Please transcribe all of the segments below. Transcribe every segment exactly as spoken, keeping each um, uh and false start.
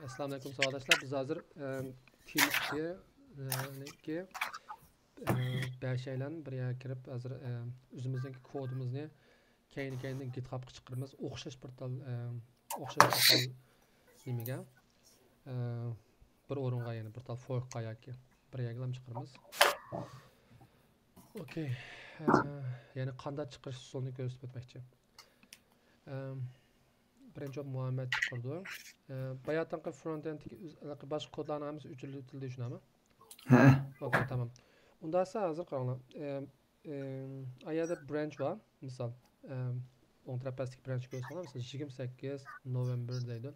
ئەسسالامۇئەلەيكۇم ساۋاقداشلار، بىز ھازىر ئەم، تىم ئىككى، ئەم، ئىككى، ئەم، بەشەيلەن بىر يەرگە كىرىپ، ھازىر ئەم، ئۆزىمىزنىڭكى كودىمىزنى كەينى كەينىدىن گىتخابقا چىقىرىمىز. ئوخشاش بىر تال، ئەم، ئوخشاش بىر تال نېمىگە، ئەم، بىر ئورۇنغا، يەنى بىر تال فوركقا ياكى بىر يەرگىلا چىقىرىمىز. ئوكەي. ئەم، يەنى قانداق چىقىرىش ئۇسۇلىنى كۆرسىتىپ ئۆتمەكچى. ئەم، بىرىنچى بولۇپ مۇھەممەد چىقىرىدۇ. ئە، باياتىنقى فرونت ئېندتىكى ئۆز-، ھېلىقى باشقا كودلارنىڭ ھەممىسى ئۆچۈرۈلدى، شۇنداقمۇ؟ ھەئە. ئوكەي، تامام. ئۇنداق بولسا ھازىر قاراڭلار. ئەم، ئەم، ئا يەردە برانچ بار، مىسال. ئەم، ئوڭ تەرەپ پەستىكى برانچنى كۆرسەڭلار، مىسال، يىگىرمە سەككىز نوۋېمبىر دەيدۇ.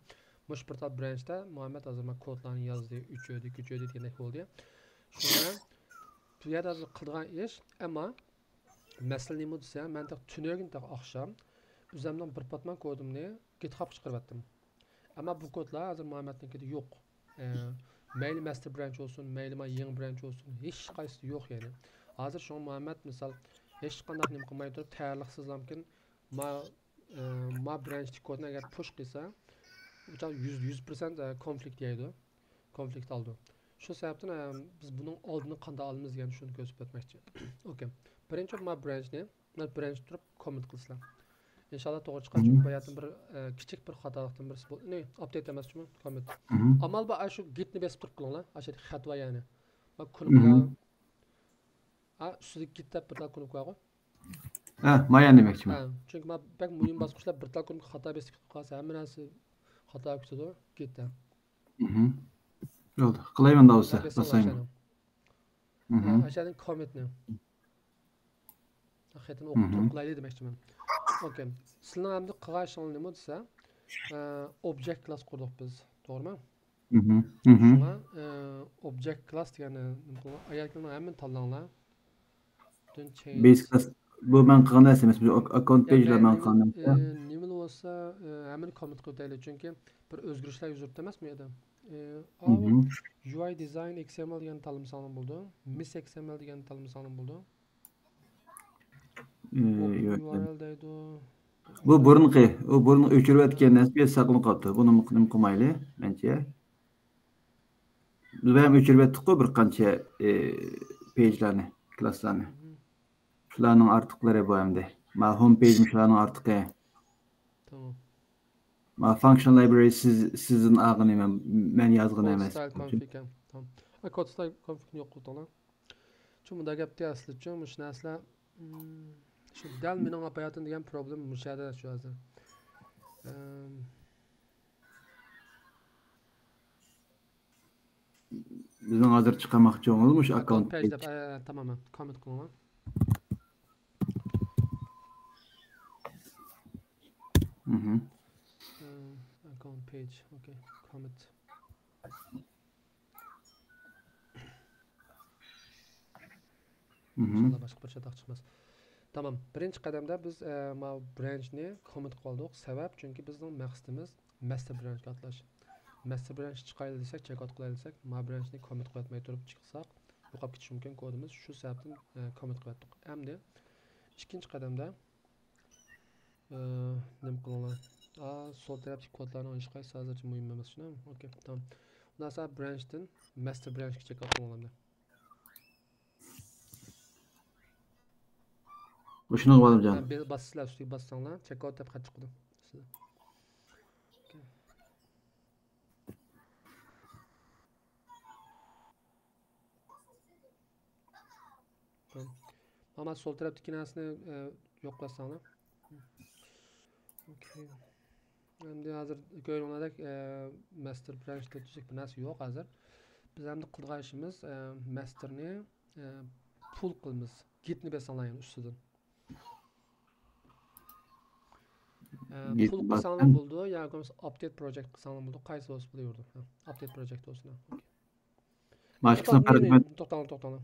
مۇشۇ بىر تال برانچتا مۇھەممەد ھازىر مانا كودلارنى يازدى، ئۆچۈردى، كۆچۈردى دېگەندەك بولدى. شۇڭا بۇ يەردە ھازىر قىلىدىغان ئىش، ئەمما مەسىلە نېمە دېسە، مەن تېخى تۈنۈگۈن تېخى ئاخشام ئۆزۈمنىڭ بىر پاتمان كودۇمنى گىتخابقا چىقىرىۋەتتىم. ئەمما بۇ كودلار ھازىر مۇھەممەدنىڭكىدە يوق. ئە، مەيلى ماستېر برانچ بولسۇن، مەيلى ما يېڭى برانچ بولسۇن، ھېچقايسىسى يوق يەنى. ھازىر شۇڭا مۇھەممەد مىسال ھېچقانداق نېمە قىلماي تۇرۇپ، تەييارلىقسىزلامكىن ما، ئە، ما برانچتىكى كودنى ئەگەر پۇش قىلسا، ئۇ چاغ يۈز، يۈز پىرسەنت، ئە، كونفلىكت يەيدۇ. كونفلىكت ئالىدۇ. شۇ سەۋەبتىن، ئە، بىز بۇنىڭ ئالدىنى قانداق ئالىمىز دېگەن شۇنى كۆرسىتىپ ئۆتمەكچى. ئوكەي. بىرىنچى ما برانچنى، ما برانچ تۇرۇپ كوممېنت قىلسىلا. ئىنشاللا توغرا چىقار، چۈنكى باياتىن بىر، ئە، كىچىك بىر خاتالىقتىن بىرسى بولدى. نى، ئاپدېيت ئەمەس جۇمۇ، كوممېنت. ئامال بار، ئاشۇ گىتنى بېسىپ تۇرۇپ قىلىڭلار. ئاشۇ خەت بار يەنى. ما كۇنۇپكا. ھە، ئۈستىدىكى گىت دەپ بىر تال كۇنۇپكا بارغۇ. ھە، ما يەنى دېمەكچىمەن. ھە، چۈنكى ما بەك مۇھىم باسقۇچلار بىر تال كۇنۇپكا خاتا بېسىپ كېتىپ قالسا، ھەممە نەرسە خاتا كېتىدۇ، گىتتە. بولدى، قىلايمەن داۋۇسە، باسايمەن. ھە، ئاشۇ يەردىن كوممېنتنى. خېتىنى ئوقۇپ تۇرۇپ قىلايلى دېمەكچىمەن. ئوكەي. سىلەرنىڭ ئەمدى قىلغان ئىشىڭلار نېمە دېسە، ئە، ئوبجېكت كلاس قۇردۇق بىز. توغرىمۇ؟ شۇڭا، ئە، ئوبجېكت كلاس دېگەننى نېمە قىلغان؟ ئايەتلەرنىڭ ھەممىنى تاللاڭلار. بېيس كلاس. بۇ مەن قىلغان نەرسە ئەمەس. بۇ ئاك-، ئاككاونت پېيجلار مەن قىلغان نەرسە. ئە، نېمىلا بولسا، ئە، ھەممىنى كوممېنت قىلىۋېتەيلى. چۈنكى بىر ئۆزگىرىشلەر يۈز بەرمەسمۇ يەردە. ئە، ئاۋۇ يۇ ئاي دىزاين ئېكس ئېم ئېل دېگەننى تاللىمىساڭلار بولىدۇ. مىس ئېكس ئېم ئېل دېگەننى تاللىمىساڭلار بولىدۇ. ئى، ئوپېن يۇ ئار ئېل دەيدۇ. بۇ بۇرۇنقى، ئۇ بۇرۇن ئۆچۈرۈۋەتكەن نەرسە ساقلىنىپ قاپتۇ. بۇنى نېمە قىلمايلى، مەنچە. بىز ھەم ئۆچۈرۈۋەتتۇققۇ بىر قانچە، ئى، پېيجلارنى، كلاسلارنى. شۇلارنىڭ ئارتۇقلىرى بۇ ئەمدى. ما ھوم پېيجمۇ شۇلارنىڭ ئارتۇقى. تامام. ما فانكشن لايبرارى سىز، سىزدىن ئالغىنى مەن، مەن يازغىنى ئەمەس. كود ستايل كونفىگ ھەم. تامام. ئا، كود ستايل كونفىگنى يوق قىلدىڭلار. شۇ مۇنداق گەپتى ئەسلىچۇ، مۇشۇ نەرسىلەر، مم، شۇ دەل مېنىڭ ئاپاياتىم دېگەن پروبلېم مۇشۇ يەردە شۇ ھازىر. ئەم، بىزنىڭ ھازىر چىقارماقچى بولغىنىمىز مۇشۇ ئاككاونت ئاككاونت پېيج دەپ، ئە، تامام، كوممېنت قىلىڭلار. مهم. ئە، ئاككاونت پېيج، ئوكەي، كوممېنت. مهم. ئىنشاللا باشقا بىر چاتاق چىقماس. تامام. بىرىنچى قەدەمدە بىز، ئە، ماۋۇ برانچنى كوممېنت قىلىۋالدۇق. سەۋەب، چۈنكى بىزنىڭ مەقسىتىمىز ماستېر برانچقا ئاتلاش. ماستېر برانچ چىقايلى دېسەك، چېك ئاۋت قىلايلى دېسەك، ما برانچنى كوممېنت قىلىۋەتمەي تۇرۇپ چىقساق، يوقاپ كېتىشى مۇمكىن كودىمىز. شۇ سەۋەبتىن، ئە، كوممېنت قىلىۋەتتۇق. ئەمدى ئىككىنچى قەدەمدە، ئە، نېمە قىلىڭلار؟ ئا، سول تەرەپتىكى كودلارنىڭ ھېچقايسىسى ھازىرچە مۇھىم ئەمەس، شۇنداقمۇ؟ ئوكەي، تامام. ئۇنداقسا برانچتىن ماستېر برانچقا چېك ئاۋت قىلىڭلار. مۇشۇنىڭغا بارىمجان. ھە، بىر باسىسىلەر، ئۈستىگە باسساڭلار، چېك ئاۋت دەپ خەت چىقىدۇ. مانا سول تەرەپتىكى نەرسىنى، ئە، يوق قىلساڭلار. ئوكەي. ئەمدى ھازىر كۆرۈۋاتقىنىڭلاردەك، ئە، ماستېر برانچ تۈزۈك بىر نەرسە يوق ھازىر. بىز ئەمدى قىلىدىغان ئىشىمىز، ئە، ماستېرنى، ئە، پۇل قىلىمىز. گىتنى بېسىڭلار يەنە ئۈستىدىن. ئە، گىت پۇل قىلساڭلار بولىدۇ، ياكى بولمىسا ئاپدېيت پروجېكت قىلساڭلار بولىدۇ. قايسى بولسا بولۇۋېرىدۇ. ھە، ئاپدېيت پروجېكت بولسۇن. ئوكەي. مانا ئىككىسىنى توختاڭلار، توختاڭلار، توختاڭلار.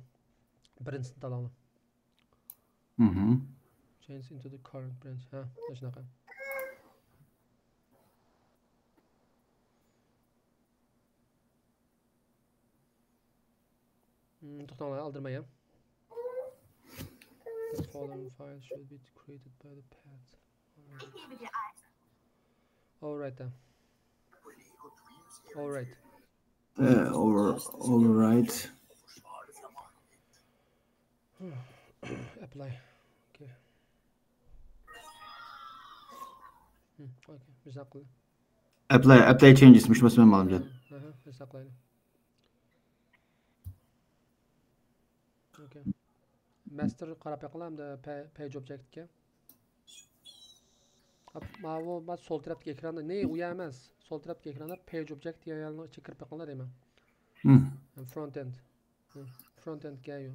بىرىنچىسىنى تالاڭلار. مهم. Change into the current branch. ھە، مانا شۇنداق. مم، توختاڭلار، ئالدىرىماي، ھە. The following file should be created by the path. Alright. Alright، ھە. All right. All right. Apply. Okay. Hmm, okay. Biz haqqında. Apply, apply changes مۇشۇ مەسىلە مەلۇم. Aha, biz haqqında. Okay. Master قاراپ بېقىڭلار ئەمدى page object كە. ماۋۇ ما سول تەرەپتىكى ئېكراندا، نى ئۇ يەر ئەمەس. سول تەرەپتىكى ئېكراندا page object دېگەن يەرنىڭ ئىچىگە كىرىپ بېقىڭلار دەيمەن. Front end. Front end كەيو.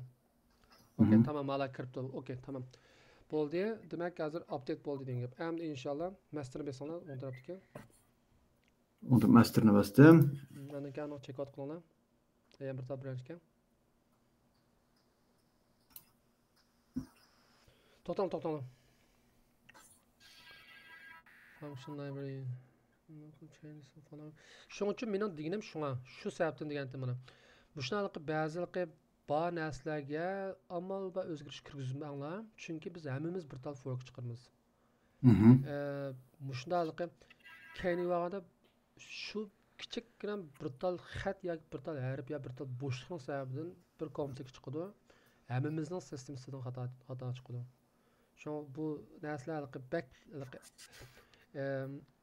Okay، تامام، ھالا كىرىپتۇ. Okay، تامام. بولدى. دېمەك، ھازىر ئاپدېيت بولدى دېگەن گەپ. ئەمدى ئىنشاللا ماستېرنى بېسىڭلار ئوڭ تەرەپتىكى. ئۇنتۇپ ماستېرنى باستىم. ئاندىن كېيىن چېك ئاۋت قىلىڭلار. يەنە بىر تال برانچكە. توختاڭ، توختاڭ. Function library. شۇنىڭ ئۈچۈن مېنىڭ دېگىنىم شۇڭا، شۇ سەۋەبتىن دېگەنتىم مانا. مۇشۇنداق بار نەرسىلەرگە ئامال بار ئۆزگىرىش كىرگۈزمەڭلار. چۈنكى بىز ھەممىمىز بىر تال فورك چىقىرىمىز. ئە، مۇشۇنداق ھېلىقى كەينىگە بارغاندا شۇ كىچىككىنە بىر تال خەت ياكى بىر تال ھەرپ يا بىر تال بوشلۇقنىڭ سەۋەبىدىن بىر كونفلىكت چىقىدۇ. ھەممىمىزنىڭ سىستېمىسىدىن خاتا، خاتا چىقىدۇ. شۇڭا بۇ نەرسىلەر ھېلىقى بەك ھېلىقى، ئە،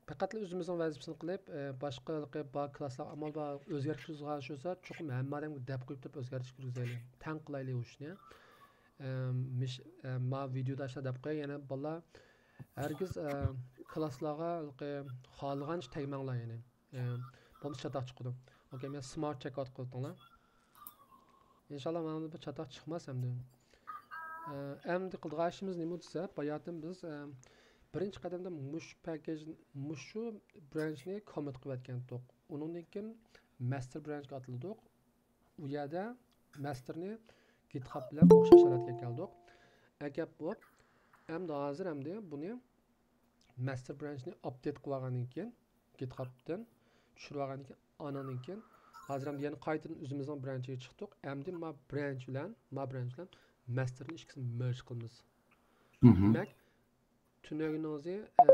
پەقەتلا ئۆزىمىزنىڭ ۋەزىپىسىنى قىلىپ، ئە، باشقا ھېلىقى بار كلاسلار ئامال بار ئۆزگەرتىش قىلىشىۋالسا، چوقۇم ھەممە ئادەمگە دەپ قويۇپ تۇرۇپ ئۆزگەرتىش كىرگۈزەيلى. تەڭ قىلايلى ئۇ ئىشنى. ئە، مىش-، ئە، ما ۋىدېيودا ئاشۇنداق دەپ قوياي، يەنە بالىلار ھەرگىز، ئە، كلاسلارغا ھېلىقى خالىغانچە تەگمەڭلار، يەنى. ئە، بولمىسا چاتاق چىقىدۇ. ئوكەي، مەن سمارت چېك ئاۋت قىلىۋېتىڭلار. ئىنشاللا مانا بۇ چاتاق چىقماس ئەمدى. ئە، ئەمدى قىلىدىغان ئىشىمىز نېمە دېسە، باياتىن بىز، ئە، بىرىنچى قەدەمدە مۇشۇ پەكەج، مۇشۇ برانچنى كومىت قىلىۋەتكەنتۇق. ئۇنىڭدىن كېيىن ماستېر برانچقا ئاتلىدۇق. ئۇ يەردە ماستېرنى گىتخاب بىلەن ئوخشاش ھالەتكە ئەكەلدۇق. ئەكەپ بولۇپ، ئەمدى ھازىر ئەمدى بۇنى ماستېر برانچنى ئاپدېيت قىلىۋالغاندىن كېيىن، گىتخابتىن چۈشۈرۈۋالغاندىن كېيىن، ئانىڭدىن كېيىن ھازىر ئەمدى يەنە قايتىدىن ئۆزىمىزنىڭ برانچىگە چىقتۇق. ئەمدى ما برانچ بىلەن، ما برانچ بىلەن ماستېرنى ئىككىسىنى مېرج قىلىمىز. دېمەك، تۈنۈگۈنىڭىزى، ئە،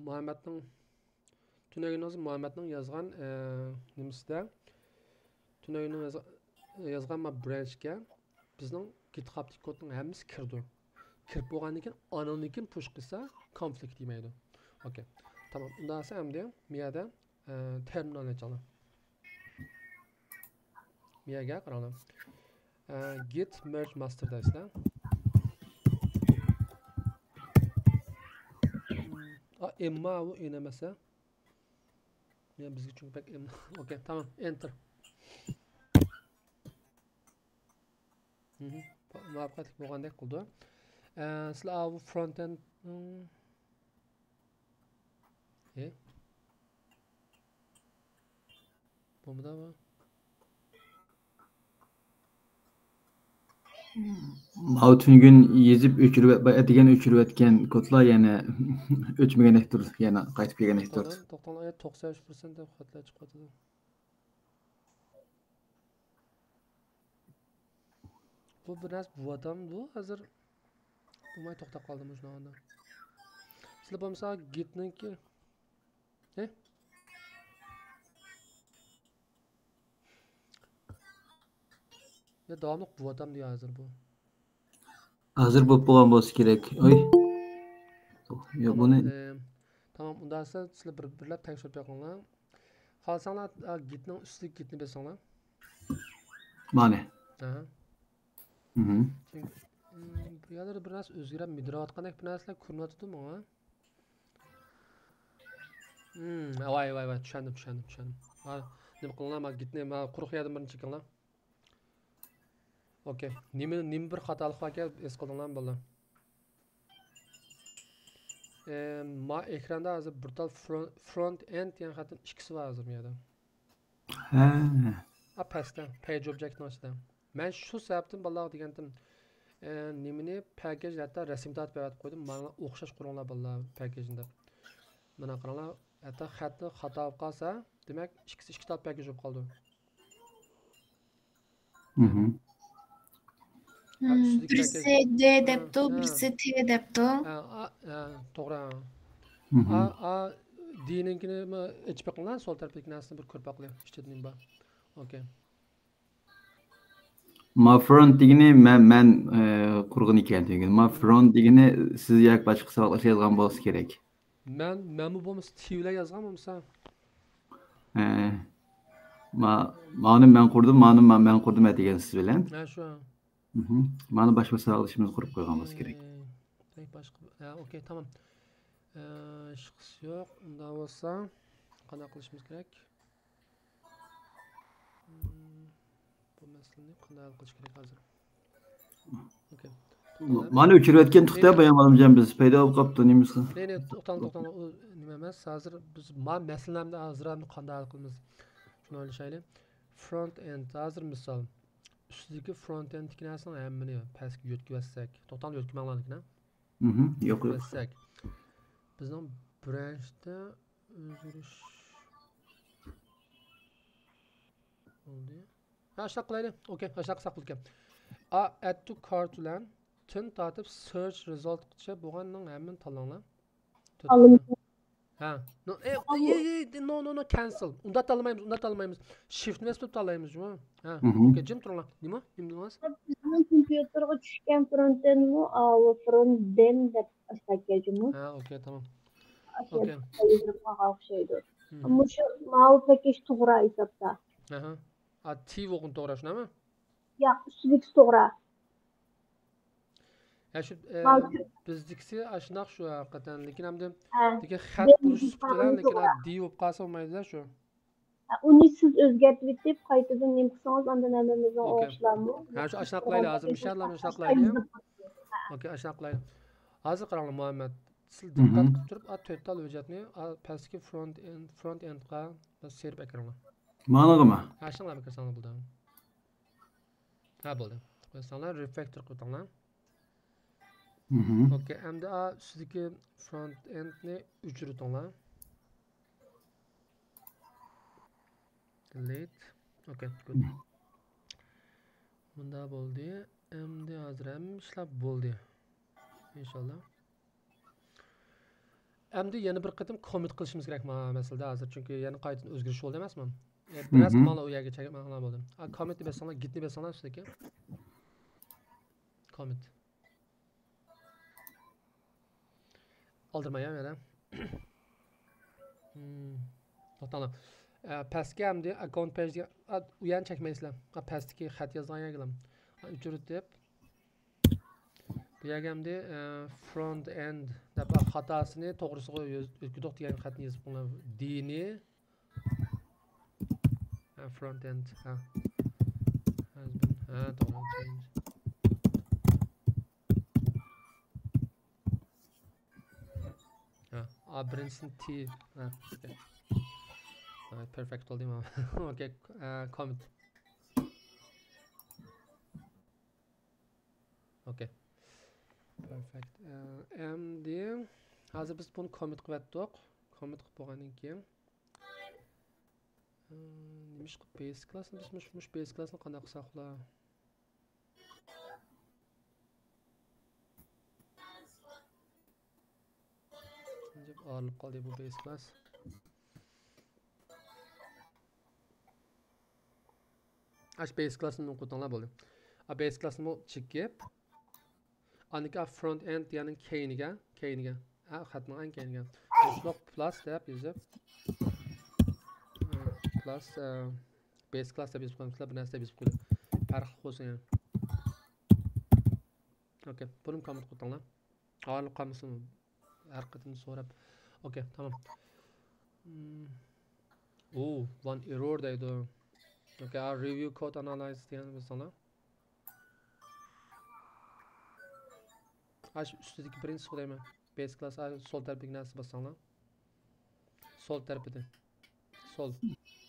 مۇھەممەدنىڭ، تۈنۈگۈنىڭىزى مۇھەممەدنىڭ يازغان، ئە، نېمىسىدە، تۈنۈگۈنىڭ يازغان، يازغان ما برانچكە بىزنىڭ گىتخابتىكى كودنىڭ ھەممىسى كىرىدۇ. كىرىپ بولغاندىن كېيىن، ئانىڭدىن كېيىن پۇش قىلسا، كونفلىكت يېمەيدۇ. ئوكەي. تامام. ئۇنداق بولسا ئەمدى مۇ يەردە، ئە، تېرمىنالنى ئاچىڭلار. مۇ يەرگە قاراڭلار. ئە، git merge master دەيسىلەر. ئا، ئېمما ئۇ ئېن ئەمەس. يا، بىزگە چۈنكى بەك ئېم-، ئوكەي، تامام، ئېنتېر. مۇۋەپپەقىيەتلىك بولغاندەك قىلىدۇ. ئە، سىلەر ئاۋۇ فرونت ئېند، ئى؟ بولمىدى بۇ. ماۋۇ تۈنۈگۈن يېزىپ ئۆچۈرۈۋەت-، ئەتىگەن ئۆچۈرۈۋەتكەن كودلار يەنە ئۆچمىگەندەك تۇر، يەنە قايتىپ كەلگەندەك تۇر. توختاڭلار، توختاڭلار، ئە، توقسان ئۈچ پىرسەنت دەپ خەتلەر چىقىۋاتىدۇ. بۇ بىر نەرسە بولۇۋاتامدۇ ھازىر؟ بولماي توختاپ قالدىمۇ شۇنداق. سىلەر بولمىسا گىتنىڭكى، ھە؟ يا داۋاملىق بولۇۋاتامدۇ ھازىر بۇ؟ ھازىر بولۇپ بولغان بولسا كېرەك. ئوي. ياق، بۇنى. تامام، ئۇنداق دېسە سىلەر بىر، بىرلەپ تەكشۈرۈپ بېقىڭلار. خالىساڭلار، ئا، گىتنىڭ ئۈستىدىكى گىتنى بېسىڭلار. مانى. ئاھا. مھم. چۈنكى، ئىم، بۇ يەردە بىر نەرسە ئۆزگىرىپ مىدىرلاۋاتقاندەك بىر نەرسىلەر كۆرۈنۈۋاتىدۇ ماڭا. ئىم، ۋاي، ۋاي، ۋاي، چۈشەندىم، چۈشەندىم، چۈشەندىم. ھا، نېمە قىلىڭلار، ما گىتنى، ما قۇرۇق يەردىن بىرنى چېكىڭلار. ئوكەي. نېمە، نېمە بىر خاتالىق باركەن، ھېس قىلدىڭلارمۇ بالىلار؟ ئە، ما ئېكراندا ھازىر بىر تال فرون-، فرونت ئېند دېگەن خەتنىڭ ئىككىسى بار ھازىر بۇ يەردە. ھە. ئا، پەستە، پەيج ئوبجېكتنىڭ ئىچىدە. مەن شۇ سەۋەبتىن بالىلارغا دېگەنتىم، ئە، نېمىنى پەكەج ھەتتا رەسىم تارتىپ ئەۋەتىپ قويدۇم، ماڭا ئوخشاش قۇرۇڭلار بالىلار پەكەجنى دەپ. مانا قاراڭلار، ھەتتا خەتنى خاتا بولۇپ قالسا، دېمەك، ئىككىسى ئىككى تال پەكەج بولۇپ قالىدۇ. مھم. ھە، ئۈستىدىكى بىرسى پەكەج. د دەپتۇ، ھە. بىرسى ت دەپتۇ. ھە، ئا، ھە، توغرا. مھم. ئا، ئا، دىنىڭكىنى ئېچىپ بېقىڭلار، سول تەرەپتىكى نەرسىنى بىر كۆرۈپ باقىلى، ئىچىدە نېمە بار. ئوكەي. ما فرونت دېگىنى مەن، مەن، ئە، قۇرغىنى ئىكەن دېگىن. ما فرونت دېگىنى سىز ياكى باشقا ساۋاقداش يازغان بولسا كېرەك. مەن، مەنمۇ بولمىسا تى بىلەن يازغان بولمىسا. ئە، ما، مانى مەن قۇردۇم، مانى ما-، مەن قۇردۇم دېگەن سىز بىلەن. ھە، شۇ. مھم. مانا باشقا ساۋاقدىشىمىز قۇرۇپ قويغان بولسا كېرەك. ئى، بەك باشقا. ھە، ئوكەي، تامام. ئى، ئىشقىسى يوق. ئۇنداق بولسا قانداق قىلىشىمىز كېرەك؟ مم، بۇ مەسىلىنى قانداق ھەل قىلىش كېرەك ھازىر؟ ئوكەي. مانا ئۆچۈرۈۋەتكەن تۇقتا بايام ئالىمجان بىز. پەيدا بولۇپ قاپتۇ نېمىسى؟ نې، نې، توختاڭ، توختاڭ. ئۇ نېمە ئەمەس. ھازىر بىز ما مەسىلىنى ھازىر قانداق ھەل قىلىمىز؟ شۇنى ئويلىشايلى. فرونت ئېند. ھازىر مىسال. ئۈستىدىكى فرونت ئېندتىكى نەرسىنىڭ ھەممىنى پەسكە يۆتكىۋەتسەك. توختاڭ، يۆتكىمەڭلار لېكىن، ھە؟ مھم، يوق، يوق. يۆتكىۋەتسەك. بىزنىڭ برانچتا ئۆزگىرىش بولدى. ھە، ئاشۇنداق قىلايلى. ئوكەي، ئاشۇنداق قىلساق بولىدىكەن. ئا، ئەد تۇ كارت بىلەن تىن تارتىپ سېرچ رىزالتقىچە بولغاننىڭ ھەممىنى تاللاڭلار. تۆت. ئالىمىز. ھە. نو، ئە، ئەي، ئەي، ئەي، نو، نو، نو، كەنسىل. ئۇنداق تاللىمايمىز، ئۇنداق تاللىمايمىز. شىفتنى بېسىپ تاللايمىز جۇمۇ. ھە. مھم. ئوكەي، جىم تۇرۇڭلار. نېمە؟ نېمە دېدىڭىز؟ بىزنىڭ كومپيۇتېرغا چۈشكەن فرونتېندمۇ، ئاۋۇ فرونتدېن دەپ ئاشتاكى جۇمۇ. ھە، ئوكەي، تامام. ئوكەي. يېزىلىپ قالغان ئوخشايدۇ. مھم. مۇشۇ ماۋۇ پەكەج توغرا ھېسابتا. ئەھە. ئا، تى بولغىنى توغرا، شۇنداقمۇ؟ ياق، ئۈستىدىكىسى توغرا. يا شۇ، ئە، بىزدىكىسى ئاشۇنداق شۇ ھەقىقەتەن. لېكىن ئەمدى ھە. لېكىن خەت بولۇش سۈپىتى بىلەن، لېكىن دى بولۇپ قالسا بولمايدۇ-دە شۇ. ھە، ئۇنى سىز ئۆزگەرتىۋېتىپ، قايتىدىن نېمە قىلسىڭىز، ئاندىن ھەممىمىزنىڭ ئوڭۇشلارمۇ. ھە، شۇ ئاشۇنداق قىلايلى، ھازىر مىشەللا شۇنداق قىلايلى. ئوكەي، ئاشۇنداق قىلايلى. ھازىر قاراڭلار، مۇھەممەد. سىز دىققەت قىلىپ تۇرۇپ، ئا، تۆت تال ھۆججەتنى، ئا، پەستىكى فرونت ئېند، فرونت ئېندقا سېرىپ ئەكىرىڭلار. مانىغىمۇ؟ ھە، شۇنىڭغا ئەكىرسەڭلار بولىدۇ. ھە، بولدى. قويساڭلار، رېفاكتور قىلىۋېتىڭلار. مھم. ئوكەي، ئەمدى ئا، ئۈستىدىكى فرونت ئېندنى ئۆچۈرۈۋېتىڭلار. دېلېت. ئوكەي، گۇد. مھم. مۇنداق بولدى. ئەمدى ھازىر ھەممە ئىشلار بولدى. ئىنشاللا. ئەمدى يەنە بىر قېتىم كومىت قىلىشىمىز كېرەك مانا مەسىلىدە ھازىر، چۈنكى يەنە قايتىدىن ئۆزگىرىش بولدى ئەمەسمۇ؟ ئە، بىر ئەسكە مھم. مانا ئۇ يەرگە چەكمەڭلار بولدى. ئا، كومىتنى باسساڭلار، گىتنى باسساڭلار ئۈستىدىكى. كومىت. ئالدىرىماي يا مەن. مم. توختاڭلار. ئە، پەسكە ئەمدى ئاككاونت پەيج دېگەن، ئا، ئۇ يەرنى چەكمەيسىلەر. ئا، پەستىكى خەت يازغان يەرگىلا. ئا، ئۆچۈرۈۋېتىپ. بۇ يەرگە ئەمدى، ئە، فرونت ئېند دەپ خاتاسىنى توغرىسىغا يۆز-، يۆتكىدۇق دېگەن خەتنى يېزىپ قويۇڭلار. دىنى، ھە، فرونت ئېند، ھە. ھە، توغرا. ھە، ئا، بىرىنچىسىنى تى، ھە، ئوكەي. ھە، پېرفېكت بولدى، مانا. ئوكەي، ئە، كومېنت. ئوكەي. پېرفېكت. ئە، ئەمدى ھازىر بىز بۇنى كومىت قىلىۋەتتۇق. كومىت قىلىپ بولغاندىن كېيىن، ئە، نېمىشقا بېيس كلاسنى بىز مۇش-، مۇشۇ بېيس كلاسنى قانداق قىلساق بولا؟ ئايرىلىپ قالدى بۇ بېيس كلاس. ئاش بېيس كلاسنى نوقۇتۇڭلار بولدى. ئا، بېيس كلاسنىمۇ چېكىپ، ئاندىكى فرونت ئېند دېگەننىڭ كەينىگە، كەينىگە، ئا، خەتنىڭ ئەڭ كەينىگە. بوشلۇق پلاس دەپ يېزىپ، ئا، پلاس، ئا، بېيس كلاس دەپ يېزىپ قويمىسىلەر، بىر نەرسە دەپ يېزىپ قويىدۇ. پەرقلىق بولسۇن يەنە. ئوكەي، بۇنىمۇ كومېنت قىلىڭلار. ئايرىلىپ قالمىسۇن. ھەر قېتىم سوراپ. ئوكەي، تامام. مم. ئۇ، ۋان ئېررور دەيدۇ. ئوكەي، رېۋىيۇ كود ئانالايز دېگەننى باسساڭلار. ئاشۇ ئۈستىدىكى بىرىنچىسىغۇ دەيمەن. بېيس كلاس، ئا، سول تەرەپتىكى نەرسە باسساڭلار. سول تەرىپىدە. سول.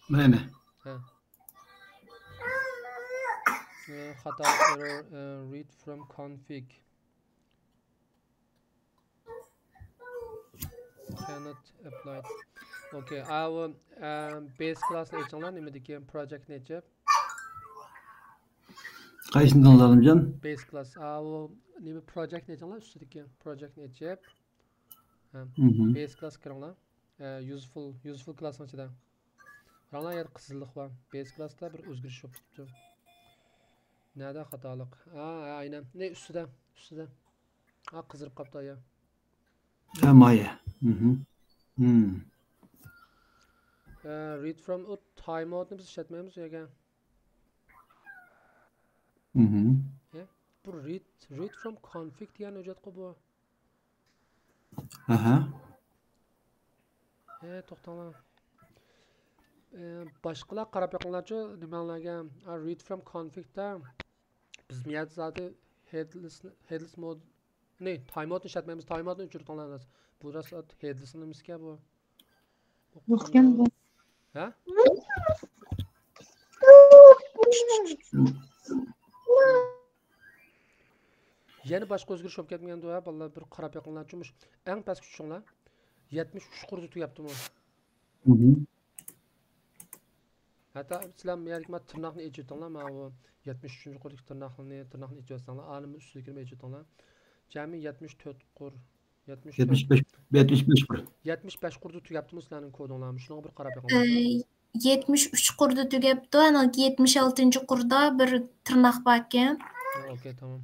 مانا. ھە. ئە، خاتا، ئېررور، ئە، رىد فروم كونفىگ. كاننوت ئەپلاي. ئوكەي، ئاۋۇ، ئە، بېيس كلاسنى ئېچىڭلار، نېمىدىكى پروجېكتنى ئېچىپ. قايسىنى دېدىڭىز، ئالىمجان؟ بېيس كلاس، ئاۋۇ، نېمە، پروجېكتنى ئېچىڭلار، ئۈستىدىكى پروجېكتنى ئېچىپ. ھە. مھم. بېيس كلاسقا كىرىڭلار. ئە، يۇزفۇل، يۇزفۇل كلاسنىڭ ئىچىدە. قاراڭلار، يەنە قىزىللىق بار. بېيس كلاستا بىر ئۆزگىرىش بولۇپ كېتىپتۇ. نەدە خاتالىق؟ ھا، ھا، ئاينەن. نە، ئۈستىدە، ئۈستىدە. ھا، قىزىرىپ قاپتۇ، يا. ھە، مايە. مھم. ھم. ئە، رىد فروم ئۇ تايم ئاۋتنى بىز ئىشلەتمەيمىز ئۇ يەرگە. مھم. ئە، بۇ رىد، رىد فروم كونفىگ دېگەن ھۆججەتقۇ بۇ. ئەھە. ئە، توختاڭلار. ئە، باشقىلار قاراپ بېقىڭلارچۇ، نېمەڭلارگە. ئا، رىد فروم كونفىگتا بىز مىيەدە زادى ھېدلېس، ھېدلېس مود، نى، تايم ئاۋتنى ئىشلەتمەيمىز، تايم ئاۋتنى ئۆچۈرۈۋېتىڭلار. بۇ راست ھېدلېس نېمىسىكەن بۇ؟ يوقكەن بۇ. ھە؟ يەنە باشقا ئۆزگىرىش بولۇپ كەتمىگەندۇ ھە، بالىلار، بىر قاراپ بېقىڭلارچۇ، مۇشۇ ئەڭ پەسكى چۈشۈڭلار. يەتمىش ئۈچ قۇردا تۈگەپتىمۇ. مھم. ھەتتا سىلەر مەيەردىكى مانا تىرناقنى ئېچىۋېتىڭلار، مانا بۇ يەتمىش ئۈچىنچى قۇردىكى تىرناقنى، تىرناقنى ئېچىۋەتسەڭلار، ئانىمۇ ئۈستىدىكىنى ئېچىۋېتىڭلار. جەمئىي يەتمىش تۆت قۇر، يەتمىش تۆت. يەتمىش بەش، يەتمىش بەش قۇر. يەتمىش بەش قۇردا تۈگەپتىمۇ سىلەرنىڭ كودۇڭلارمۇ؟ شۇنىڭغا بىر قاراپ بېقىڭلار. ئە، يەتمىش ئۈچ قۇردا تۈگەپتۇ، ئانىڭكى يەتمىش ئالتىنچى قۇردا بىر تىرناق باركەن. ھە، ئوكەي، تامام.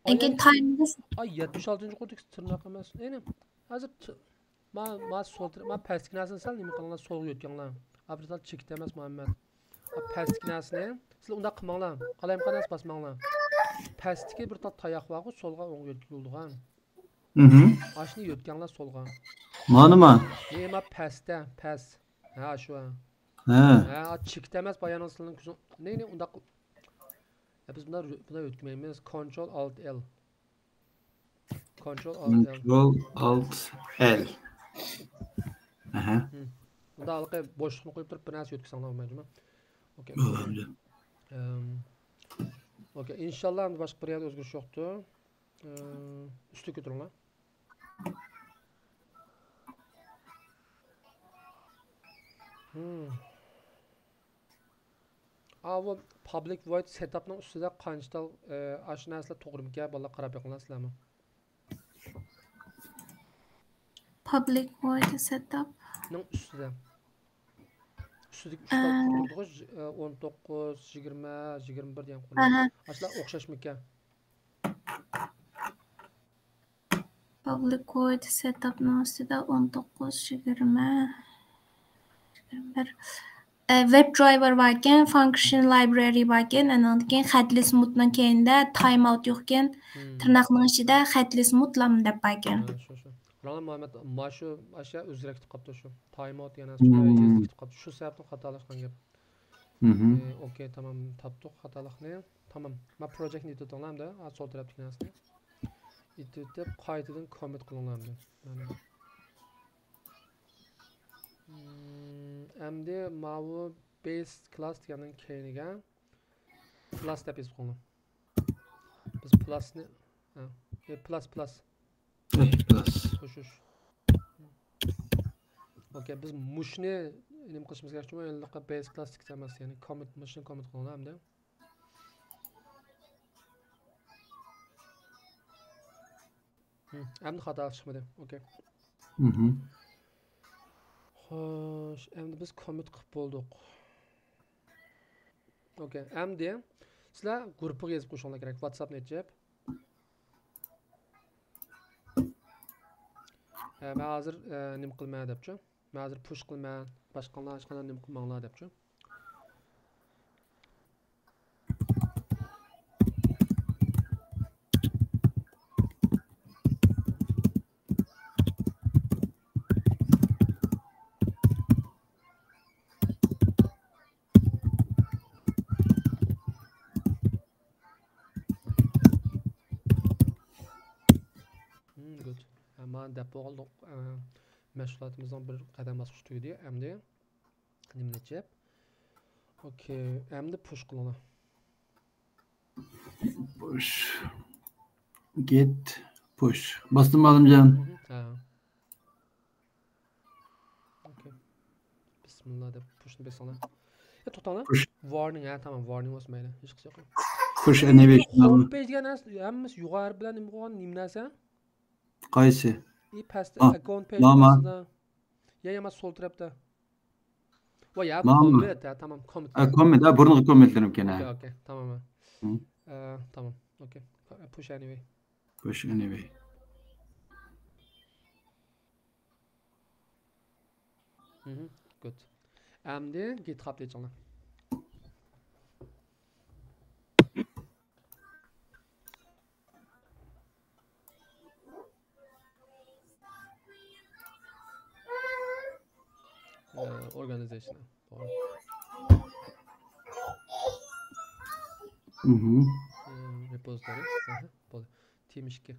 لېكىن ئاي، تايمىز. ئاي، يەتمىش ئالتىنچى قۇردىكى تىرناق ئەمەس. ئەنە، ھازىر ت-، ما، ما سول تەرەپ، ما پەستىكى نەرسىنى سەل نېمە قىلىڭلار، سولغا يۆتكەڭلار. ئا، بىر تال چېكىت ئەمەس، مۇھەممەد. ئا، پەستىكى نەرسىنى، سىلەر ئۇنداق قىلماڭلار. قالايمىقان نەرسە باسماڭلار. پەستىكى بىر تال تاياق بارغۇ، سولغا ئوڭغا يۆتكىلىدىغان. مھم. ئاشۇنى يۆتكەڭلار سولغا. مانىما؟ نېمە پەستە، پەس. ھە، شۇ. ھە. ھە، چېكىت ئەمەس، بايانىڭ سىلىنىڭ كۆزۈڭ. نى، نى، ئۇنداق. يا، بىز بۇنداق، بۇنداق يۆتكىمەيمىز. كونترول ئالت ئېل. كونترول ئالت ئېل. كونترول ئالت ئېل. ئەھە. ھىم. بۇندا ھېلىقى بوشلۇقنى قويۇپ تۇرۇپ بىر نەرسە يۆتكىسەڭلار بولمايدۇ. ئوكەي. بولىدۇ. ئەم، ئوكەي، ئىنشاللا ئەمدى باشقا بىر يەردە ئۆزگىرىش يوقتۇ. ئەم، ئۈستىگە كۆتۈرۈڭلار. ھىم. ئاۋۇ پابلىك ۋويد سېتاپنىڭ ئۈستىدە قانچە تال، ئە، ئاشۇ نەرسىلەر توغرىمىكەن؟ بالىلار قاراپ بېقىڭلار سىلەرمۇ. پابلىك ۋويد سېتاپ. نىڭ ئۈستىدە. ئۈستىدىكى ئۈچ تال ئە. قۇر تۇرىدىغۇ، ئە، ئون توققۇز، يىگىرمە، يىگىرمە بىر دېگەن قۇرلار. ئەھە. ئاشۇلار ئوخشاشمىكەن؟ پابلىك ۋويد سېتاپنىڭ ئۈستىدە ئون توققۇز، يىگىرمە، يىگىرمە بىر. ئە، ۋېب درايۋېر باركەن، فانكشن لايبرارى باركەن، ئاندىن كېيىن خەتلىس مۇتنىڭ كەينىدە تايم ئاۋت يوقكەن، ھىم. تىرناقنىڭ ئىچىدە خەتلىس مۇت لام دەپ باركەن. ھە، شۇ، شۇ. راڭ مۇھەممەد، مانا شۇ ئاشۇ ئۆزگىرەپ كېتىپ قاپتۇ شۇ. تايم ئاۋت يەنە شۇ ھىم. يېزىلىپ كېتىپ قاپتۇ. شۇ سەۋەبتىن خاتالاشقان گەپ. مھم. ئى، ئوكەي، تامام، تاپتۇق خاتالىقنى. تامام. ما پروجېكتنى ئېتىۋېتىڭلار ئەمدى. ھا، سول تەرەپتىكى نەرسىنى. ئېتىۋېتىپ، قايتىدىن كوممىت قىلىڭلار ئەمدى. مانا. مم، ئەمدى ماۋۇ بېيس كلاس دېگەننىڭ كەينىگە پلاس دەپ يېزىپ قويۇڭلار. بىز پلاسنى، ھە، ئى، پلاس، پلاس. ئەي، پلاس. خوش، خوش. ئوكەي، بىز مۇشۇنى نېمە قىلىشىمىز كېرەك؟ چۈنكى ھېلىقى بېيس كلاس تىكىتى ئەمەس، يەنى كوممىت، مۇشۇنى كوممىت قىلىڭلار ئەمدى. ھىم، ئەمدى خاتا چىقمىدى. ئوكەي. مھم. خوش، ئەمدى بىز كوممىت قىلىپ بولدۇق. ئوكەي، ئەمدى سىلەر گۇرۇپپىغا يېزىپ قويۇشۇڭلار كېرەك، ۋاتساپنى ئېچىپ. ھە، مەن ھازىر، ئە، نېمە قىلىمەن دەپچۇ. مەن ھازىر پۇش قىلىمەن، باشقىلار ھېچقانداق نېمە قىلماڭلار دەپچۇ. ھىم، گۇد. ھە، مانا دەپ بولدۇق. ئە، مەشغۇلاتىمىزنىڭ بىر قەدەم باسقۇچى تۈگىدى. ئەمدى نېمىنى ئېچىپ؟ ئوكەي، ئەمدى پۇش قىلىڭلار. پۇش. گېت پۇش. باستىم، ئالىمجان. مھم، ھە. ئوكەي. بىسمىللا دەپ پۇشنى بېسىڭلار. ئە، توختاڭلار. پۇش. ۋارنىڭ، ھە، تامام، ۋارنىڭ بولسا مەيلى. ھېچقىسى يوق. پۇش ئەنىمېيشن. ھوم پېيج دېگەن نەرسە ھەممىسى يۇقىرى ھەرپ بىلەن نېمە قىلغان، نېمە نەرسە؟ قايسى؟ ئى، پەستە، ھا، ئەكاونت پېيج ماما. ئاستىدا. يا، يا، ما سول تەرەپتە. ۋاي، يا، ماڭا. كوممېنت، ھە، تامام، كوممېنت. ھە، كوممېنت، ھە، بۇرۇنقى كوممېنتلىرىمكەن، ھە. ئوكەي، ئوكەي، تامام، ھە. ھە. ئە، تامام، ئوكەي. Push anyway. Push anyway. مهم. Good. ئەمدى GitHub-نى ئېچىڭلار. ئورگانىزېيشن. توغرا. مهم. ئە، رېپوزىتورى. ئاھا، بولدى. تېما ئىككى.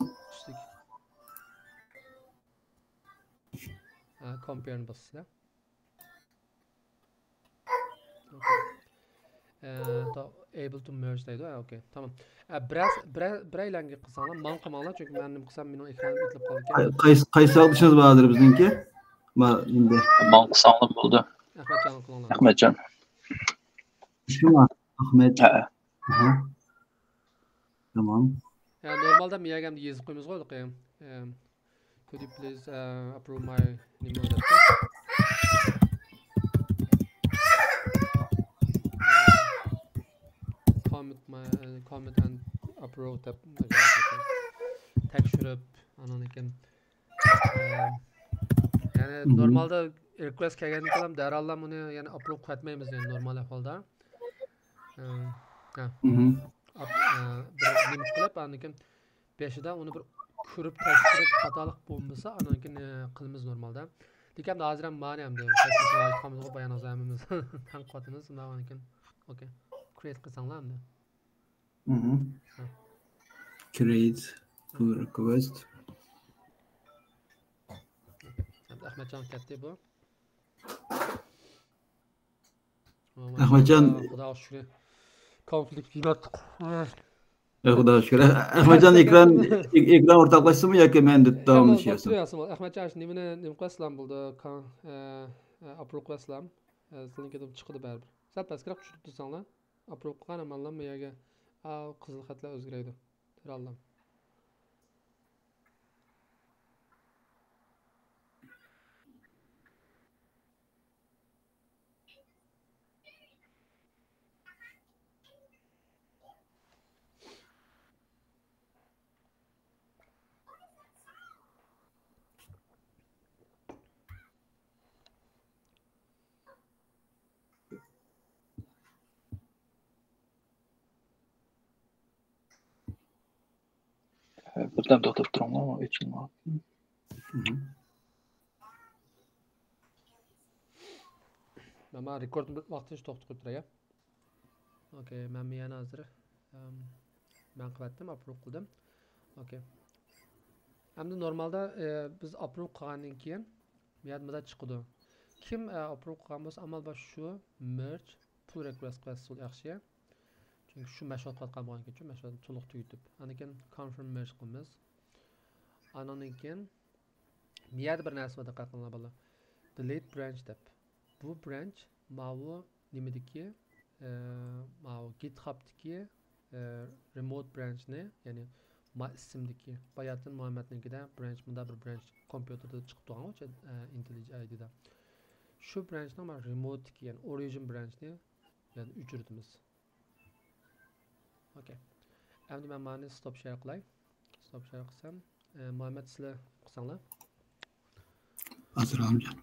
ئۈستىدىكى. ھە، كومپېيرنى باسىسىلەر. ئوكەي. ئە، تا-، able to merge دەيدۇ. ھە، ئوكەي. تامام. ئە، بىرەر، بىرەر، بىرەيلەنگە قىلساڭلار، ماڭا قىلماڭلار، چۈنكى مەننىڭ قىلسام، مېنىڭ ئېكرانىم ئېتىلىپ قالىدىكەن. قاي-، قايسى، قايسى ساۋاقدىشىمىز بار ھازىر بىزنىڭكى؟ ما، ئەمدى. ماڭا قىلساڭلار بولدى. ئەخمەتجانغا قىلىڭلار. ئەخمەتجان. شۇما؟ ئەخمەت. ھە. ئاھا. تامام. يا، نورمالدا مېيەگە ئەمدى يېزىپ قويىمىزغۇ، ھېلىقى. ئەم، could you please, uh, approve my نېمە دەپتۇ. Commit my, uh, commit and approve دەپ تەكشۈرۈپ، ئاندىن كېيىن، ئەم، يەنى مهم. نورمالدا رېكۋېست كەلگەندىن كېيىن دەرھاللا بۇنى يەنە ئاپلود قىلىۋەتمەيمىز، يەنى نورمال ئەھۋالدا. ئەم، ھە. مهم. ئاپ-، ئە، بىر نېمە قىلىپ، ئاندىن كېيىن بېشىدا ئۇنى بىر كۆرۈپ تەكشۈرۈپ خاتالىق بولمىسا، ئاندىن كېيىن، ئە، قىلىمىز نورمالدا. لېكىن ھازىر ھەم مانى ئەمدى تەكشۈرۈپ بايان ھازىر ھەممىمىز تەنقىد قىلىمىز، شۇنداق ئاندىن كېيىن، ئوكەي. كرېئېت قىلساڭلار ئەمدى. مهم. ھە. Create pull request. ئەمدى ئەخمەتجان كەتتى بۇ. ئەخمەتجان. خۇداغا شۈكرى. كونفلىكت يېمەپتۇق. ئەي، خۇداغا شۈكۈر. ئە-، ئەخمەتجان ئېكران، ئېك-، ئېكران ئورتاقلاشسىمۇ ياكى مەن داۋاملىشىۋاتسام؟ ئەخمەتجان، نېمىنى، نېمە قىلىسىلەر بولدى؟ كان-، ئە، ئە، ئاپلود قىلىسىلەر. ئە، سىلىنىڭكىدىن چىقىدۇ بەرىبىر. سەل پەسكىرەك چۈشۈرۈپ تۇرساڭلار. ئاپلود قىلغان ئەمەللەرمۇ يەرگە، ئا، قىزىل خەتلەر ئۆزگىرەيدۇ. تۆرەلدىم. بىردەم توختاپ تۇرۇڭلار، ئېچىلمايۋاتىدۇ. مهم. مانا رېكورد ۋاقتىنى توختىتىپ قويۇپ تۇراي. ئوكەي، مەن يەنە ھازىر، ئەم، مەن قىلىۋەتتىم، ئاپلود قىلدىم. ئوكەي. ئەمدى نورمالدا، ئە، بىز ئاپلود قىلغاندىن كېيىن، بۇ يەردە مۇنداق چىقىدۇ. كىم، ئە، ئاپلود قىلغان بولسا، ئامال بار شۇ merge pull request قىلسا ياخشى. چۈنكى شۇ مەشغۇلات قىلىۋاتقان بولغاندىكىن، شۇ مەشغۇلاتنى تولۇق تۈگىتىپ، ئاندىن كېيىن confirm merge قىلىمىز. ئاندىن كېيىن بۇ يەردە بىر نەرسە بار، دىققەت قىلىڭلار بالىلار. Delete branch دەپ. بۇ branch ماۋۇ نېمىدىكى، ئە، ماۋۇ GitHub-تىكى، ئە، remote branch-نى، يەنى ما ئىسىمدىكى، باياتىن مۇھەممەدنىڭكىدە branch، مۇنداق بىر branch كومپيۇتېردا چىقىپ تۇرغان، ئە، IntelliJ I D-دا. شۇ branch-نىڭ مانا remote-تىكى، يەنى origin branch-نى يەنى ئۆچۈرىمىز. ئوكەي. ئەمدى مەن مانى stop share قىلاي. Stop share قىلسام، ئە، مۇھەممەد سىلەر قىلساڭلار. ھازىر ئالىمجان.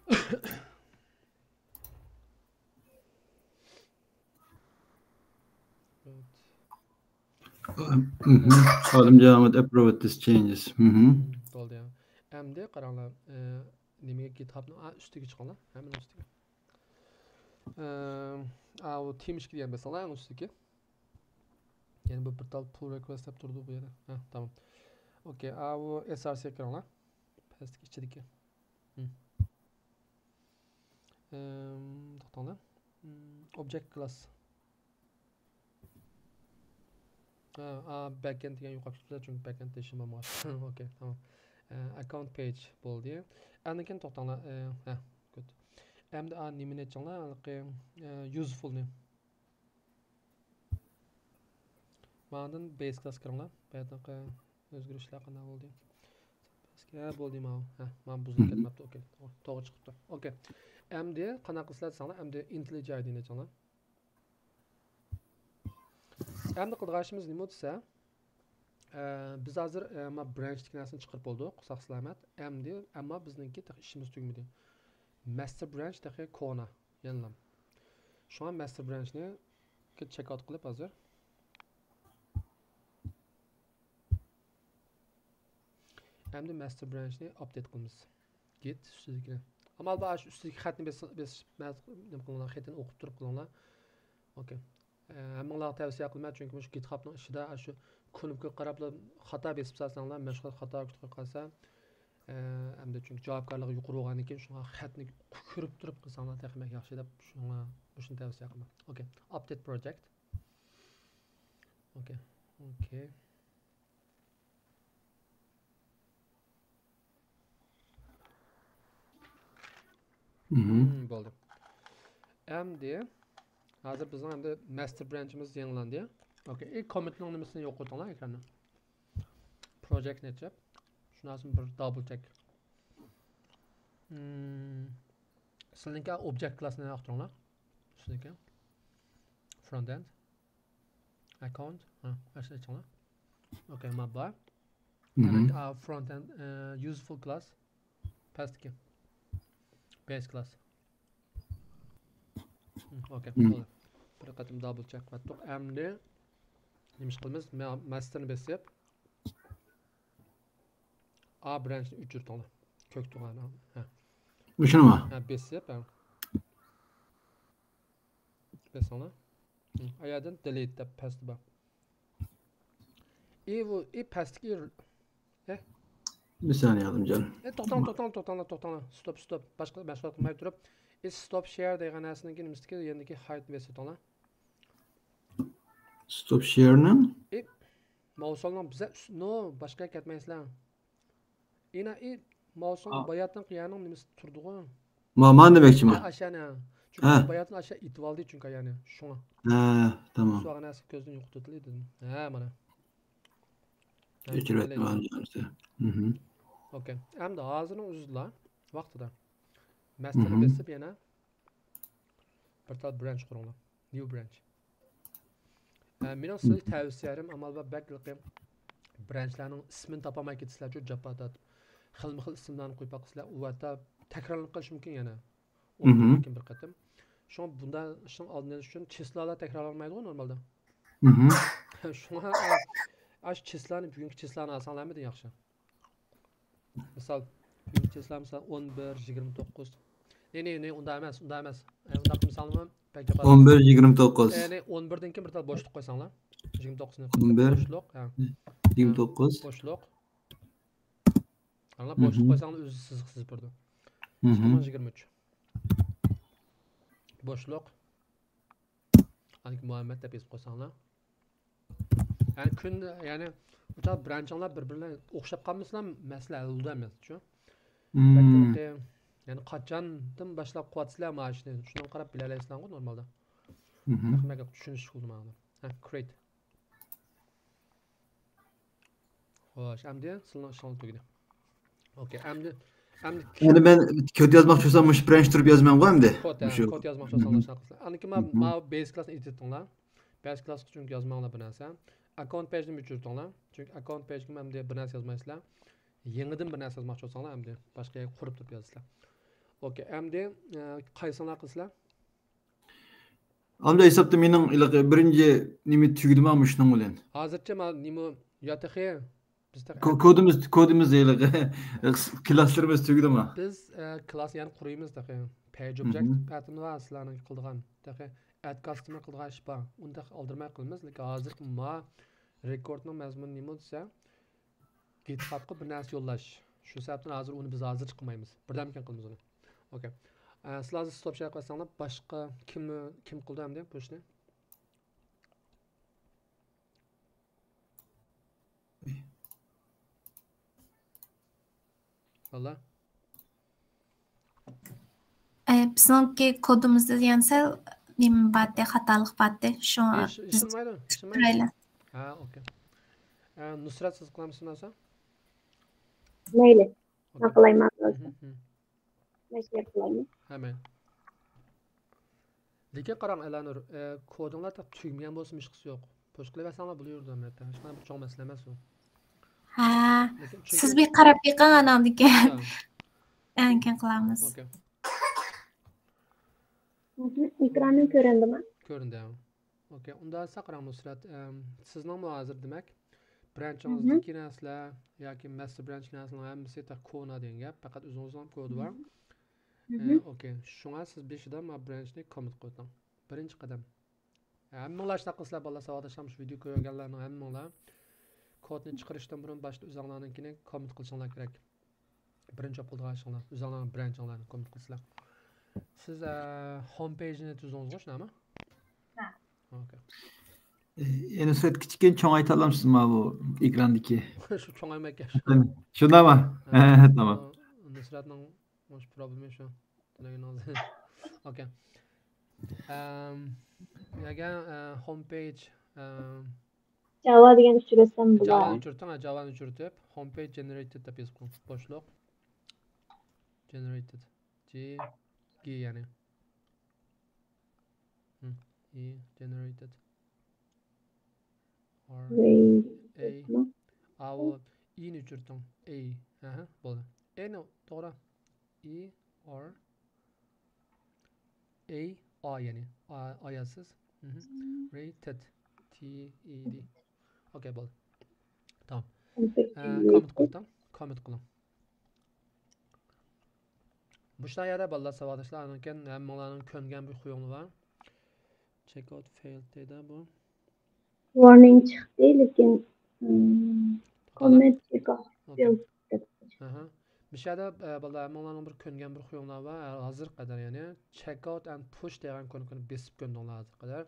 مهم. ئالىمجان، approve these changes. مهم. بولدى. ئەمدى قاراڭلار، ئە، نېمىگە، GitHub-نىڭ، ئا، ئۈستىگە چىقىڭلار. ھەممىنىڭ ئۈستىگە. ئەم، ئاۋۇ تېما ئىككى دېگەن بېسىڭلار ئەڭ ئۈستىدىكى. يەنە بۇ بىر تال pull request دەپ تۇرىدۇ بۇ يەردە. ھە، تامام. ئوكەي، ئاۋۇ S R C كىرىڭلار. پەستىكى ئىچىدىكى. ھىم. ئەم، توختاڭلار. ھىم، object class. ھە، ئا، backend دېگەن يوقاپ كېتىپتۇ، چۈنكى backend دېيىشىم بولمىغاچ. ئوكەي، تامام. ئە، account page بولدى. ئاندىن كېيىن توختاڭلار. ئە، ھە، good. ئەمدى ئا، نېمىنى ئېچىڭلار، ھېلىقى، ئە، useful-نى. ماڭدىن base class كىرىڭلار. بۇ يەردىكى ئۆزگىرىشلەر قانداق بولدى؟ ھە، بولدى ماۋۇ. ھە، مانا بۇزۇلۇپ كەتمەپتۇ. ئوكەي. توغرا چىقىپتۇ. ئوكەي. ئەمدى قانداق قىلىسىلەر دېسەڭلار، ئەمدى IntelliJ ئىدىنى ئېچىڭلار. ئەمدى قىلىدىغان ئىشىمىز نېمە دېسە، ئە، بىز ھازىر، ئە، ما برانچتىكى نەرسىنى چىقىرىپ بولدۇق، ساق سالامەت. ئەمدى، ئەمما بىزنىڭكى تېخى ئىشىمىز تۈگىمىدى. ماستېر برانچ تېخى كونا، يەنىلا. شۇڭا ماستېر برانچنى چېك ئاۋت قىلىپ ھازىر. ئەمدى ماستېر برانچنى ئاپدېيت قىلىمىز. گىت ئۈستىدىكىنى. ئامال بار، ئاشۇ ئۈستىدىكى خەتنى بېسىپ، بېسىپ، نېمە قىلىڭلار، خېتىنى ئوقۇپ تۇرۇپ قىلىڭلار. ئوكەي. ئە، ھەممىڭلارغا تەۋسىيە قىلىمەن، چۈنكى مۇشۇ گىتخابنىڭ ئىچىدە ئاشۇ كۇنۇپكىغا قاراپلا خاتا بېسىپ سالساڭلار، مەشغۇل خاتا كۆرۈپ قالسا، ئە، ئەمدى چۈنكى جاۋابكارلىقى يۇقىرى بولغاندىن كېيىن شۇڭا خەتنى كۆرۈپ تۇرۇپ قىلساڭلار تېخى بەك ياخشى دەپ شۇڭا مۇشۇنى تەۋسىيە قىلىمەن. ئوكەي. ئاپدېيت پروجېكت. ئوكەي. ئوكەي. مم، بولدى. ئەمدى ھازىر بىزنىڭ ئەمدى ماستېر برانچىمىز يېڭىلاندى. ئوكەي، ئى، كوممېنتنىڭ نېمىسىنى يوق قىلدىڭلار ئېكراننى. پروجېكتنى ئېچىپ، شۇنىڭ بىر دابل چېك. مم، سىلىنىڭكى ئوبجېكت كلاسنى ئاختۇرۇڭلار. سىلىنىڭكى فرونت ئېند. ئاككاونت، ھە، ئاشۇنى ئېچىڭلار. ئوكەي، ما بار. مم. ئەنە، ئا، فرونت ئېند، ئە، يۇزفۇل كلاس. پەستىكى. بەش كلاس. ھم، ئوكەي، مم. بولدى. بىر قېتىم دابل چېك قىلىۋەتتۇق. ئەمدى نېمە ئىش قىلىمىز؟ ما-، ماستېرنى بېسىپ، ئا برانچنى ئۆچۈرتۈڭلار. كۆك تۇغان، ھە. مۇشۇنىمۇ؟ ھە، بېسىپ، ھە. بېسىڭلار. ھم، ئاياردىن دېلېت دەپ پەستە بار. ئى، بۇ، ئى، پەستىكى، ھە؟ بىر سانىيە، ئالىمجان. ئى، توختاڭ، توختاڭ، توختاڭلار، توختاڭلار. ستوپ، ستوپ. باشقا مەشغۇلات قىلماي تۇرۇپ. ئى، ستوپ شېير دېگەن نەرسىنىڭكى نېمىسىدىكى يېنىدىكى ھايدنى بېسىۋېتىڭلار. ستوپ شېيرنىڭ؟ ئى، ماۋسالنىڭ بىزە ئۈست-، نو، باشقا كەتمەيسىلەر. ئىنا، ئى، ماۋسالنىڭ باياتىنقى يەرنىڭ نېمىسى تۇردىغۇ؟ ما-، مانا دېمەكچىمەن. ئاشانى. چۈنكى باياتىن ئاشا ئېتىۋالدى چۈنكى يەنى. شۇڭا. ھە، تامام. سوغان نەرسە كۆزدىن يوقىتىۋېتىلدى دېدىم. ھە، مانا. ھە، كۆچۈرۈۋەتتىم. ئوكەي. ئەمدى ھازىرنىڭ ئۆزىدىلا ۋاقتىدا. ماستېرنى بېسىپ يەنە بىر تال برانچ قۇرۇڭلار. نيۇ برانچ. ئە، مېنىڭ سىلەرگە تەۋسىيەم، ئامال بار بەك ھېلىقى برانچلارنىڭ ئىسمىنى تاپالماي كېتىسىلەر، جاپا تارتىپ. خىلمۇ خىل ئىسىملارنى قويۇپ باقىسىلەر. ئۇ ھەتتا تەكرارلىنىپ قېلىشى مۇمكىن يەنە. ئون كۈندىن كېيىن بىر قېتىم. شۇڭا بۇنداق ئىشنىڭ ئالدىنى ئېلىش ئۈچۈن چىسلالار تەكرارلانمايدىغۇ نورمالدا. شۇڭا، ئە، ئاشۇ چىسلانى، بۈگۈنكى چىسلانى ئالساڭلارمىدى ياخشى. مىسال، بۈگۈنكى چىسلا، مىسال، ئون بىر، يىگىرمە توققۇز. نې، نې، نې، ئۇنداق ئەمەس، ئۇنداق ئەمەس. ئە، ئۇنداق مىسالمۇ بەك جاپا. ئون بىر، يىگىرمە توققۇز. ئە، نې، ئون بىردىن كېيىن بىر تال بوشلۇق قويساڭلار. يىگىرمە توققۇزنى ئون بىر، بوشلۇق، ھە. يىگىرمە توققۇز. بوشلۇق. ئاڭلاپ، بوشلۇق قويساڭلار ئۆزى سىزىق سىزىپ بېرىدۇ. ئىككى مىڭ يىگىرمە ئۈچ. بوشلۇق. ئاندىن كېيىن مۇھەممەد دەپ يېزىپ قويساڭلار. يەنى كۈن، يەنى ئۇ چاغ برانچىڭلار بىر-بىرىنى ئوخشاپ قالمىسىلا، مەسىلە ھەل بولىدۇ ئەمەس، شۇ. بەك ھېلىقى، يەنى قاچاندىن باشلاپ قىلىۋاتىسىلەر مانا ئىشنى؟ شۇنىڭغا قاراپ بىلەلەيسىلەرغۇ نورمالدا. بەك چۈشىنىش بولدى ماڭا. ھە، كرېيت. خوش، ئەمدى سىلىنىڭ ئىشىڭىز تۈگىدى. ئوكەي، ئەمدى، ئەمدى يەنى مەن كود يازماقچى بولسام، مۇشۇ برانچ تۇرۇپ يازىمەنغۇ ئەمدى؟ كود، ھە، مۇشۇ. كود يازماقچى بولساڭلار شۇنداق قىلسىلەر. ئاندىن كېيىن مانا، ماۋۇ بېيس كلاسنى ئېتىۋېتىڭلار. بېيس كلاسقا چۈنكى يازماڭلار بىر نەرسە. ئاككاونت پېيجنى ئۆچۈرتۈڭلار. چۈنكى ئاككاونت پېيجغا ئەمدى بىر نەرسە يازمايسىلەر. يېڭىدىن بىر نەرسە يازماقچى بولساڭلار ئەمدى باشقا يەرگە قۇرۇپ تۇرۇپ يازىسىلەر. ئوكەي، ئەمدى، ئە، قايسىڭلار قىلىسىلەر؟ ئەمدى ھېسابتا مېنىڭ ھېلىقى بىرىنچى نېمە تۈگىدىما مۇشۇنىڭ بىلەن؟ ھازىرچە ما نېمە يا تېخى بىز تېخى كو-، كودىمىز، كودىمىز ھېلىقى كلاسلىرىمىز تۈگىدىما؟ بىز، ئە، كلاس يەنە قۇرۇيمىز تېخى. پەيج ئوبجېكت پەتىنى بار سىلەرنىڭ قىلىدىغان. تېخى ئەد كاستمېر قىلىدىغان ئىش بار. ئۇنى تېخى ئالدىرىماي قىلىمىز. لېكىن ھازىرقى ما رېكوردنىڭ مەزمۇنى نېمە دېسە، گىتخابقا بىر نەرسە يوللاش. شۇ سەۋەبتىن ھازىر ئۇنى بىز ھازىرچە قىلمايمىز. بىردەمكىن قىلىمىز ئۇنى. ئوكەي. ئە، سىلەر ھازىر ستوپ شېير قىلساڭلار، باشقا كىم، كىم قىلدى ئەمدى بۇ ئىشنى؟ باللا؟ ئە، بىزنىڭكى كودىمىزدا يەنە سەل نېمە بارتى، خاتالىق بارتى. شۇڭا ئىش-، بىز ئىشلىمەيدۇ، ئىشلىمەيدۇ. كۆرەيلى. ھە، ئوكەي. ئە، نۇسرەت، سىز قىلامسىز نەرسە؟ مەيلى. ئوكەي. قىلايمەن. مھم، مھم. مەشىيەت قىلايمەن. ھە، مەيلى. لېكىن قاراڭ، ئەلانۇر، ئە، كودىڭلار تېخى تۈگىمىگەن بولسىمۇ ھېچقىسى يوق. پۇش قىلىۋەرسەڭلار بولۇۋېرىدۇ، ئەلۋەتتە. ھېچقانداق بىر چوڭ مەسىلە ئەمەس ئۇ. ھە. لېكىن سىز چۈنكى بىر قاراپ بېقىڭ ئاناڭدىكى. ھە، ئەنكىن قىلارمىز. ئوكەي. مھم. ئېكرانىم كۆرۈندىمۇ؟ كۆرۈندى. ئوكەي، ئۇنداق دېسە قاراڭ نۇسرەت، ئەم، سىزنىڭمۇ ھازىر دېمەك برانچىڭىزدىكى نەرسىلەر ياكى ماستېر برانچ نەرسىلەرنىڭ ھەممىسى تەك كونا دېگەن گەپ، پەقەت ئۆزىڭىزنىڭ كودى بار. ئە، ئوكەي، شۇڭا سىز بېشىدا ما برانچنى كومىت قىلىۋېتىڭ. بىرىنچى قەدەم. ھەممىڭلار شۇنداق قىلسىلەر بالىلار، ساۋاقداشلار، شۇ ۋىدېو كۆرگەنلەرنىڭ ھەممىڭلار كودنى چىقىرىشتىن بۇرۇن باشتا ئۆزۈڭلارنىڭكىنى كومىت قىلىشىڭلار كېرەك. بىرىنچى بولۇپ قالىدىغان ئىشىڭلار، ئۆزۈڭلارنىڭ برانچىڭلارنى كومىت قىلىسىلەر. سىز، ئە، ھوم پېيجنى تۈزدىڭىزغۇ، شۇنداقمۇ؟ ھە. ئوكەي. ئەنە سەت كىچىككىنە چوڭايتالامسىزما بۇ ئېكراندىكى؟ شۇ چوڭايمايكەن. شۇنداقما؟ ھە، تامام. نۇسرەتنىڭ مۇشۇ پروبلېمى شۇ. تۈنەگىنىڭ. ئوكەي. ئەم، يەگەن، ئە، ھوم پېيج، ئەم، جاۋا دېگەن ئۆچۈرسەم جاۋانى بولا. ئۆچۈرتۈڭ، ھە، جاۋانى ئۆچۈرتۈپ، ھوم پېيج جېنېرېيتېد دەپ يېزىپ قويۇڭ. بوشلۇق. جېنېرېيتېد. جې، گې، يەنى. ھىم، ئى، جېنېرېيتېد. ئار، ئەي. ئاۋۇ، ئىنى ئۆچۈرتۈڭ. ئەي. ئەھە، بولدى. ئەينى، توغرا. ئى، ئار. ئەي، ئا، يەنى. ئا، ئا يازىسىز. مھم. رېيتېد. تى، ئى، دى. ئوكەي، بولدى. تامام. ئە، كومېنت قىلىڭ. كومېنت قىلىڭ. مۇشۇ يەردە بالىلار، ساۋاقداشلار، ئاندىن كېيىن ھەممىڭلارنىڭ كۆنگەن بىر خۇيۇڭلار بار. چېك ئاۋۇت فېيلد دەيدۇ بۇ. ۋارنىڭ چىقتى، لېكىن، ئىم، كوممېنت چېك ئاۋۇت ئوكەي. فېيلد دەپ. ئەھە. مۇشۇ يەردە، ئە، بالىلار، ھەممىڭلارنىڭ بىر كۆنگەن بىر خۇيۇڭلار بار. ھە، ھازىرغا قەدەر، يەنى چېك ئاۋۇت ئەند پۇش دېگەن كونكىنى بېسىپ كۆندۈڭلار ھازىرغا قەدەر.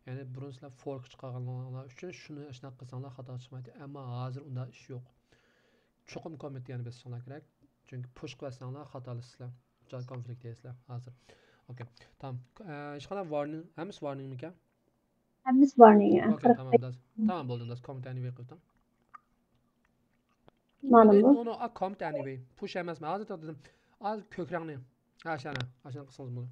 يەنى بۇرۇن سىلەر فورك چىقارغانلار ئۈچۈن شۇنى ئاشۇنداق قىلساڭلار خاتا چىقمايتتى. ئەمما ھازىر ئۇنداق ئىش يوق. چوقۇم كوممېنت يەنە بېسىشىڭلار كېرەك. چۈنكى پۇش قىلىۋەتسەڭلار خاتالىشىسىلەر. جان كونفلىكت يەيسىلەر ھازىر. ئوكەي. تامام. ئە، ھېچقانداق ۋارنىڭ، ھەممىسى ۋارنىڭمىكەن؟ ھەممىسى ۋارنىڭ. ئوكەي، تامام، داس. تامام بولدى، داس. كوممېنت ئەنىۋەي قىلىۋېتىڭ. مانىمۇ؟ نو، نو، ئا، كوممېنت ئەنىۋەي. پۇش ئەمەس، مەن ھازىر دېدىم. ھازىر كۆك رەڭنى. ھە، ئاشۇنى، ئاشۇنى قىلسىڭىز بولىدۇ.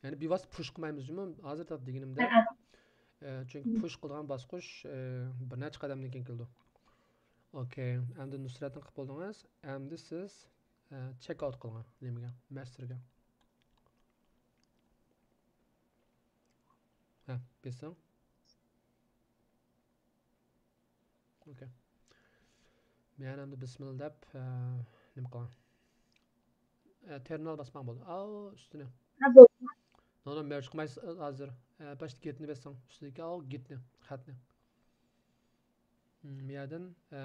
يەنى بىۋاسىتە پۇش قىلمايمىز جۇمۇ. ھازىر دېگىنىمدە، ئە، چۈنكى پۇش قىلىدىغان باسقۇچ، ئە، بىر نەچچە قەدەمدىن كېيىن كېلىدۇ. ئوكەي، ئەمدى نۇسرەتنى قىلىپ بولدىڭىز. ئەمدى سىز، ئە، چېك ئاۋۇت قىلىڭ نېمىگە؟ مەستەرگە. ھە، بېسىڭ. ئوكەي. مەن ئەمدى بىسمىللا دەپ، ئە، نېمە قىلىڭ. ئە، تېرمىنال باسماڭ بولدى. ئاۋۇ ئۈستىنى. نو، نو، مېرج قىلمايسىز ھازىر. ئە، باشتا گېتنى بېسىڭ. ئۈستىدىكى ئاۋۇ گېتنى، خەتنى. مم، بۇ يەردىن، ئە،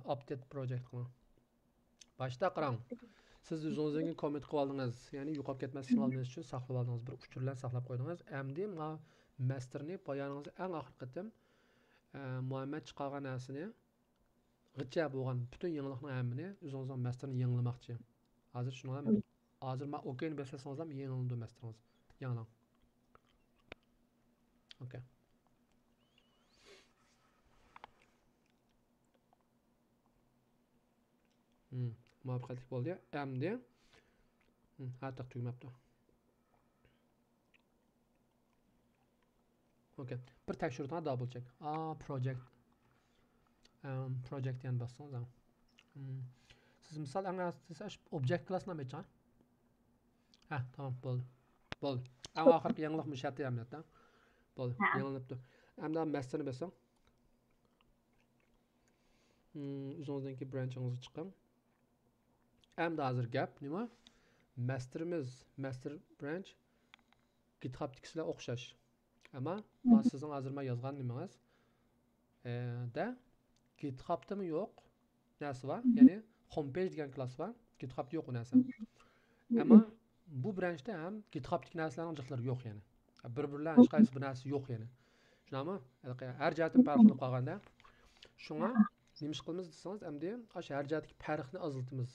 ئاپدېت پروجېكت قىلىڭ. باشتا قاراڭ. سىز ئۆزىڭىزدىن كوممېنت قىلىۋالدىڭىز. يەنى يوقاپ كەتمەسلىكىنى ئالدىنىڭىز ئۈچۈن ساقلىۋالدىڭىز. بىر ئۇچۇر بىلەن ساقلاپ قويدىڭىز. ئەمدى مانا مەستەرنى بايانىڭىزدا ئەڭ ئاخىرقى قېتىم، ئە، مۇھەممەد چىقارغان نەرسىنى غىچە بولغان پۈتۈن يېڭىلىقنىڭ ھەممىنى ئۆزىڭىزنىڭ مەستىرىنى يېڭىلىماقچى. ھازىر شۇنىڭ بىلەن، ھازىر مانا ئوكەينى بېسىۋەتسىڭىزلا يېڭىلىنىدۇ مەستىرىڭىز. يېڭىلىڭ. ئوكەي. مم، مۇۋەپپەقىيەتلىك بولدى. ئەمدى، مم، ھە، تېخى تۈگىمەپتۇ. ئوكەي. بىر تەكشۈرۈڭ، دابل چېك. ئا، پروجېكت. ئەم، پروجېكت يەنە باسسىڭىز، ھە. مم. سىز مىسال، ئەڭ ئاساسىي ئوبجېكت كلاسنى ئېچىڭ. ھە، تامام، بولدى. بولدى. ئەڭ ئاخىرقى يېڭىلىق مۇشۇ يەردە ئەمەلىيەتتە. بولدى، ھە. يېڭىلىنىپتۇ. ئەمدى مەستەرنى بېسىڭ. مم، ئۆزىڭىزنىڭكى برانچىڭىزغا چىقىڭ. ئەمدى ھازىر گەپ نېمە؟ مەستىرىمىز، مەستەر برانچ گىتخابتىكىسىلەر ئوخشاش. ئەمما مانا سىزنىڭ ھازىر مانا يازغان نېمىڭىز، ئە، دە گىتخابتىمۇ يوق نەرسە بار، يەنى ھوم پېيج دېگەن كلاس بار، گىتخابتا يوق ئۇ نەرسە. ئەمما بۇ برانچتا ھەم گىتخابتىكى نەرسىلەرنىڭ جىقلىرى يوق يەنى. بىر-بىرلەر ھېچقايسى بىر نەرسە يوق يەنى. شۇنداقمۇ؟ ھېلىقى ھەر جەھەتتىن پەرقلىنىپ قالغاندا. شۇڭا نېمە ئىش قىلىمىز دېسىڭىز، ئەمدى ئاشۇ ھەر جەھەتتىكى پەرقنى ئازلىتىمىز.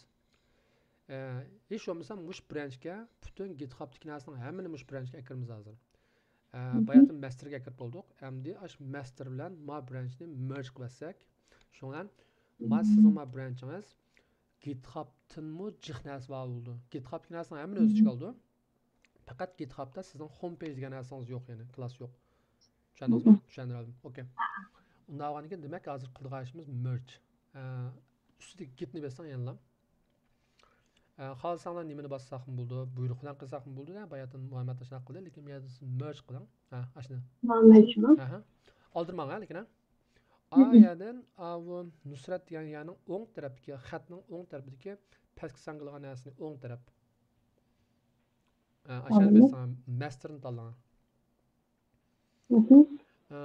ئە، ھېچ بولمىسا مۇشۇ برانچكە پۈتۈن گىتخابتىكى نەرسىنىڭ ھەممىنى مۇشۇ برانچكە ئەكىرىمىز ھازىر. ئە، باياتىن مەستەرگە ئەكىرىپ بولدۇق. ئەمدى ئاشۇ مەستەر بىلەن ما برانچنى مېرج قىلىۋەتسەك، شۇنىڭ بىلەن ما سىزنىڭ ما برانچىڭىز گىتخابتىنمۇ جىق نەرسە بار بولىدۇ. گىتخابتىكى نەرسىنىڭ ھەممىنى ئۆز ئىچىگە ئالىدۇ. پەقەت گىتخابتا سىزنىڭ ھوم پېيج دېگەن نەرسىڭىز يوق، يەنى كلاس يوق. چۈشەندىڭىزمۇ؟ چۈشەندۈرەلدىم. ئوكەي. ئۇنداق بولغاندىكىن دېمەك ھازىر قىلىدىغان ئىشىمىز مېرج. ئە، ئۈستىدىكى گىتنى بېسىڭ يەنىلا. ئە، خالىساڭلار نېمىنى باسساقمۇ بولىدۇ، بۇيرۇق بىلەن قىلساقمۇ بولىدۇ دە، باياتىن مۇھەممەد ئاشۇنداق قىلدى، لېكىن بۇ يەردە سىز مېرج قىلىڭ. ھە، ئاشۇنى. مېرجمۇ؟ ئەھە. ئالدىرىماڭ ھە، لېكىن ھە. ئا يەردىن، ئا، بۇ نۇسرەت دېگەن يەرنىڭ ئوڭ تەرەپتىكى، خەتنىڭ ئوڭ تەرىپىدىكى پەسكە ساڭگىلىغان نەرسىنى ئوڭ تەرەپ. ئە، ئاشۇ يەرنى بېسىڭ، مەستىرنى تاللاڭ. ئە،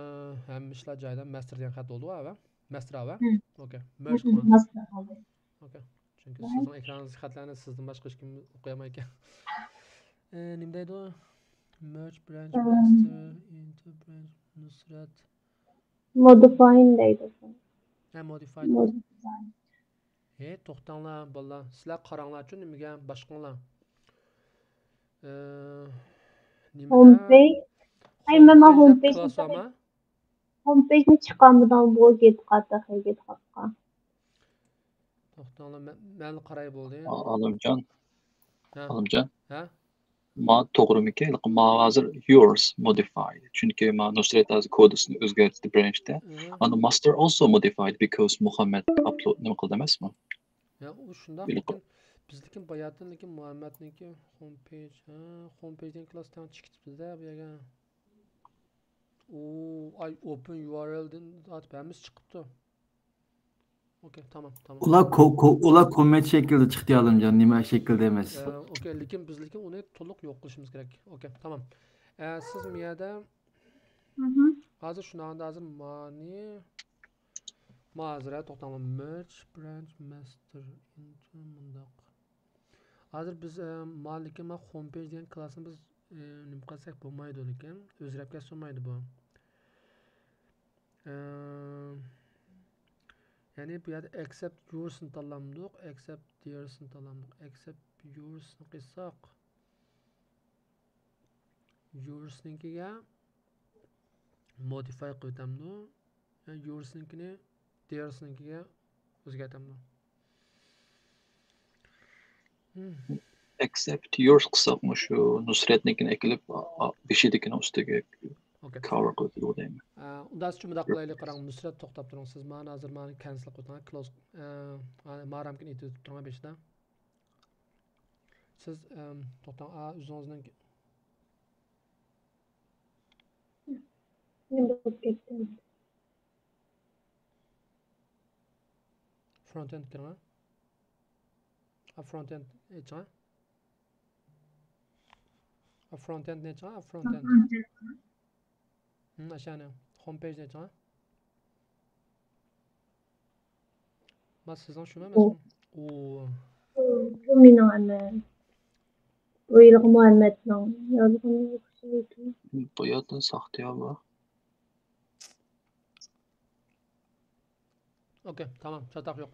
ھەممە ئىشلار جايىدا. مەستىر دېگەن خەت بولدىغۇ ئەۋە؟ مەستىر ئەۋە؟ ئوكەي. مېرج قىلىڭ. مەستىر قىلدى. ئوكەي. چۈنكى سىزنىڭ ئېكرانىڭىزدىكى خەتلەرنى سىزدىن باشقا ھېچكىم ئوقۇيالمايدىكەن. ئە، نېمە دەيدۇ؟ مېرج برانچ مەستىر ئىنتو برانچ نۇسرەت. مودىفاين دەيدۇ. ھە، مودىفاين. مودىفاين. ھەي، توختاڭلار، بالىلار. سىلەر قاراڭلارچۇ نېمىگە، باشقىڭلار. ئە، نېمىدە؟ ھوم پېيج. ھەي، مەن ھوم پېيجنى چىقارمىدىم بۇ گىتخابقا. توختاڭلار، مەن، مەن قاراي بولدى. ئالىمجان. ھە. ئالىمجان. ھە؟ ما توغرىمىكى؟ ما ھازىر yours modified. چۈنكى ما نۇسرەت ھازىر كودىسىنى ئۆزگەرتتى برانچتا. ئانا master also modified because مۇھەممەد ئاپلود نېمە قىلدى ئەمەسمۇ؟ يا، ئۇ شۇنداق، لېكىن بىزدىكى باياتىن، لېكىن مۇھەممەدنىڭكى ھوم پېيج، ھە، ھوم پېيج دېگەن كلاس تەڭ چىقىپتۇ-دە بۇ يەرگە. ئۇ، ئاي، ئوپېن يۇ ئار ئېل دىن تارتىپ ھەممىسى چىقىپتۇ. ئوكەي، تامام، تامام. ئۇلار كو-، كو-، ئۇلار كوممېنت شەكلىدە چىقتى، ئالىمجان، نېمە شەكلىدە ئەمەس. ئە، ئوكەي، لېكىن بىز، لېكىن ئۇنى تولۇق يوق قىلىشىمىز كېرەك. ئوكەي، تامام. ئە، سىز مۇ يەردە ھازىر شۇنداق، ھازىر مانى، ما ھازىر، ھە، توختاڭلار، مېرج برانچ مەستىر ئىنتو مۇنداق. ھازىر بىز، ئە، ما، لېكىن ما ھوم پېيج دېگەن كلاسنى بىز، ئە، نېمە قىلساق بولمايدۇ، لېكىن ئۆزگەرتكەن بولمايدۇ بۇ. ئە، يەنى بۇ يەردە ئەكسەپت يۇرسنى تاللامدۇق، ئەكسەپت دېيەرسنى تاللامدۇق، ئەكسەپت يۇرسنى قىلساق، يۇرسنىڭكىگە مودىفاي قىلىۋېتەمدۇ؟ يا يۇرسنىڭكىنى دېيەرسنىڭكىگە ئۆزگەرتەمدۇ؟ ئەكسەپت يۇرس قىلساق مۇشۇ نۇسرەتنىڭكىنى ئەكېلىپ، ئا-، ئا-، بېشىدىكىنىڭ ئۈستىگە ئوكەي. كاۋېر قىلىپ بولىدۇ دەيمەن. ئە، ئۇنداقسىچۇ مۇنداق قىلايلى، قاراڭ، نۇسرەت توختاپ تۇرۇڭ. سىز مانا ھازىر مانا كەنسىل قىلىۋېتىڭ، كلوز، ئە، ما رامكىنى ئېتىۋېتىپ تۇرۇڭ بېشىدا. سىز، ئەم، توختاڭ، ئا، ئۆزىڭىزنىڭ نېمە بولۇپ كەتتى؟ فرونت ئېند كىرىڭە. ئا، فرونت ئېند ئېچىڭە. ئا، فرونت ئېندنى ئېچىڭە، ئا، فرونت ئېند. ھىم، ئاشۇنى. ھوم پېيجنى ئېچىڭە. ما سىزنىڭ شۇمۇ ئەمەسمۇ؟ ئۇ. ئۇ. بۇ، بۇ مېنىڭ ئەمەس. بۇ ھېلىقى مۇھەممەدنىڭ يازغىنى ئوخشايدۇ. بۇ يەردىن ساختىيا بۇ. ئوكەي، تامام، چاتاق يوق.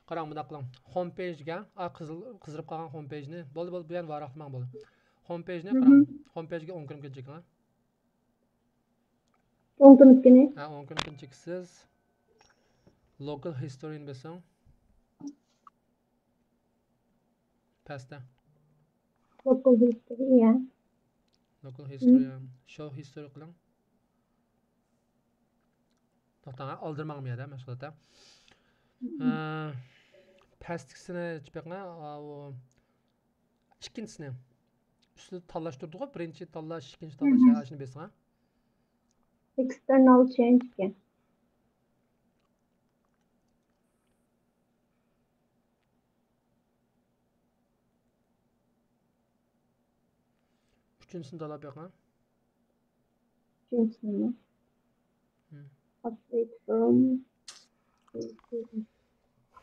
قاراڭ، مۇنداق قىلىڭ. ھوم پېيجگە، ئا، قىزىل، قىزىرىپ قالغان ھوم پېيجنى. بولدى، بولدى، بۇ يەرنى ۋاراقلىماڭ، بولدى. ھوم پېيجنى قاراڭ. ھوم پېيجگە ئون كۈن كېچىكىڭ. ئون كۈن كېچىكىنى. ھە، ئون كۈن كېچىكىسىز. لوكال ھىستورىنى بېسىڭ. پەستە. لوكال ھىستورى، يا. لوكال ھىستورى، يا. شو ھىستورى قىلىڭ. توختاڭ، ئالدىرىماڭ بۇ يەردە، مەشغۇلات، ھە. ئە، پەستىكىسىنى ئېچىپ بېقىڭ، ئا، ئۇ ئىككىنچىسىنى. ئۈستىدە تاللاش تۇرىدىغۇ، بىرىنچى تاللاش، ئىككىنچى تاللاش، ھە، شۇنى بېسىڭ، ھە. ئېكستېرنال چېنج ئىكەن. ئۈچىنچىسىنى تاللاپ بېقىڭ. ئۈچىنچىسىنىمۇ؟ ھىم. Update from.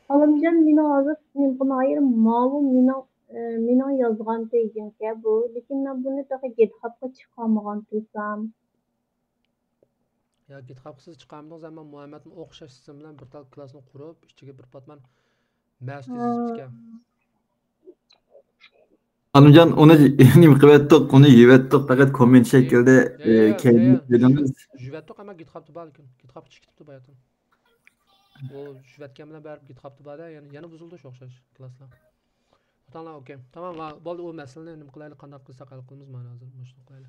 ئالىمجان، مېنىڭ ھازىر نېمە قىلمايىم، ماۋۇ مېنىڭ، ئە، مېنىڭ يازغان پېيجىمكەن بۇ، لېكىن مەن بۇنى تېخى گىتخابقا چىقارمىغان تۇرسام. يا گىتخابقا سىز چىقارمىدىڭىز، ئەمما مۇھەممەدمۇ ئوخشاش سىزىم بىلەن بىر تال كلاسنى قۇرۇپ، ئىچىگە بىر پات مەن مەسۇت يېزىپتىكەن. ئالىمجان، ئۇنى نېمە قىلىۋەتتۇق، ئۇنى يۇيۇۋەتتۇق، پەقەت كوممېنت شەكلىدە، يا، يا، ئە، يا، كەينىدە يا. قويدۇڭىز. يۇيۇۋەتتۇق، ئەمما گىتخابتا بار ئىكەن. گىتخابقا چىقىپ كېتىپتۇ باياتىن. ئۇ چۈشۈۋەتكەن بىلەن بەرىبىر گىتخابتا بار-دە، يەنە، يەنە بۇزۇلدى شۇ ئوخشاش كلاسلار. ئوتاڭلار، ئوكەي. تامام، ۋا-، بولدى، ئۇ مەسىلىنى نېمە قىلايلى، قانداق قىلساق ھەل قىلىمىز، مانا ھازىر مۇشۇنى قىلايلى.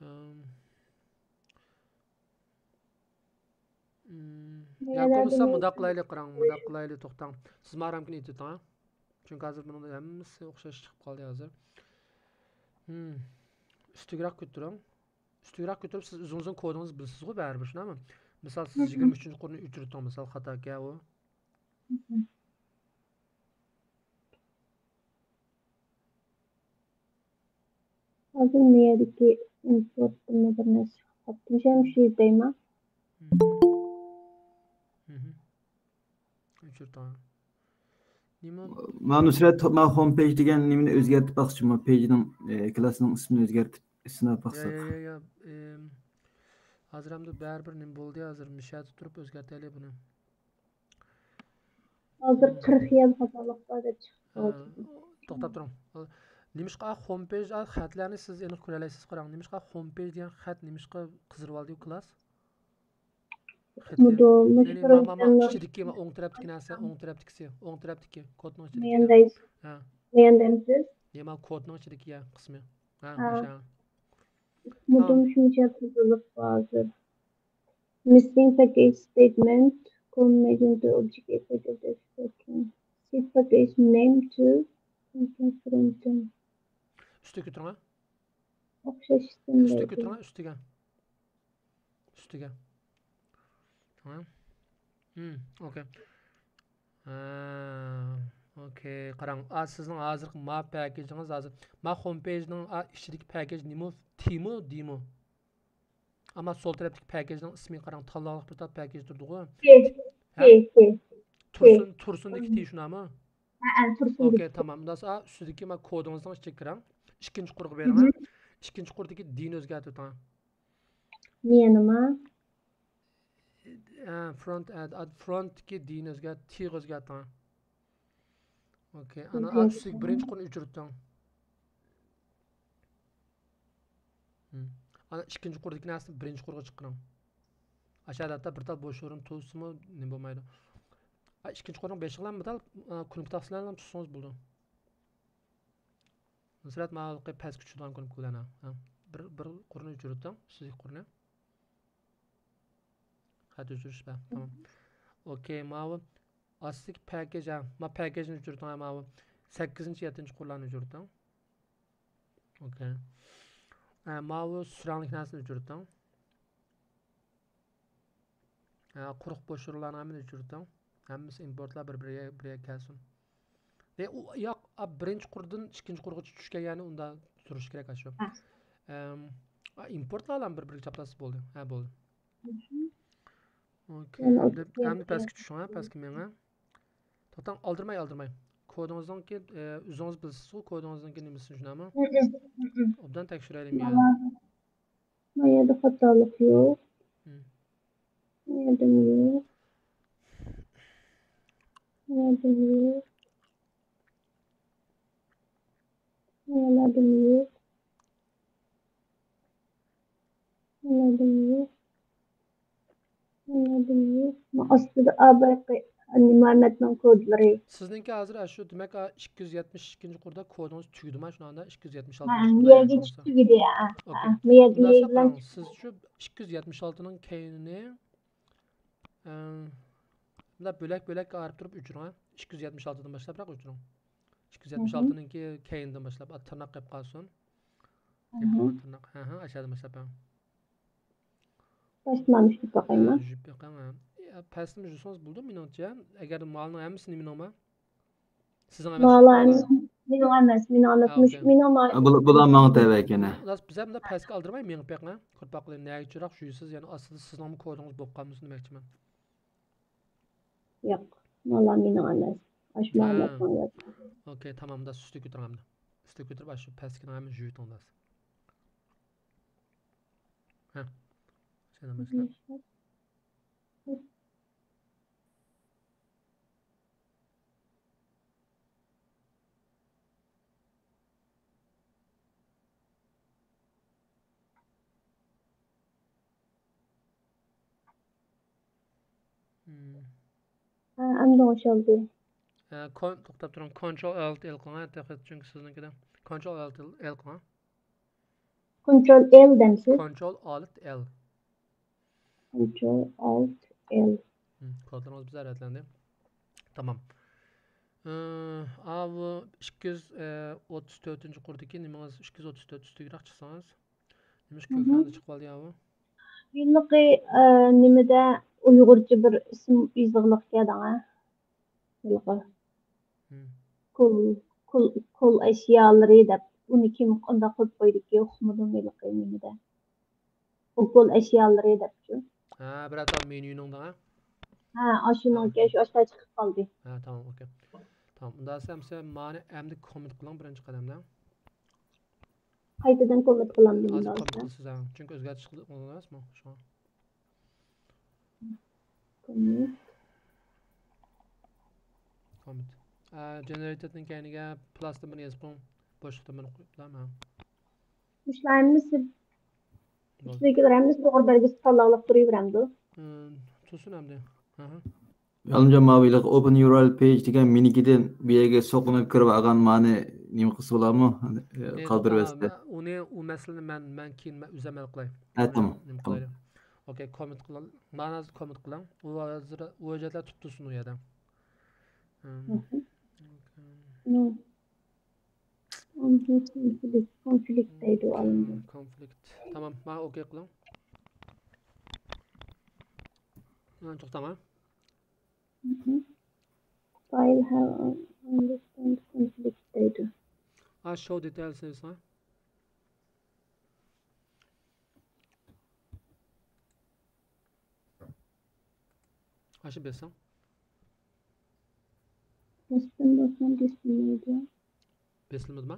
ئىم، ئىم، يا بولمىسا مۇنداق قىلايلى، قاراڭ، مۇنداق قىلايلى، توختاڭ. سىز ماڭا رامكىنى ئېتىۋېتىڭ، ھە؟ چۈنكى ھازىر بۇنىڭدا ھەممىسى ئوخشاش چىقىپ قالدى ھازىر. ھىم. ئۈستىگىراق كۆتۈرۈڭ. ئۈستىگىراق كۆتۈرۈپ، سىز ئۆزىڭىزنىڭ كودىڭىزنى بىلىسىزغۇ، بەرىبىر، شۇنداقمۇ؟ مىسال، سىز يىگىرمە ئۈچىنچى قۇرنى ئۆچۈرۈۋېتىڭ، مىسال، خاتاكەن ئۇ. ھازىر مۇ يەردىكى ئىمپورتتىنمۇ بىر نەرسە چىقىپ قاپتۇ. مۇشۇ يەرگە چۈشۈرۈپ بېرەيما؟ مم. مم. ئۆچۈرتۈڭ. نېمە؟ ما نۇسرەت، ما ھوم پېيج دېگەن نېمىنى ئۆزگەرتىپ باقسىچۇ، ما پېيجنىڭ، ئە، كلاسنىڭ ئىسمىنى ئۆزگەرتىپ، سىناپ يا، باقساق. يا، يا، يا، ئىم، ھازىر ئەمدى بەرىبىر نېمە بولدى، ھازىر مۇشۇ يەردە تۇرۇپ ئۆزگەرتەيلى بۇنى. ھازىر قىرىق خىيال خاتالىق بار دەپ چىقىپ قالدى. توختاپ تۇرۇڭ. نېمىشقا ھوم پېيج، خەتلەرنى سىز ئېنىق كۆرەلەيسىز، قاراڭ. نېمىشقا ھوم پېيج دېگەن خەت نېمىشقا قىزىرىۋالدى ئۇ كلاس؟ خەتكە. مۇدۇ، مۇشۇ يەنى ما، ما، ما، ئىچىدىكى، ما، ئوڭ تەرەپتىكى نەرسە، ئوڭ تەرەپتىكىسى، ئوڭ تەرەپتىكى، كودنىڭ ئىچىدىكى. مۇيەندە، ھە. مۇيەندەمسىز؟ يا، ما، كودنىڭ ئىچىدىكى، يا، قىسمى. ھە، ھە. مۇشۇ. مۇدۇم شۇنچە بۇزۇلۇپ ھازىر. Missing package statement, call message to object effective description. Set package name to content. ئۈستىگە كۆتۈرۈڭ. ئوخشاش ئىسىم ئۈستىگە بەردى. كۆتۈرۈڭ، ئۈستىگە. ئۈستىگە. تامام. ھىم، ئوكەي. ھە، ئوكەي. قاراڭ، ئا، سىزنىڭ ھازىرقى ما پەكىجىڭىز ھازىر، ما ھوم پېيجنىڭ، ئا، ئىچىدىكى پەكىج نېمە؟ تىمۇ، دىمۇ؟ ئەمما سول تەرەپتىكى پەكىجنىڭ ئىسمى قاراڭ، تاللانلىق بىر تال پەكىج تۇرىدىغۇ. تى، ھە؟ تى، تى. تۇرسۇن، تى. تۇرسۇندىكى تى شۇنداقمۇ؟ ھە، ھە، تۇرسۇندىكى. ئوكەي، تامام. ئۇنداق بولسا، ئۈستىدىكى ما كودىڭىزنىڭ ئىچىگە كىرىڭ. ئىككىنچى قۇرغا بېرىڭ، ھە؟ مم. ئىككىنچى قۇردىكى دىنى ئۆزگەرتىۋېتىڭ. نېمە؟ ئە، فرونت، ئە، ئە، فرونتتىكى دىنى ئۆزگەرت، تىغا ئۆزگەرتىڭ. ئوكەي، ئانا، ئوكەي. ئۈستىدىكى بىرىنچى قۇرنى ئۆچۈرۈۋېتىڭ. ھىم. ئانا، ئىككىنچى قۇردىكى نەرسىنى بىرىنچى قۇرغا چىقىرىڭ. ئاشۇ ھالەتتە بىر تال بوش ئورۇن تۇرسىمۇ نېمە بولمايدۇ. ئا، ئىككىنچى قۇرنىڭ بېشىغا بىلەن بىر تال، ئا، كۇنۇپكا تاقىسى بىلەن تۇتسىڭىز بولىدۇ. نۇسرەت، ماۋۇ پەسكە چۈشىدىغان كۇنۇپكا بىلەن، ھە. بىر، بىر قۇرنى ئۆچۈرۈۋېتىڭ، ئۈستىدىكى قۇرنى. خەت ئۆچۈرۈش بار، تامام. ئوكەي، ماۋۇ ئاستىدىكى پەكىج، ھە، ما پەكىجنى ئۆچۈرتۈڭ، ھە، ماۋۇ سەككىزىنچى، يەتتىنچى قۇرلارنى ئۆچۈرتۈڭ. ئوكەي. ھە، ماۋۇ سۈرەڭلىك نەرسىنى ئۆچۈرتۈڭ. ھە، قۇرۇق بوش ئورۇنلارنى ھەممىنى ئۆچۈرتۈڭ. ھەممىسى ئىمپورتلار بىر، بىرگە، بىرگە كەلسۇن. ئە، ئۇ، ياق، ئا، بىرىنچى قۇردىن ئىككىنچى قۇرغىچە چۈشكەن يەرنى ئۇندا تۇرۇش كېرەك، ئاشۇ. ھە. ئەم، ئا، ئىمپورتلارلا بىر، بىرگە چاپلاتسا بولدى. ھە، بولدى. مهم. ئوكەي. يەنە ئەمدى، ئوتتۇز ئەمدى يەتتە. پەسكە چۈشۈڭ، ھە، پەسكە مېڭىڭ. توختاڭ، ئالدىرىماي، ئالدىرىماي. كودىڭىزنىڭكى، ئە، ئۆزىڭىز بىلىسىزغۇ، كودىڭىزنىڭكى نېمىسىنى، شۇنداقمۇ؟ مم، مم، مم، مم. ئوبدان تەكشۈرەيلى، مانا. ما يەردە خاتالىق يوق. مم. ما يەردىمۇ يوق. ما يەردىمۇ يوق. ما يەردىمۇ يوق. ما يەردىمۇ يوق. ما يەردىمۇ يوق. ما ئاستىدا، ئا، بايىقى مۇھەممەتنىڭ كودلىرى. سىزنىڭكى ھازىر ئاشۇ، دېمەك، ئا، ئىككى يۈز يەتمىش ئىككىنچى قۇردا كودىڭىز تۈگىدىما؟ شۇنداقتا ئىككى يۈز يەتمىش ئالتىنچى ھە، قۇردا مۇ يەرگىچە تۈگىدى، ھە، ئوكەي. ھە، مۇ يەردە مۇنداق مۇ يەر بىلەن قىلىڭ، سىز شۇ ئىككى يۈز يەتمىش ئالتىنىڭ كەينىنى، ئە، مۇنداق بۆلەك-بۆلەككە ئايرىپ تۇرۇپ ئۆچۈرۈڭ، ھە. ئىككى يۈز يەتمىش ئالتىدىن باشلاپراق ئۆچۈرۈڭ. ئىككى يۈز يەتمىش ئالتىنىڭكى كەينىدىن باشلاپ، ئا، تىرناق قېلىپ قالسۇن. مهم. تىرناق، ھە، ھە، ئاشۇ يەردىن باشلاپ، ھە. پەستىن مانا شۇ باقايمۇ؟ ھە، يۈزۈپ بېقىڭ، ھە. يا، پەستىن يۈزسىڭىز بولىدۇ، مېنىڭچە. ئەگەر مالنىڭ ھەممىسى نېمىنىڭما؟ سىزنىڭ ئەمەس، مالا مالا. ئەمەس، مېنىڭ ئەمەس، مېنىڭ ئەمەس. ھە، مۇش-، ئوكەي. مېنىڭ ما-، ھە، بۇلا-، بۇلار ماڭا تەۋە ئىكەن، ھە. بىز، بىز ھەمدە پەسكە ئالدىرىماي مېڭىپ بېقىڭ، ھە. كۆرۈپ باققىلى، نەگىچىراق يۈرىسىز، يەنە ئاستىدا سىزنىڭمۇ كودىڭىز بولۇپ قالمىسۇن دېمەكچىمەن. ياق، مالا مېنىڭ ئەمەس. ئاشۇ ھە. مۇھەممەتنىڭ يازغىنى. ئوكەي، تامام، ئۇندا ئۈستىگە كۆتۈرۈڭ ئەمدى. ئۈستىگە كۆتۈرۈپ، ئاشۇ پەسكىنىڭ ھەممىسىنى يۇيۇۋېتىڭ، ئۇندا. ھە. شۇنداق باشلاپ. مم. ھە، ئەمدى ئوڭشالدى. ئە، كون-، توختاپ تۇرۇڭ. كونترول ئالت ئېل قىلىڭ، تېخى، چۈنكى سىزنىڭكىدە. كونترول ئالت ئېل قىلىڭ. كونترول ئېل دەمسىز؟ كونترول ئالت ئېل. كونترول ئالت ئېل. ھىم، كودلىرىڭىز بىزدە رەتلەندى. تامام. ئى، ئاۋۇ ئىككى يۈز ئوتتۇز تۆتىنچى قۇردىكى نېمىڭىز، ئىككى يۈز ئوتتۇز تۆت ئۈستىگىرەك چىقسىڭىز. نېمىش كۆكرەڭدە چىقىپ قالدى ياۋۇ؟ ھېلىقى، ئە، نېمىدە ئۇيغۇرچە بىر ئىسىم يېزىقلىقكەن ھە. ھېلىقى. ھىم. كول، كول، كول ئەشيالىرى دەپ ئۇنى كىم قانداق قىلىپ قويدىكى ئۇقمىدىم ھېلىقى نېمىدە. ئۇ كول ئەشيالىرى دەپچۇ. ھە، بىر ئەتە مېنيۇنىڭدا ھە؟ ھە، ئاشۇنىڭكى شۇ ئاشتا چىقىپ قالدى. ھە، تامام، ئوكەي. تامام، ئۇنداق دېسە ئەمسە مانى ئەمدى كومېنت قىلىڭ بىرىنچى قەدەمدە. قايتىدىن كومېنت قىلامدۇ ھازىر ئۇنداق كومېنت بولسا؟ قىلىسىز ھە. چۈنكى ئۆزگەرتىش قىلدى ئەمەسمۇ شۇڭا. كومېنت. كومېنت. ئە، جېنېرېيتېدنىڭ كەينىگە پلاستىن بىرنى يېزىپ قويۇڭ. بوشلۇقتىن بىرنى قويۇپلا مانا. مۇشۇلار ھەممىسى، بولدى. ئۈستىدىكىلەر ھەممىسى ئۇيغۇر بەلگىسى تاللاۋلاپ تۇرۇۋېرەمدۇ؟ ھىم، تۇرسۇن ئەمدى. ھە، ھە. ئالىمجان، ماۋۇ ھېلىقى open URL page دېگەن مېنىڭكىدىن بۇ يەرگە سوقۇنۇپ كىرىپ ئالغان مانى نېمە قىلسا بولامۇ؟ ئى، قالدۇرۇۋەتسە. توختا، ئۇنى، ئۇ مەسىلىنى مەن، مەن كېيىن مەن ئۆزۈم ھەل قىلاي. ھە، تامام، نېمە تامام. قىلايلى؟ ئوكەي، كومېنت قىلىڭ. مانا ھازىر كومېنت قىلىڭ. ئۇ ھازىر ئۇ ھۆججەتلەر تۇتۇپ تۇرسۇن ئۇ يەردە. ھىم. مم. ئۇنى كونفلىكت، كونفلىكت دەيدۇ ئالىمجان. كونفلىكت. تامام، مانا ئوكەي قىلىڭ. ھە، توختاڭ ھە. مم. File have understand conflict دەيدۇ. ھە، show details دەيسىڭ. ئاشۇ بېسىڭ. بېسىم بولسام بېسىلمايدۇ. بېسىلمىدىما؟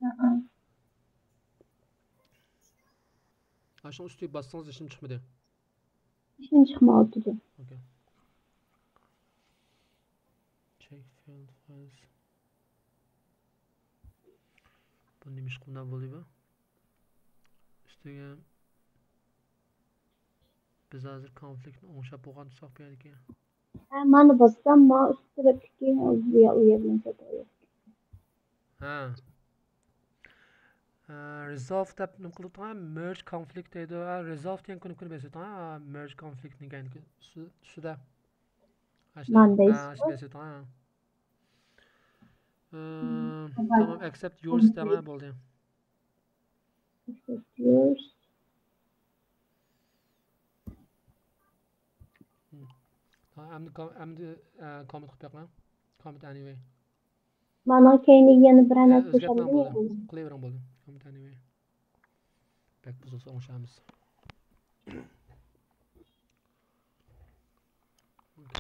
ھەئە. ئاشۇنىڭ ئۈستىگە باسسىڭىز ھېچنېمە چىقمىدى. ھېچنېمە چىقمايۋاتىدۇ. ئوكەي. Check failed files. بۇ نېمە ئىش قىلغان بولدى بۇ؟ ئۈستىگە بىز ھازىر كونفلىكتنى ئوڭشاپ بولغان تۇرساق بۇ يەردىكى. ھە، مانا باسسام، ما ئۈست تەرەپتىكى ئۇ يەر بىلەن كەتتى. ھە. ھە، resolve دەپ نېمە قىلىپ تۇرغان؟ Merge conflict دەيدۇ. ھە، resolve دېگەن كۇنۇپكىنى بېسىۋېتىڭ. ھە، merge conflict نىڭ كەينىدىكى ئۈستىدە. ئاشۇ، ماندايسىز. ھە، ئاشۇ بېسىۋېتىڭ. ھە. ئى، تامام، accept yours دەڭ، ھە، بولدى. Accept yours. ھە، ئەمدى كام-، ئەمدى، ئە، comment قىلىپ بېقىڭ. Comment anyway. مانا كەينىگە يەنە بىر ھە، ئەمەس ئۆزگەرتمەڭ، قوشامدۇ بولدى. يەنە. قىلىۋېرىڭ، بولدى. Comment anyway. بەك بۇزۇلسا ئوڭشامىز.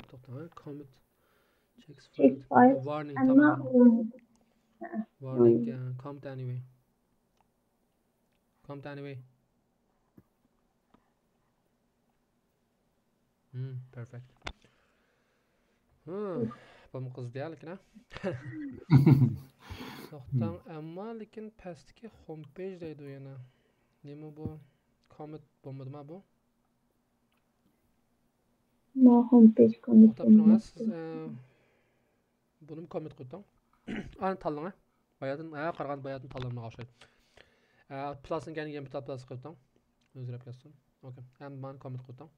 توختاڭ، comment checks Check failed. failed. Warning، ئەمما تامام. ئۇ Warning، ئە، comment anyway. Comment anyway. ھىم، perfect. ھىم، بۇمۇ قىزىدى يا لېكىن ھە. توختاڭ، ئەمما لېكىن پەستىكى home page دەيدۇ يەنە. نېمە بۇ؟ Comment بولمىدىما بۇ؟ ما home page comment توختاپ تۇرۇڭ، بولماپتۇ. سىز، ئە، بۇنىمۇ comment قىلىۋېتىڭ. ئانى تاللاڭ، ھە. باياتىن، ھە، قارىغاندا باياتىن تاللانمىغان ئوخشايدۇ. ئە، پلاسنىڭ كەينىگە يەنە بىر تال پلاس قىلىۋېتىڭ. ئۆزگىرىپ كەتسۇن. ئوكەي. ھەم مانا comment قىلىۋېتىڭ.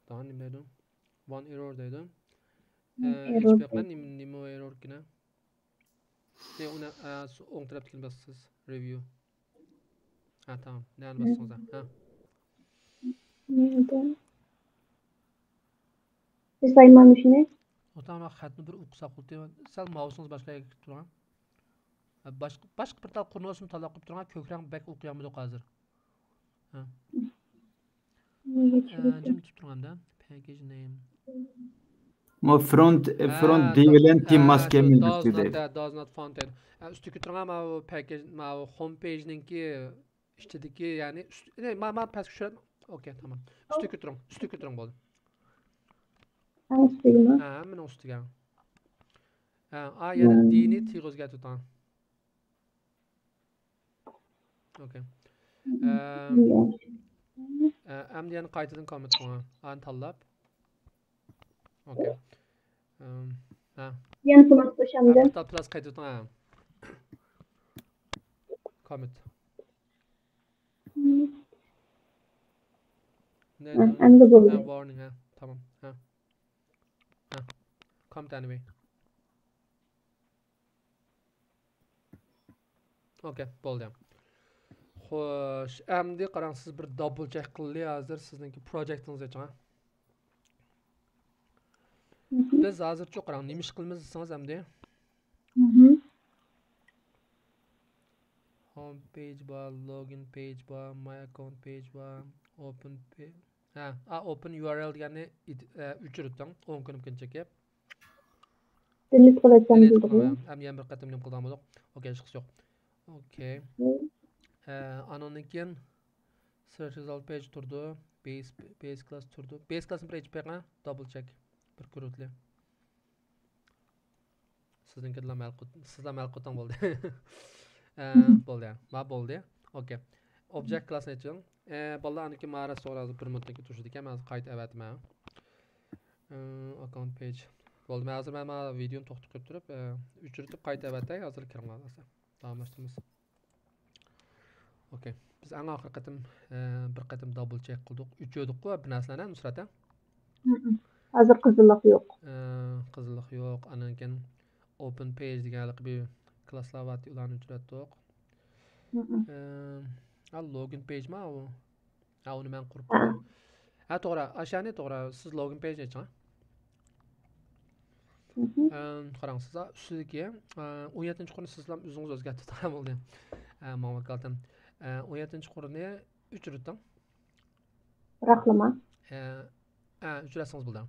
تاغا نېمە دەيدۇ؟ One error دەيدۇ. One ئە، error ھېچ بېقىمەن، نېمە، نېمە error كىنە؟ نېمە ئۇنى، ئە، سو-، ئوڭ تەرەپتىكىنى باسىسىز. Review. ھە، تامام. نەنى باستىڭىز، ھە؟ نېمىدە؟ بىز بايمان مۇشۇنى. ئوتاڭ خەتنى بىر ئوقۇساق بولدى. سەل ماۋۇسىڭىز باشقا يەرگە كېتىپ تۇرۇڭ. ھە، باشقا، باشقا بىر تال قۇرۇلمىسىنى تاللاپ قويۇپ تۇرۇڭ. كۆك رەڭ بەك ئوقۇيالمىدۇق ھازىر. ھە. نېگە ئە، چۈشۈرۈپ؟ جىم تۇتۇپ تۇرۇڭ ئەمدى. Package name. مو فرونت، فرونت ھە، دېگەنلەرنى ھە، تېماس شۇ كەلمەيدۇ does بىزگە not، دەيدۇ. ھە، does not found دەيدۇ. ھە، ئۈستىگە كۆتۈرۈڭ، ماۋۇ package، ماۋۇ home page نىڭكى ئىچىدىكى، يەنى ئۈست-، نە، ما، ما پەسكە چۈشۈرۈڭ. ئوكەي، تامام. ئۈستىگە كۆتۈرۈڭ، ئۈستىگە كۆتۈرۈڭ بولدى. ئەڭ ئۈستىگىمۇ؟ ھە، ھەممىنىڭ ئۈستىگە. ھە، ئا، يەنە ھە. دىنى تىغا ئۆزگەرتىۋېتىڭ. ئوكەي. ئە، ئە، ئەمدى يەنە قايتىدىن comment قىلىڭ. ئانى تاللاپ. ئوكەي. ئەم، ھە. يەنە پلۇس قوشامدۇ. بىر تال پلۇس قايتا ئۆتۈڭ، ھە. كوممېنت. ئەمدى بولدى. ھە، ۋارنىڭ، ھە. تامام، ھە. ھە. كوممېنت ئەنىۋەي. ئوكەي، بولدى. خوش، ئەمدى قاراڭ، سىز بىر دابل چېك قىلدى، ھازىر سىزنىڭكى پروجېكتىڭىز ئېچىڭ، ھە. بىز ھازىرچۇ قاراڭ، نېمە ئىش قىلىمىز دېسىڭىز ئەمدى. ھوم پېيج بار، لوگىن پېيج بار، ماي ئاككاونت پېيج بار، ئوپېن پېيج. ھە، ئا، ئوپېن يۇ ئار ئېل دېگەننى ئۆچۈرۈۋېتىڭ، ئون كۈن چېكىپ. دېلېت قىلىۋەتسەم بولدىغۇ؟ ھەم يەنە بىر قېتىم نېمە قىلىدىغان بولدۇق؟ ئوكەي، ھېچقىسى يوق. ئوكەي. ئانىڭدىن كېيىن سېرچ رىزالت پېيج تۇرىدۇ. بېيس، بېيس كلاس تۇرىدۇ. بېيس كلاسنى بىر ئېچىپ بېقىڭ. دابل چېك. بىر كۆرۈۋېتىلى. سىزنىڭكىدىلا مەلقۇت، سىزلا مەلقۇتۇڭ بولدى. ئە، بولدى. ما بولدى. ئوكەي. ئوبجېكت كلاسنى ئېچىڭ. ئە، بالىلار ئانىكى مارا سورازى بىر مۇددەتكە توشىدىكەن. مەن ھازىر قايتا ئەۋەتىمەن. ئە، ئاككاونت پېيج. بولدى. مەن ھازىر مەن ما ۋىدېونى توختىتىپ قويۇپ تۇرۇپ، ئە، ئۆچۈرتۈپ قايتا ئەۋەتەي. ھازىر كىرىڭلار. داۋاملاشتۇرىمىز. ئوكەي. بىز ئەڭ ئاخىرقى قېتىم، ئە، بىر قېتىم دابل چېك قىلدۇق. ئۆچۈردۇققۇ بىر نەرسىلەرنى، نۇسرەت، ھە؟ ھىم. ھازىر قىزىللىق يوق. ئە، قىزىللىق يوق. ئاندىن كېيىن ئوپېن پېيج دېگەن ھېلىقى بىر كلاسلار بار، ئۇلارنى ئۆچۈرۈۋەتتۇق. ھىم. ئە، ھا، لوگىن پېيجما ئۇ؟ ھە، ئۇنى مەن قۇرۇپ قويدۇم. ھە، توغرا. ئاشۇنى توغرا. سىز لوگىن پېيجنى ئېچىڭ. ھىم. ئە، قاراڭ، سىز ئۈستىدىكى، ئە، ئون يەتتىنچى قۇرنى سىزلا ئۆزىڭىز ئۆزگەرتىۋېتىڭ، بولدى. ئە، ماڭا ۋاكالىتەن. ئە، ئون يەتتىنچى قۇرنى ئۆچۈرۈۋېتىڭ. بىراقلىما. ئە، ئە، ئۆچۈرەتسىڭىز بولدى.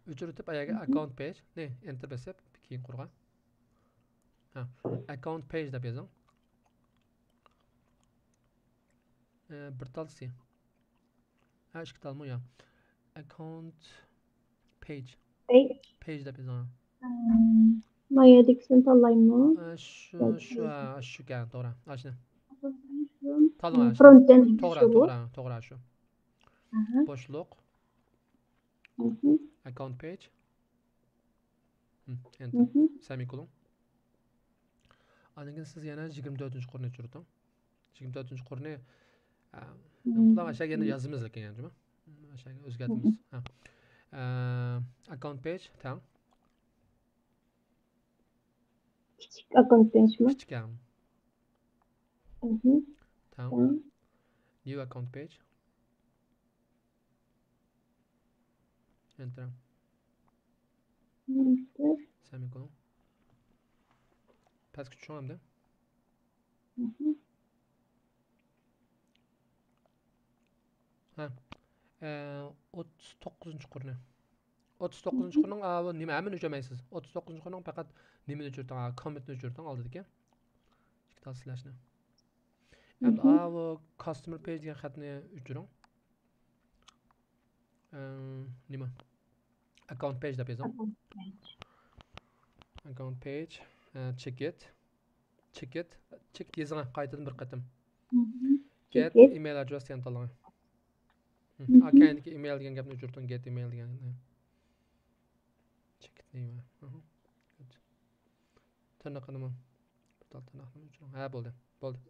ئۆچۈرۈۋېتىپ، ئاياغى ئاككاونت پېيج نى ئېنتېر بېسىپ، كېيىن قۇرغان. ھە، ئاككاونت پېيج دەپ يېزىڭ. ئە، بىر تال سى. ھە، ئىككى تالمۇ يا. ئاككاونت پېيج. پېيج. پېيج دەپ يېزىڭ. ھە. ما يەردىكىسىنى تاللايمۇ؟ ئە، شۇ، شۇ، ھە، شۇكەن، توغرا. ئاشۇنى. تاللاڭ، ئاشۇنى. فرونت ئېند. توغرا، توغرا، توغرا، شۇ. ئاھا. بوشلۇق. ئاككاونت پېيج. ھىم، ئېنتېر. سېمىكولون. ئاندىن كېيىن سىز يەنە يىگىرمە تۆتىنچى قۇرنى ئۆچۈرۈۋېتىڭ. يىگىرمە تۆتىنچى قۇرنى، ئە، بۇلار ئاشۇ يەنە يازىمىز لېكىن يەنە، جۇمۇ؟ ئاشۇ ئۆزگەرتىمىز. ھە. ئە، ئاككاونت پېيج تەڭ. كىچىك ئاككاونت پېيجمۇ؟ كىچىك، ھە. تەڭ. نيۇ ئاككاونت پېيج. ئېنتېر. سېمىكولون. پەسكە چۈشۈڭ ئەمدى. ھە. ئە، ئوتتۇز توققۇزىنچى قۇرنى. ئوتتۇز توققۇزىنچى قۇرنىڭ، ئا، بۇ نېمە، ھەممىنى ئۆچۈرمەيسىز. ئوتتۇز توققۇزىنچى قۇرنىڭ پەقەت نېمىنى ئۆچۈرتۈڭ، ئا، كوممېنتنى ئۆچۈرتۈڭ ئالدىدىكى. ئىككى تال سلاشنى. ئەمدى، ئا، بۇ كاستمېر پېيج دېگەن خەتنى ئۆچۈرۈڭ. ئە، نېمە؟ ئاككاونت پېيج دەپ يېزىڭ. ئاككاونت پېيج، ئە، چېكىت. چېكىت، چېكىت يېزىڭ، قايتىدىن بىر قېتىم. گېت ئىمېيل ئادرېس دېگەننى تاللاڭ. ھە، كەينىدىكى ئىمېيل دېگەن گەپنى ئۆچۈرتۈڭ، گېت ئىمېيل دېگەننى. چېكىت نېمە؟ ئاھا. تىرناقنىمۇ. بىر تال تىرناقنى ئۆچۈرۈڭ. ھە، بولدى. بولدى.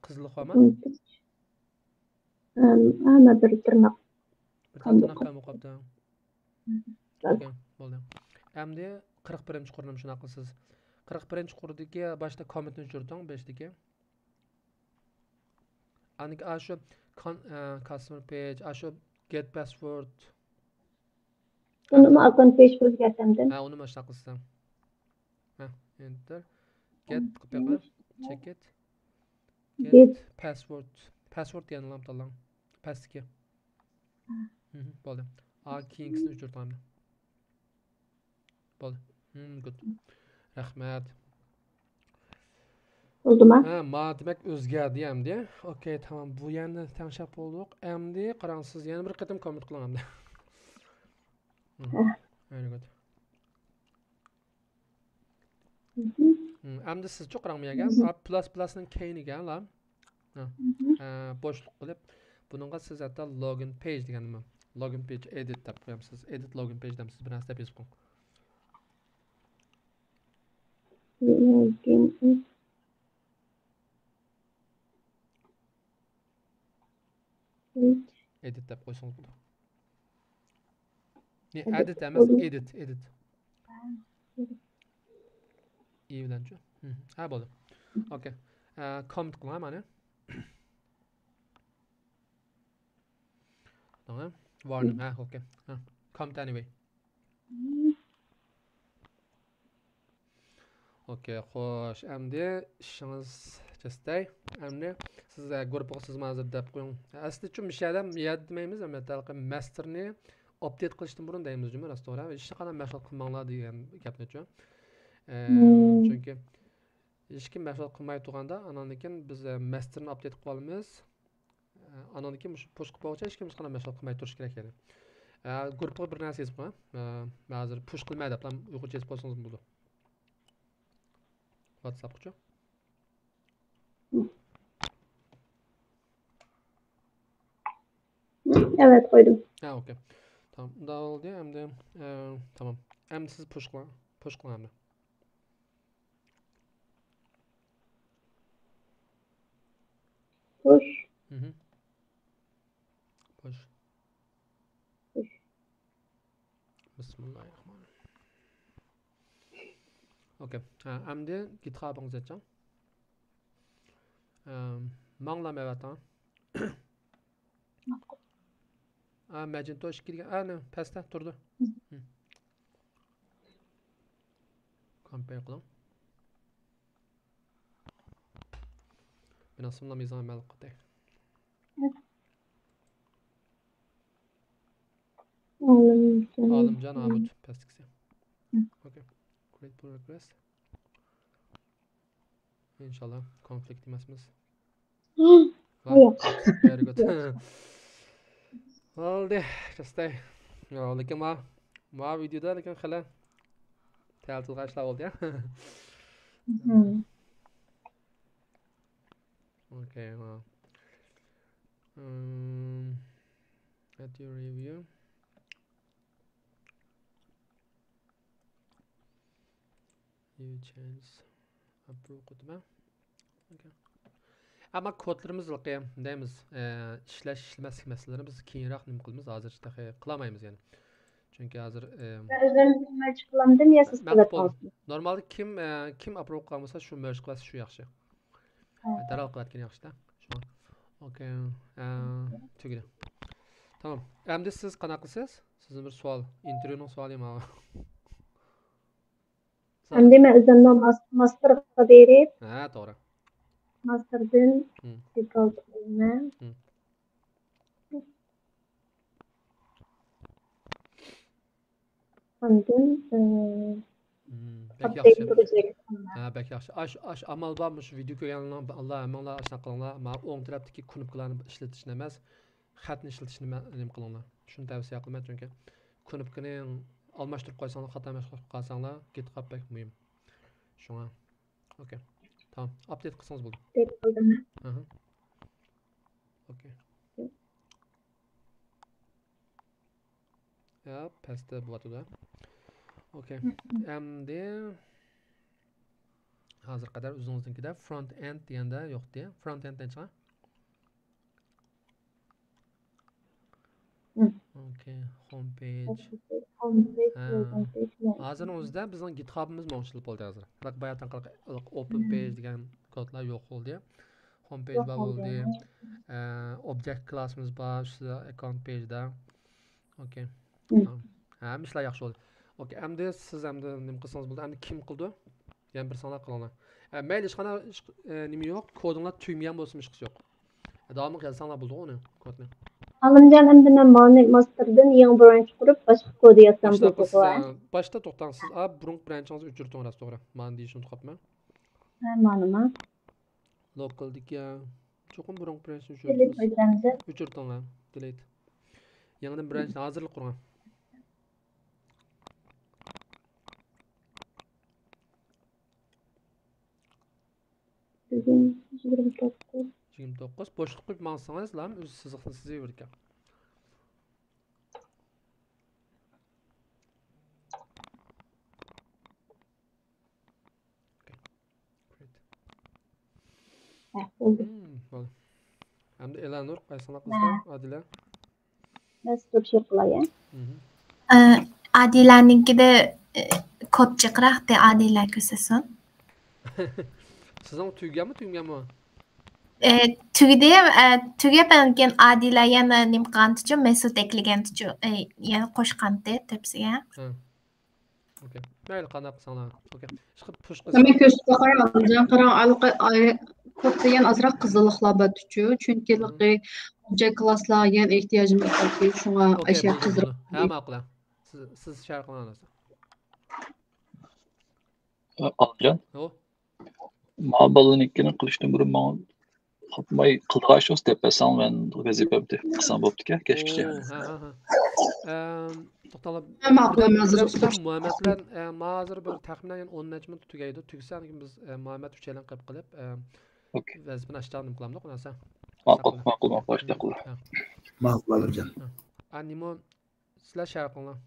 قىزىللىق بارمۇ؟ ھەممە بىر تىرناق. بىر تال تىرناق كەلمەي قاپتۇ. ئوكەي، بولدى. ئەمدى قىرىق بىرىنچى قۇرنى شۇنداق قىلىسىز. قىرىق بىرىنچى قۇردىكى باشتا كوممېنتنى ئۆچۈرتۈڭ، بېشىدىكى. ئاندىكى ئاشۇ كان-، ئە، كاستمېر پېيج، ئاشۇ گېت پاسۋورد. ئۇنىمۇ ئاككاونت پېيج ئۆزگەرتەمدىن. ھە، ئۇنىمۇ شۇنداق قىلسىڭ. ھە، ئېنتېر. گېت قىلىپ بېقىڭ. چېكىت. گېت پاسۋورد. پاسۋورد دېگەننى تاللاڭ. پەستىكى. بولدى. ئا، كېيىنكىسىنى ئۆچۈرتۈڭ ئەمدى. بولدى. گۇد. رەھمەت. بولدىما؟ ھە، ما دېمەك ئۆزگەردى ئەمدى. ئوكەي، تامام. بۇ يەرنى تەڭشەپ بولدۇق. ئەمدى قاراڭ، سىز يەنە بىر قېتىم كوممېنت قىلىڭ ئەمدى. ھە. ۋېرى گۇد. ئەمدى سىزچۇ قاراڭ بۇ يەرگە. پلۇس پلۇسنىڭ كەينىگە لا. ھە. بوشلۇق قىلىپ، بۇنىڭغا سىز ھەتتا لوگىن پېيج دېگەننىمۇ. Login page edit دەپ قويامسىز. Edit login page دەمسىز، بىر نەرسە دەپ يېزىپ قويۇڭ. Edit دەپ قويسىڭىز بولىدۇ. نى، edit ئەمەس، edit، edit. ئى بىلەنچۇ؟ ھە، بولدى. ئوكەي. ئە، comment قىلىڭ مانا. Warning، ھە، ئوكەي. ھە، comment anyway. ئوكەي، خوش. ئەمدى ئىشىڭىز جەستەي. ئەمدى سىز، ئە، گۇرۇپپىغا سىزمۇ ھازىر دەپ قويۇڭ. ئەسلىدىچۇ مۇشۇ يەردە، يەردە دېمەيمىز، ئەمدى ھېلىقى مەستىرنى ئاپدېيت قىلىشتىن بۇرۇن دەيمىز جۇمۇ، راست توغرا. ھېچقانداق مەشغۇل قىلماڭلار دېگەن گەپنىچۇ. ئە، چۈنكى ھېچكىم مەشغۇل قىلماي تۇرغاندا، ئاناندىن كېيىن بىز، ئە، مەستىرنى ئاپدېيت قىلىپ ئالىمىز. ئاناندىن كېيىن مۇشۇ پۇش قىلىپ بولغۇچە ھېچكىم ھېچقانداق مەشغۇل قىلماي تۇرۇشى كېرەك يەنى. ئە، گۇرۇپپىغا بىر نەرسە يېزىپ قويۇڭ. ئە، مەن ھازىر پۇش قىلماي دەپلا ئۇيغۇرچە يېزىپ قويسىڭىزمۇ بولىدۇ. ۋاتساپقىچۇ. ئەۋەت قويدۇم. ھە، ئوكەي. تامام، ئۇنداق بولدى. ئەمدى، ئە، تامام. ئەمدى سىز پۇش قىلىڭ. پۇش قىلىڭ ئەمدى. پۇش. مھم. پۇش. پۇش. بىسمىللاھىررەھمانىررەھىم. ئوكەي. ھە، ئەمدى گىتخابىڭىزنى ئېچىڭ. ئەم، ماڭلام ئەۋەتىڭ. ئا، مەجىنتو ئىككى دېگەن، ئا، نە، پەستە تۇرىدۇ. ھم. كومپېير قىلىڭ. مېنىڭ ئىسمىم يېزىڭ ئەمەل قىلدى. ئالىمجان. ئالىمجان ئابۇت، پەستىكىسى. ھم. ئوكەي. Create pull request. ئىنشاللا كونفلىكت ئەمەسمىز. ۋاي، ياق. Very good. بولدى، جەستەي. ياق، لېكىن ما، ما ۋىدېودا لېكىن خېلى تەلتىلغان ئىشلار بولدى يا. مھم. ئوكەي، ما. ئىم، at your review. You change approve قىلدىم. ئوكەي. ئەمما كودلىرىمىز ھېلىقى دەيمىز، ئە، ئىشلەش، ئىشلىمەسلىك مەسىلىلىرىنى بىز كېيىنرەك نېمە قىلىمىز، ھازىرچە تېخى قىلالمايمىز يەنى. چۈنكى ھازىر، ئە، مەن ئۆزۈم مەرج قىلامدىم يا سىز قىلىۋاتقانسىز؟ نورمالدا كىم، ئە، كىم ئاپروۋ قىلغان بولسا شۇ مەرج قىلىۋەتسە شۇ ياخشى. ھە. دەرھال قىلىۋەتكىنى ياخشىدا. شۇڭا. ئوكەي. ئە، تۈگىدى. تامام. ئەمدى سىز قانداق قىلىسىز؟ سىزدىن بىر سوئال. ئىنتېرۋيۇنىڭ سوئالى ماۋۇ. ئەمدى مەن ئۆزۈمنىڭ ماس-، ماستېرغا بېرىپ، ھە، توغرا. ماستېردىن ھم. دېفولت قىلىمەن. ھم. ئاندىن، ئى، ھم، بەك ئاپدېيت ياخشى. پروجېكت. ھە، بەك ياخشى. ئاش، ئاش ئامال بار، مۇشۇ ۋىدېو كۆرگەنلەرنىڭ، ئاللا ھەممىڭلار ئاشۇنداق قىلىڭلار. مانا ئوڭ تەرەپتىكى كۇنۇپكىلارنى ئىشلىتىشنى ئەمەس، خەتنى ئىشلىتىشنى مە-، نېمە قىلىڭلار. شۇنى تەۋسىيە قىلىمەن، چۈنكى كۇنۇپكىنى ئالماشتۇرۇپ قويساڭلار، خاتا ئالماشتۇرۇپ قالساڭلار، گىتخاب بەك مۇھىم. شۇڭا. ئوكەي. تامام. ئاپدېيت قىلسىڭىز بولدى. ئاپدېيت قىلدىم. ئاھا. ئوكەي. يا، پەستە بولۇۋاتىدۇ. ئوكەي. ئەمدى ھازىرغا قەدەر ئۆزىڭىزنىڭكىدە فرونت ئېند دېگەندە يوقتى. فرونت ئېند نەچچە؟ ئوكەي، ھوم پېيج. ھە. ھازىرنىڭ ئۆزىدە بىزنىڭ گىتخابىمىز ماڭا ئېچىلىپ بولدى ھازىر. بىراق باياتىن قارىغاندا ئوپېن پېيج دېگەن كودلار يوق بولدى. ھوم پېيج بار بولدى. ئە، ئوبجېكت كلاسىمىز بار، ئۈستىدە ئاككاونت پېيجدا. ئوكەي. تامام. ھەممە ئىشلار ياخشى بولدى. ئوكەي، ئەمدى سىز ئەمدى نېمە قىلسىڭىز بولدى. ئەمدى كىم قىلىدۇ؟ يەنە بىر ساڭلار قىلىڭلار. ئە، مەيلى، ھېچقانداق ھېچ، ئە، نېمە يوق. كودىڭلار تۈگىمىگەن بولسىمۇ ھېچقىسى يوق. ئە، داۋاملىق يازساڭلار بولىدىغۇ ئۇنى، كودنى. ئالىمجان، ئەمدى مەن مانى ماستېردىن يېڭى برانچ قۇرۇپ، باشقا كودى يازسام بولىدىغۇ؟ باشتا توختاڭ، سىز، ئا، بۇرۇنقى برانچىڭىزنى ئۆچۈرتۈڭ، راست توغرا. مانى دېيىشنى ئۇنتۇپ قاپمەن. ھە، مانىما؟ لوكالدىكى، چوقۇم بۇرۇنقى برانچنى ئۆچۈرتۈڭ. دېلېت قىلىمەن. ئۆچۈرتۈڭلار، دېلېت. يېڭىدىن برانچنى ھازىرلا قۇرۇڭ. بۈگۈن يىگىرمە توققۇز. يىگىرمە توققۇز. بوشلۇق قويۇپ ماڭسىڭىز، لام ئۆزى سىزىقنى سىزىۋېرىدىكەن. ھە، بولدى. ھىم، بولدى. ئەمدى ئېلانۇر، قايسىڭلار قىزلار؟ ئادىلە؟ مەن سىزگە شۇ قىلاي، ھە؟ ئادىلەنىڭكىدە، ئە، كود جىقراقتى، ئادىلە كۆرسەتسۇن. سىزنىڭ تۈگىگەنمۇ، تۈگىمىگەنمۇ؟ ئە، تۈگىدى، ئە، تۈگەپ، ئاندىن كېيىن ئادىلە يەنە نېمە قىلغانتىچۇ، مەسۇت ئەكلىگەنتىچۇ، ئە، يەنە قوشقانتى تۆپىسىگە. ھە. ئوكەي. مەيلى، قانداق قىلساڭلار. ئوكەي. ئىشقىلىپ پۇش قىلسا. مەن كۆرسىتىپ باقاي، ئالىمجان، قاراڭ، ئالقا-، ئاي-، كودتا يەنە ئازراق قىزىللىقلار بارتىچۇ. چۈنكى ھىم. ھېلىقى ئوبجېكت كلاسلارغا يەنە ئېھتىياجىمىز باركى، شۇڭا ئوكەي، ئاشۇ بولدى، قىزىق. بولدى. ھە، ماقۇل. سىز، سىز شەرھ قىلىڭ. ئالىمجان. ھو. ما بالىنىڭكىنى قىلىشتىن بۇرۇن ماڭا قاپماي قىلغاچ دەپ بەرسەڭ، مەن ۋەزىپەمنى قىلسام بوپتىكەن، كەچكىچە. ئوو، ھە، ھە، ھە. ئەم، توختاڭلار. ھە، ماقۇل، ھازىر بىر ئۇسراپ مۇھەممەد بىلەن، ئە، ما ھازىر بىر تەخمىنەن يەنە ئون نەچچە مىنۇت تۈگەيدۇ. تۈگىسە، ئاندىن كېيىن بىز، ئە، مۇھەممەد ئۈچەيلەن قېلىپ قېلىپ، ئە، ئوكەي. ۋەزىپىنى ئاشۇ چاغدا نېمە قىلامدۇق، ئۇنىسا. ماقۇل، ماقۇل، ماقۇل، ئاشۇنداق قىلىڭ. ھە. ماقۇل، ئالىمجان. ھە. ئا، نېمە، سىلەر شەرھ قىلىڭلار.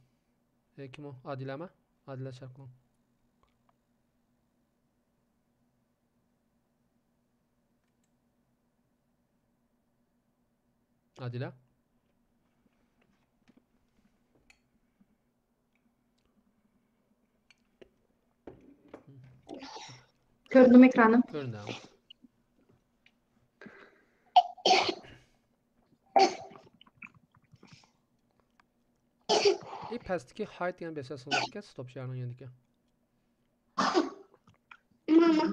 ئە، كىم ئۇ؟ ئادىلەمۇ؟ ئادىلە شەرھ قىلىڭ. ئادىلە؟ كۆردۈم ئېكرانىم. كۆرۈندى. ئى، پەستىكى ھايت دېگەن بېسىۋەتسىڭىز ئىكەن، ستوپ شېئرنىڭ يېنىدىكى.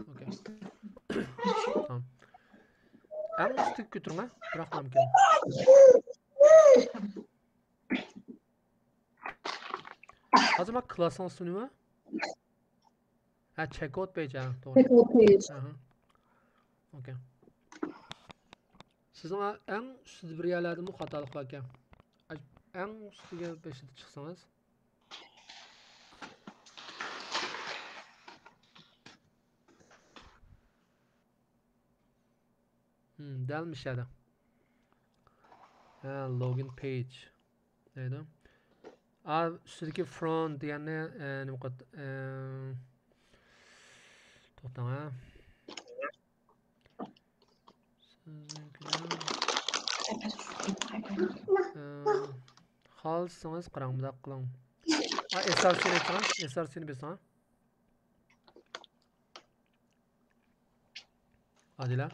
ئوكەي. تامام. ئەڭ ئۈستىگە كۆتۈرۈڭە، بىراق مۇمكىن. ھازىر مانا كلاسنىڭ ئىسمى نېمە؟ ھە، چېكئاۋۇت پېيج، ھە، توغرا. چېكئاۋۇت پېيج. ئاھا. ئوكەي. سىزنىڭ ئەڭ ئۈستىدە بىر يەرلەردىمۇ خاتالىق باركەن. ئەڭ ئۈستىگە بېشىدا چىقسىڭىز. ھىم، دەل مۇشۇ يەردە. ھە، لوگىن پېيج دەيدۇ. ئا، ئۈستىدىكى فرونت دېگەننى، ئە، نېمە قىلىپ، ئە، توختاڭ، ھە. سىزنىڭكىدە، ئە، خالىسىڭىز قاراڭ، مۇنداق قىلىڭ. ئا، ئېس ئار سىنى ئېيتساڭ، ئېس ئار سىنى بېسىڭ. ئادىلە.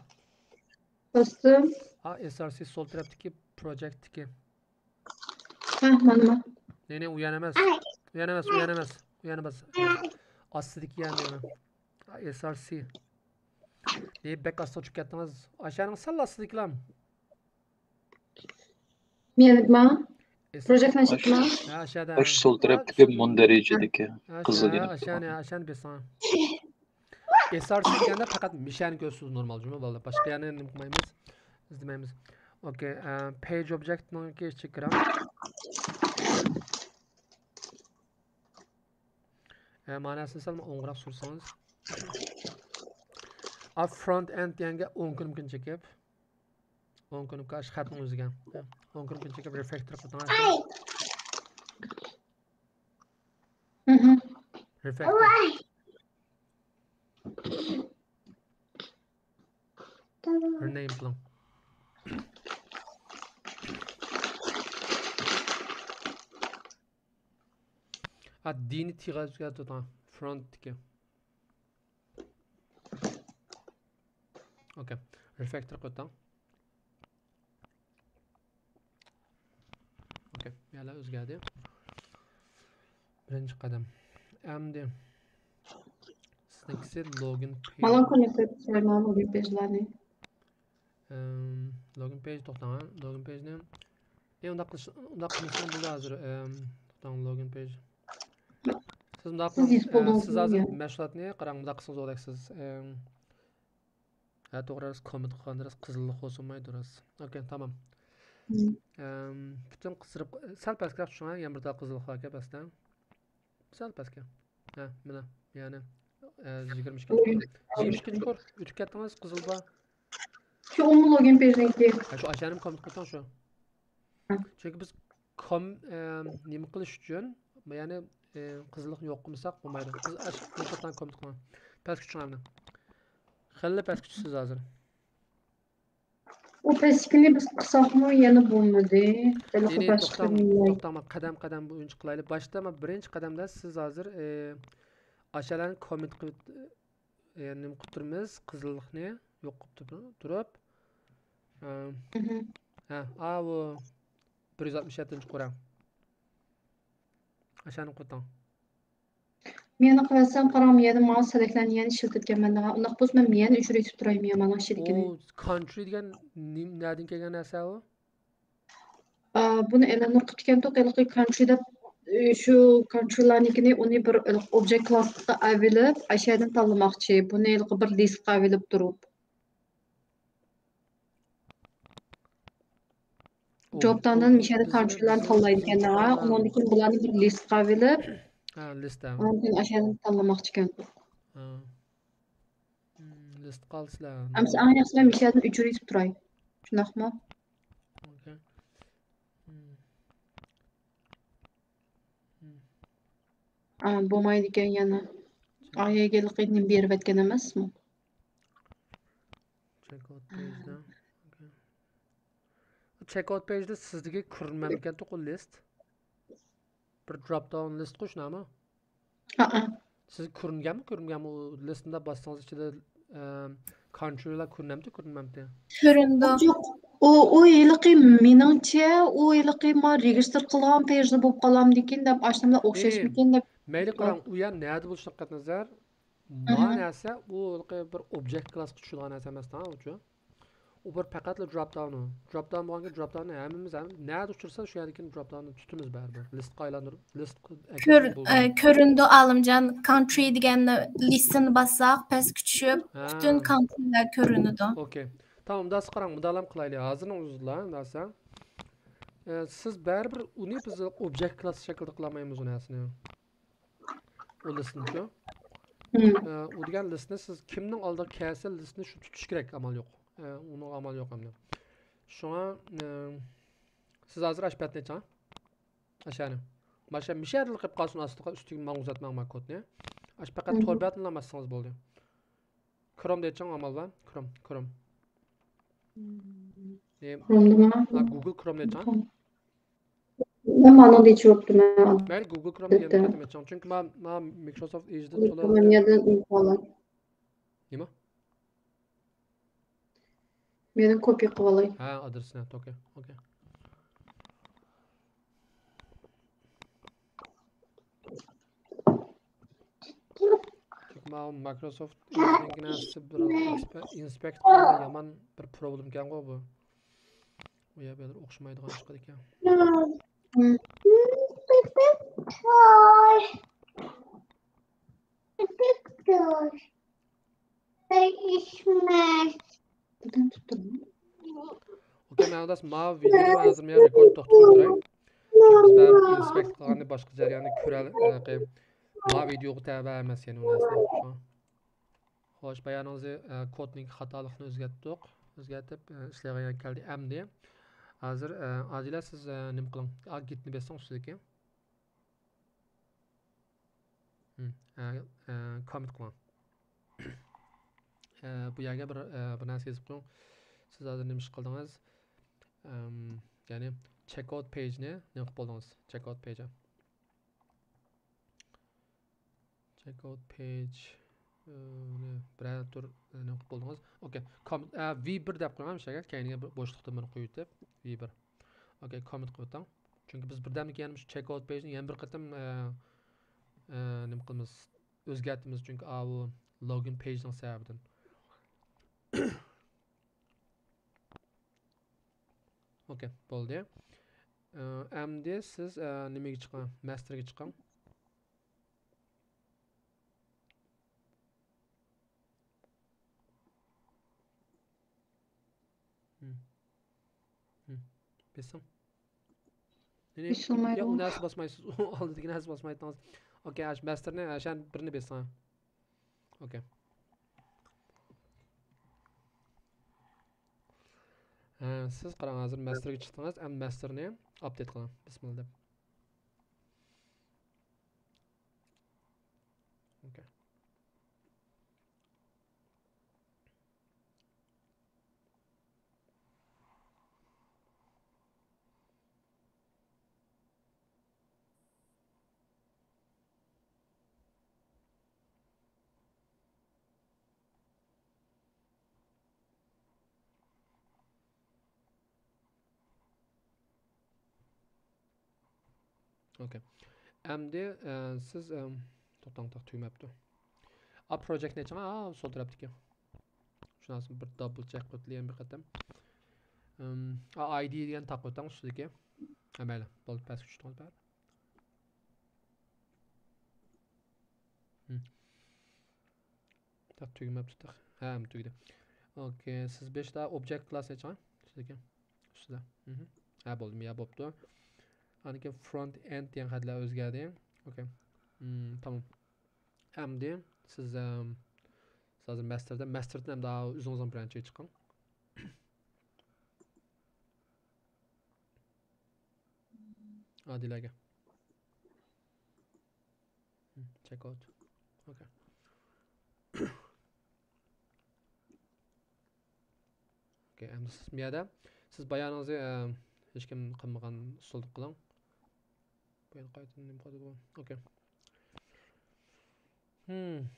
باستىم. ھا، ئېس ئار سى سول تەرەپتىكى پروجېكتتىكى. ھە، مانا، مانا. نې، نې، ئۇ يەر ئەمەس. ئۇ يەر ئەمەس، ئۇ يەر ئەمەس. ئۇ يەر ئەمەس. ئاستىدىكى يەر دەيمەن. ھا، ئېس ئار سى. نې، بەك ئاستا چۈشۈپ كەتتىڭىز. ئاشۇنىڭ سەل ئاستىدىكىلا. مېنىڭكىما؟ ئېس-، پروجېكتنى ئاچتىما؟ ھە، ئاشۇ يەردە. ئاشۇ سول تەرەپتىكى مۇندەرىجىدىكى ھە، قىزىل ئاشۇ، يېنىك. ئاشۇ، ئاشۇنى بېسىڭ. ئېس ئار سى دېگەندە پەقەت مىشەنى كۆرسىتىدۇ نورمال جۇمۇ بالىلار. باشقا يەرنى نېمە قىلمايمىز، ئىزدىمەيمىز. ئوكەي، ئە، پېيج ئوبجېكتنىڭكى ئىچىگە كىرىڭ. ئە، ماناسىنى سەل ئوڭراق سۈرسىڭىز. ئا، فرونت ئېند دېگەنگە ئوڭ كنوپكىنى چېكىپ. ئوڭ كنوپكا ئاشۇ خەتنىڭ ئۆزىگە. ئوڭ كنوپكىنى چېكىپ رېفاكتور قىلدىڭىز. مھم. رېفاكتور. رېنېيم قىلىڭ. ھا، دىنى تىغا ئۆزگەرتىۋېتىڭ. فرونتتىكى. ئوكەي. رېفاكتور قىلىۋېتىڭ. ئوكەي. يەرلەر ئۆزگەردى. بىرىنچى قەدەم. ئەمدى سىزنىڭكىسى لوگىن پېيج. مانا كوننېكتور لوگىن پېيجلارنى. ئەم، لوگىن پېيج توختاڭ، ھە. لوگىن پېيجنى. ئى، ئۇنداق قىلىش، ئۇنداق قىلمىسىڭىز بولىدۇ ھازىر. ئەم، توختاڭ، لوگىن پېيج. سىز مۇنداق سىز قىلىڭ، يېزىپ ئە، بولدىڭىز سىز ھازىر يا؟ مەشغۇلاتنى قاراڭ، مۇنداق قىلسىڭىز بولىدۇ سىز. ئەم، ھە، توغرا، راست، كوممېنت قىلغاندا راست قىزىللىق بولسا بولمايدۇ، راست. ئوكەي، تامام. مم. ئەم، پۈتۈن قىزىرىپ، سەل پەسكىرەك چۈشۈڭە، يەنە بىر تال قىزىللىق باركەن پەستە. سەل پەسكە. ھە، مانا، يەنى، ئە، يىگىرمە ئىككىنچى قۇر. يىگىرمە ئىككىنچى قۇر، ئۆتۈپ كەتتىڭىز، قىزىل بار. شۇ ئومۇ لوگىن پېيجنىڭكى. ھە، شۇ ئاشۇنى كوممېنت قىلساڭ شۇ. ھە. چۈنكى بىز كوم-، ئە، نېمە قىلىش ئۈچۈن، يەنى، ئە، قىزىللىقنى يوق قىلمىساق بولمايدۇ. قىز-، ئاش-، بۇ قېتىم كوممېنت قىلماڭ. پەسكە چۈشۈڭ ئەمدى. خېلى پەسكە چۈشىسىز ھازىر. ئۇ پەسكىنى بىز قىلساقمۇ يەنە بولمىدى. ھېلىقى يەنى باشقا توختاڭ، نېمىلەر. توختاڭ، قەدەم قەدەم بويىچە قىلايلى. باشتا، مانا بىرىنچى قەدەمدە سىز ھازىر، ئى، ئاشۇلارنى كوممېنت قىلىپ، ئى، نېمە قىلىپ تۇرىمىز؟ قىزىللىقنى يوق قىلىپ تۇر-، تۇرۇپ، ئى، مهم. ھە، ئاۋۇ بىر يۈز ئاتمىش يەتتىنچى قۇرام. ئاشۇنى قىلىۋېتىڭ. مېنى قىلىۋەتسەم، قاراڭ، مەيەردە ماڭا سېلېكتلەرنى يەنە ئىشلىتىۋەتكەنمەن دەڭا. ئۇنداق بولسا مەن يەنە ئۆچۈرۈۋېتىپ تۇراي مېيەماننىڭ ئىچىدىكىنى. ئۇ كانترى دېگەن نېم-، نەدىن كەلگەن نەرسە ئۇ؟ ئا، بۇنى ئېلانور قىپتىكەنتۇق، ھېلىقى كانترى دەپ، ئى، شۇ كانترىلارنىكىنى ئۇنى بىر ئوبجېكت كلاسسقا ئەۋېلىپ، ئەشەدىن تاللىماقچى. بۇنى ھېلىقى بىر لىستقا ئەۋېلىپ تۇرۇپ. ئۇ، جوپتاندىن ئۇ مىشەدە بىزنى، كانترىلارنى بىزنى، تاللايدىكەن بىزنى دەڭا. تاللىمايدۇ. ئۇنىڭدىن كېيىن بۇلارنى بىر لىستقا ئەۋېلىپ، ھە، لىست، ھە. ئۇنىڭدىن كېيىن ئەشەدىن تاللىماقچىكەنتۇق. ھە. مم، لىست قالسىلا. ئەمسە ئەڭ ياخشىسى مەن مىشەدىن ئۆچۈرۈۋېتىپ تۇراي. شۇنداقمۇ؟ ئوكەي. مم. مم. ئا، بولمايدىكەن يەنە. ئايەگە ھېلىقى نېمە بېرىۋەتكەن ئەمەسمۇ؟ چېك ئاۋت پېيجدا. ئوكەي. چېك ئاۋت پېيجدا سىزدىكى كۆرۈنمەمدىكەنتۇق ئۇ لىست. بىر دروپ داۋن لىستقۇ شۇنداقمۇ؟ ھەئە. سىزگە كۆرۈنگەنمۇ، كۆرۈنگەنمۇ؟ ئۇ لىستنى باسسىڭىز ئىچىدە، ئەم، كانترىلار كۆرۈنەمتى، كۆرۈنمەمتى؟ كۆرۈنىدۇ. يوق، ئۇ، ئۇ ھېلىقى مېنىڭچە، ئۇ ھېلىقى ما رېگىستر قىلغان پېيجدا بولۇپ قالامدىكىن دەپ، ئاشۇنداق ئوخشاشمىكىن دەپ. مەيلى، قاراڭ، ئۇ يەر نەدە بولۇشىدىن قەتئىينەزەر، ما نەرسە، ئۇ ھېلىقى بىر ئوبجېكت كلاسقا چۈشىدىغان نەرسە ئەمەس، ئۇچۇ. ئۇ بىر پەقەتلا دروپ داۋن. دروپ داۋن بولغانكەن، دروپ داۋننى ھەممىمىز ھەم نەدە ئۇچرىسا، شۇ يەردىكىن دروپ داۋننى تۇتىمىز بەرىبىر. لىستقا ئايلاندۇرۇپ، لىست كۆر-، ئە، كۆرۈنىدۇ، ئالىمجان. كانترى دېگەن لىستنى باسساق، پەسكە چۈشۈپ، ھە. پۈتۈن كانترىلار كۆرۈنىدۇ. ئوكەي. تامام، ئۇنداق قاراڭ، مۇدالايىم قىلايلى. ھازىرنىڭ ئۆزىدىلا، نەرسە. ئە، سىز بەرىبىر ئۇنى بىز ئوبجېكت كلاس شەكلىدە قىلالمايمىز ئۇ نەرسىنى. ئۇ لىستنىچۇ. مم. ئە، ئۇ دېگەن لىستنى سىز كىمنىڭ ئالدىغا كەلسە، لىستنى شۇ تۇتۇش كېرەك، ئامال يوق. ئە، ئۇنىڭغا ئامال يوق ئەمدى. شۇڭا، ئە، سىز ھازىر ئاشۇ پەتنى ئېچىڭ. ئاشۇنى. ماشا، مىشەدىلا قىلىپ قالسۇن ئاستىغا، ئۈستىگە ماڭا ئۇزاتماڭ ما كودنى. ئاشۇ پەقەت مم. تور بەتنىلا باسسىڭىز بولدى. كروم دەيچىڭ ئامال بار. كروم، كروم. مم. ئى، كرومدىما؟ ھا، گۇگل كروم دەيچىڭ. مەن مانا دېيىشىۋاپتىمەن. مەيلى، گۇگل كرومنى يەنە بىر قېتىم ئېچىڭ. چۈنكى ما، ما مىكروسوفت ئېجدا تولا. كروم يەردىن ئېلىپ ئالاي. نېمە؟ مەن كوپىي قىلىپ ئالاي. ھە، ئادرېسىنى. ئوكەي، ئوكەي. چۈنكى ماۋۇ مايكروسوفت ئېجنىڭكى نەرسىسى بىر ئىنسپېكت قىلغاندا يامان بىر پروبلېم ئىكەنغۇ بۇ. ئۇ يەر بۇ يەر ئوخشىمايدىغان چىقىدىكەن. ئوكەي، مەن ئاداس ماۋۇ ۋىدېونى ھازىر مەن رېكورد توختىتىپ تۇراي. چۈنكى بىز بەرىبىر ئىنسپېكت قىلغاننى باشقا جەرياننى كۆرەل-، ماۋۇ ۋىدېوغا تەۋە ئەمەس يەنە ئۇ نەرسىلەر. خوش، بايانىڭىزنى، ئە، كودنىڭ خاتالىقىنى ئۆزگەرتتۇق. ئۆزگەرتىپ، ئە، ئىشلەيدىغان يەرگە كەلدى. ئەمدى ھازىر، ئە، ئادىلە، سىز، ئە، نېمە قىلىڭ؟ ئا، گىتنى بېسىڭ ئۈستىدىكى. ھىم، ئە، ئە، كوممېنت قىلىڭ. ئە، بۇ يەرگە بىر، ئە، بىر نەرسە يېزىپ قويۇڭ. سىز ھازىر نېمە ئىش قىلدىڭىز؟ ئەم، يەنى چېك ئاۋت پېيجنى نېمە قىلىپ بولدىڭىز؟ چېك ئاۋت پېيج. چېك ئاۋت پېيج، ئى، نى بىرەر تۈر، ئى، نېمە قىلىپ بولدىڭىز؟ ئوكەي. كوم-، ئە، ۋى بىر دەپ قويۇڭ، مۇشۇ يەرگە كەينىگە بىر بوشلۇقتىن بىرنى قويۇۋېتىپ، ۋى بىر. ئوكەي، كوممېنت قىلىۋېتىڭ. چۈنكى بىز بىردەمدىن كېيىن مۇشۇ چېك ئاۋت پېيجنى يەنە بىر قېتىم، ئە، ئە، نېمە قىلىمىز؟ ئۆزگەرتىمىز، چۈنكى ئاۋۇ لوگىن پېيجنىڭ سەۋەبىدىن. ئوكەي، بولدى. ئە، ئەمدى سىز، ئە، نېمىگە چىقىڭ؟ مەستەرگە چىقىڭ. ھىم. ھىم. بېسىڭ. نېنى؟ بېسىلمايدۇ. يا، ئۇ نەرسە باسمايسىز. ئۇ ئالدىدىكى نەرسە باسمايتتىڭىز. ئوكەي، ئاشۇ مەستەرنى، ئاشۇ بىرنى بېسىڭ. ئوكەي. ھە، سىز قاراڭ، ھازىر مەستەرگە چىقتىڭىز، ئەمدى مەستەرنى ئاپدېت قىلىڭ. بىسمىللا دەپ. ئوكەي. ئوكەي. ئەمدى، ئە، سىز، ئەم، توختاڭ، توختاڭ، تۈگىمەپتۇ. ئا، پروجېكتنى ئېچىڭ، ئا، سول تەرەپتىكى. شۇنىڭ بىر دابل چېك قىلىپ بىر قېتىم. ئەم، ئا، ئاي دى دېگەن تاقىۋېتىڭ ئۈستىدىكى. ھە، مەيلى. بولدى، پەسكە چۈشتىڭىز بەر. ھىم. تاق تۈگىمەپتۇ تاق. ھە، تۈگىدى. ئوكەي، سىز بېشىدا ئوبجېكت كلاسنى ئېچىڭ. ئۈستىدىكى. ئۈستىدە. مھم. ھە، بولدى، مىيا بوپتۇ. ئاندىن كېيىن فرونت ئېند دېگەن خەتلەر ئۆزگەردى. ئوكەي. مم، تامام. ئەمدى سىز، ئەم، سىز ھازىر ماستېردا، ماستېردىن ئەمدى ئۆزىڭىزنىڭ برانچىغا چىقىڭ. ئادىلەگە. چېك ئاۋت. ئوكەي. ئوكەي، ئەمدى سىز بۇ يەردە، سىز بايانىڭىزنى، ئە، ھېچكىم قىلمىغان ئۇسۇلدا قىلىڭ. بۇ يەردە قايتىدىن نېمە قىلىدۇ بۇ؟ ئوكەي. ھىم.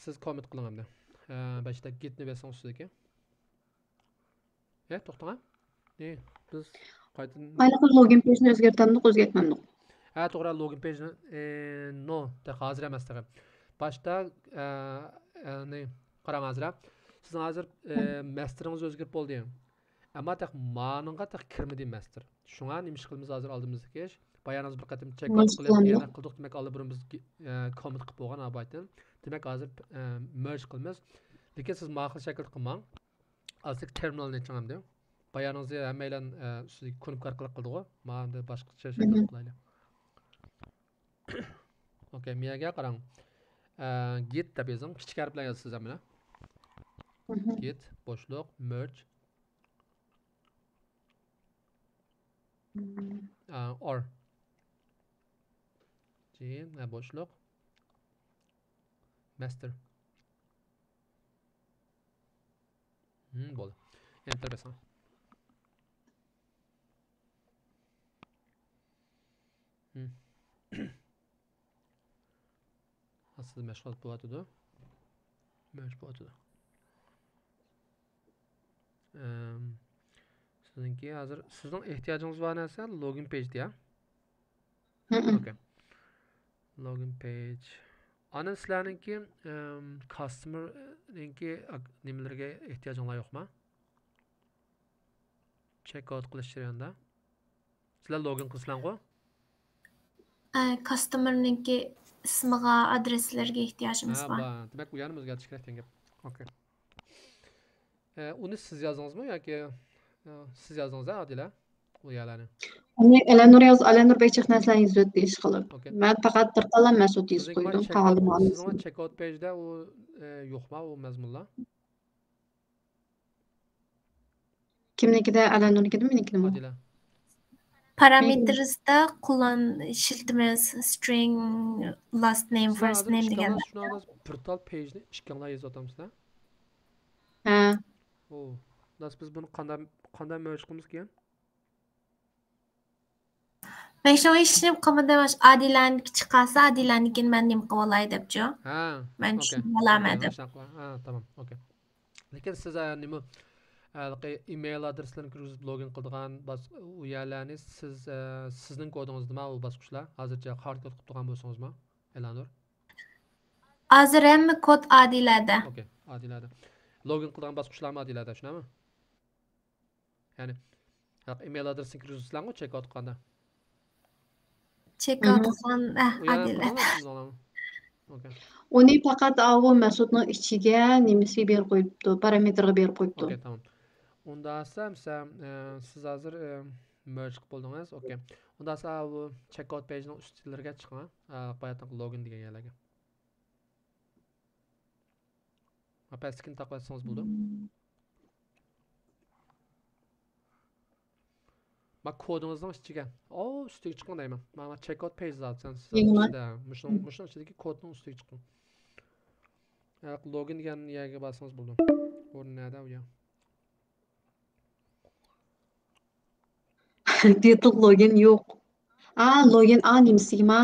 سىز كوممىت قىلىڭ ئەمدى. ئە، باشتا گىتنى بېسىڭ ئۈستىدىكى. ئە، توختاڭ، ھە. ئى، بىز قايتىدىن ھېلىقى لوگىن پېيجنى ئۆزگەرتەمدۇق، ئۆزگەرتمەمدۇق؟ ھە، توغرا، لوگىن پېيجنى، ئى، نو، تېخى ھازىر ئەمەس تېخى. باشتا، ئە، ئە، نى، قاراڭ ھازىر، ھە. سىزنىڭ ھازىر، ئە، ماستېرىڭىز ئۆزگىرىپ بولدى. ئەمما تېخى مانىڭغا تېخى كىرمىدى ماستېر. شۇڭا نېمە ئىش قىلىمىز ھازىر ئالدىمىزدىكى ئىش؟ بايانىڭىز بىر قېتىم چېك ئاۋت قىلىپ، يەنە قىلدۇق. دېمەك، ئاللىبۇرۇن بىز، ئە، كوممىت قىلىپ بولغان ئاۋايتىن. دېمەك، ھازىر، ئە، مېرج قىلىمىز. لېكىن سىز ماقۇل شەكىلدە قىلماڭ. ئازراق تېرمىنالنى ئېچىڭ ئەمدى. بايانىڭىزنى ھەممەيلەن، ئە، ئۈستىدىكى كۇنۇپكا ئارقىلىق قىلدىغۇ. مانا ئەمدى باشقىچە شەكىلدە قىلايلى. ئوكەي، مىيەگە قاراڭ. ئە، گىت دەپ يېزىڭ. كىچىك ھەرپ بىلەن يازىسىز ھەممىنى. گىت، بوشلۇق، مېرج. ئە، ئور. جى، ئە، بوشلۇق. ماستېر. ھىم، بولدى. ئېنتېر بېسىڭ. ھىم. ئاستىدا مەشغۇلات بولۇۋاتىدۇ. مەشغۇل بولۇۋاتىدۇ. ئەم، سىزنىڭكى ھازىر، سىزنىڭ ئېھتىياجىڭىز بار نەرسە لوگىن پېيج دە. ھىم. ئوكەي. لوگىن پېيج. ئاندىن سىلەرنىڭكى، ئەم، كاستمېرنىڭكى ئاك-، نېمىلىرىگە ئېھتىياجىڭلار يوقما؟ چېك ئاۋت قىلىش جەريانىدا. سىلەر لوگىن قىلسىلەرغۇ؟ ئە، كاستمېرنىڭكى ئىسمىغا، ئادرېسلىرىگە ئېھتىياجىمىز ھە، بار. بار. دېمەك، ئۇ يەرنىمۇ ئۆزگەرتىش كېرەك دېگەن گەپ. ئوكەي. ئە، ئۇنى سىز يازدىڭىزمۇ ياكى، ئە، سىز يازدىڭىز ھە، ئادىلە؟ ئۇ يەرلەرنى. ئۇنى ئەلەنۇر ياز-، ئەلەنۇر بەك جىق نەرسىلەرنى يېزىۋەتتى ئىشقىلىپ. ئوكەي. مەن پەقەت بىر تاللا مەسۇت يېزىپ سىزنىڭكى قويدۇم، چېك-، قالغىنىنى سىزنىڭ ئالمىسۇن. چېك ئاۋت پېيجدە ئۇ، ئە، يوقما، ئۇ مەزمۇنلار؟ كىمنىڭكىدە؟ ئەلەنۇرنىڭكىدىمۇ، مېنىڭكىدىمۇ؟ ئادىلە. پارامېتىرسدا قۇللان ئىشلىتىمىز، string، last name، first name دېگەنلەر. شۇنىڭ بىر تال پېيجنى ئىككىڭلار يېزىۋاتامسىلەر؟ ھە. ئۇ، داس، بىز بۇنى قانداق، قانداق مېرج قىلىمىز كېيىن؟ مەن شۇ ئىشنى قىلمىدىم، ئادىلەنىڭكى چىقارسا، ئادىلەنىڭكىنى مەن نېمە قىلىۋالاي دەپچۇ. ھە. مەن ئوكەي. چۈشىنىۋالامەن ئوكەي، دەپ. ھە، تامام، ئوكەي. لېكىن سىز، ئە، نېمە، ھېلىقى ئىمېيل ئادرېسلىرىنى كىرگۈزۈپ لوگىن قىلىدىغان باس-، ئۇ يەرلەرنى سىز، ئە، سىزنىڭ كودىڭىزدىما ئۇ باسقۇچلار؟ ھازىرچە خارد كود قىلىپ تۇرغان بولسىڭىزمۇ، ئەلەنۇر؟ ھازىر ھەممە كود ئادىلەدە. ئوكەي، ئادىلەدە. لوگىن قىلىدىغان باسقۇچلارمۇ ئادىلەدە، شۇنداقمۇ؟ يەنى، ھەق، ئىمېيل ئادرېسىنى كىرگۈزسىلەرغۇ چېك ئاۋت قىلغاندا. چېك ئاۋت مم. قىلغان، ئە، ئۇ يەنە ئادىلە. قىلغانلا سىز ئۇنى. ئوكەي. ئۇنى پەقەت ئاۋۇ مەسۇتنىڭ ئىچىگە نېمىسىگە بېرىپ قويۇپتۇ، پارامېتىرغا بېرىپ قويۇپتۇ. ئوكەي، تامام. ئۇندا سەم، سەم، ئە، سىز ھازىر، ئە، مېرج قىلىپ بولدىڭىز. ئوكەي. ئۇندا سىز ئاۋۇ چېك ئاۋت پېيجنىڭ ئۈستلىرىگە چىقىڭ. ئە، باياتىنقى لوگىن دېگەن يەرلەرگە. ما پەستىكىنى تاقىۋەتسىڭىز بولىدۇ. ما كودىڭىزنىڭ ئىچىگە. ئو، ئۈستىگە چىقىڭ دەيمەن. ما، ما چېك ئاۋت پېيج زادى سەن، سىز يېڭىلار. ئۈستىدە. مۇشۇنىڭ، مۇشۇنىڭ ئىچىدىكى كودنىڭ ئۈستىگە چىقىڭ. ھە، لوگىن دېگەن يەرگە بارسىڭىز بولىدۇ. ئورنى نەدە ئۇ يەر؟ دېتىل لوگىن يوق. ئا، لوگىن، ئا، نېمىسىگىما؟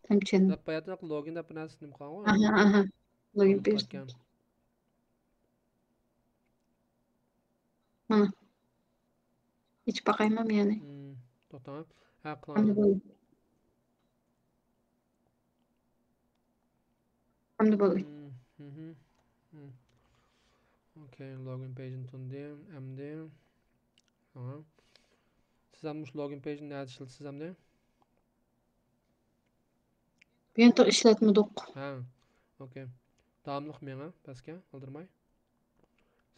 تەمچىن. دەپ باياتىن لوگىن دەپ بىر نەرسە نېمە قىلغانغۇ؟ ئاھا، ئاھا. لوگىن پېيج. مانا. ئېچىپ باقايمۇ يەنى؟ مم، توختاڭ. ھە، قىلىڭ. ئەمدى بولدى. مم، مم، مم. ئوكەي، لوگىن پېيجىنى تونۇدى ئەمدى. ھە. سىز ھەم مۇشۇ لوگىن پېيجىنى نەدە ئىشلىتىسىز ئەمدى؟ بۇيانتى ئىشلەتمىدۇق. ھە. ئوكەي. داۋاملىق مېڭىڭ پەسكە، ئالدىرىماي.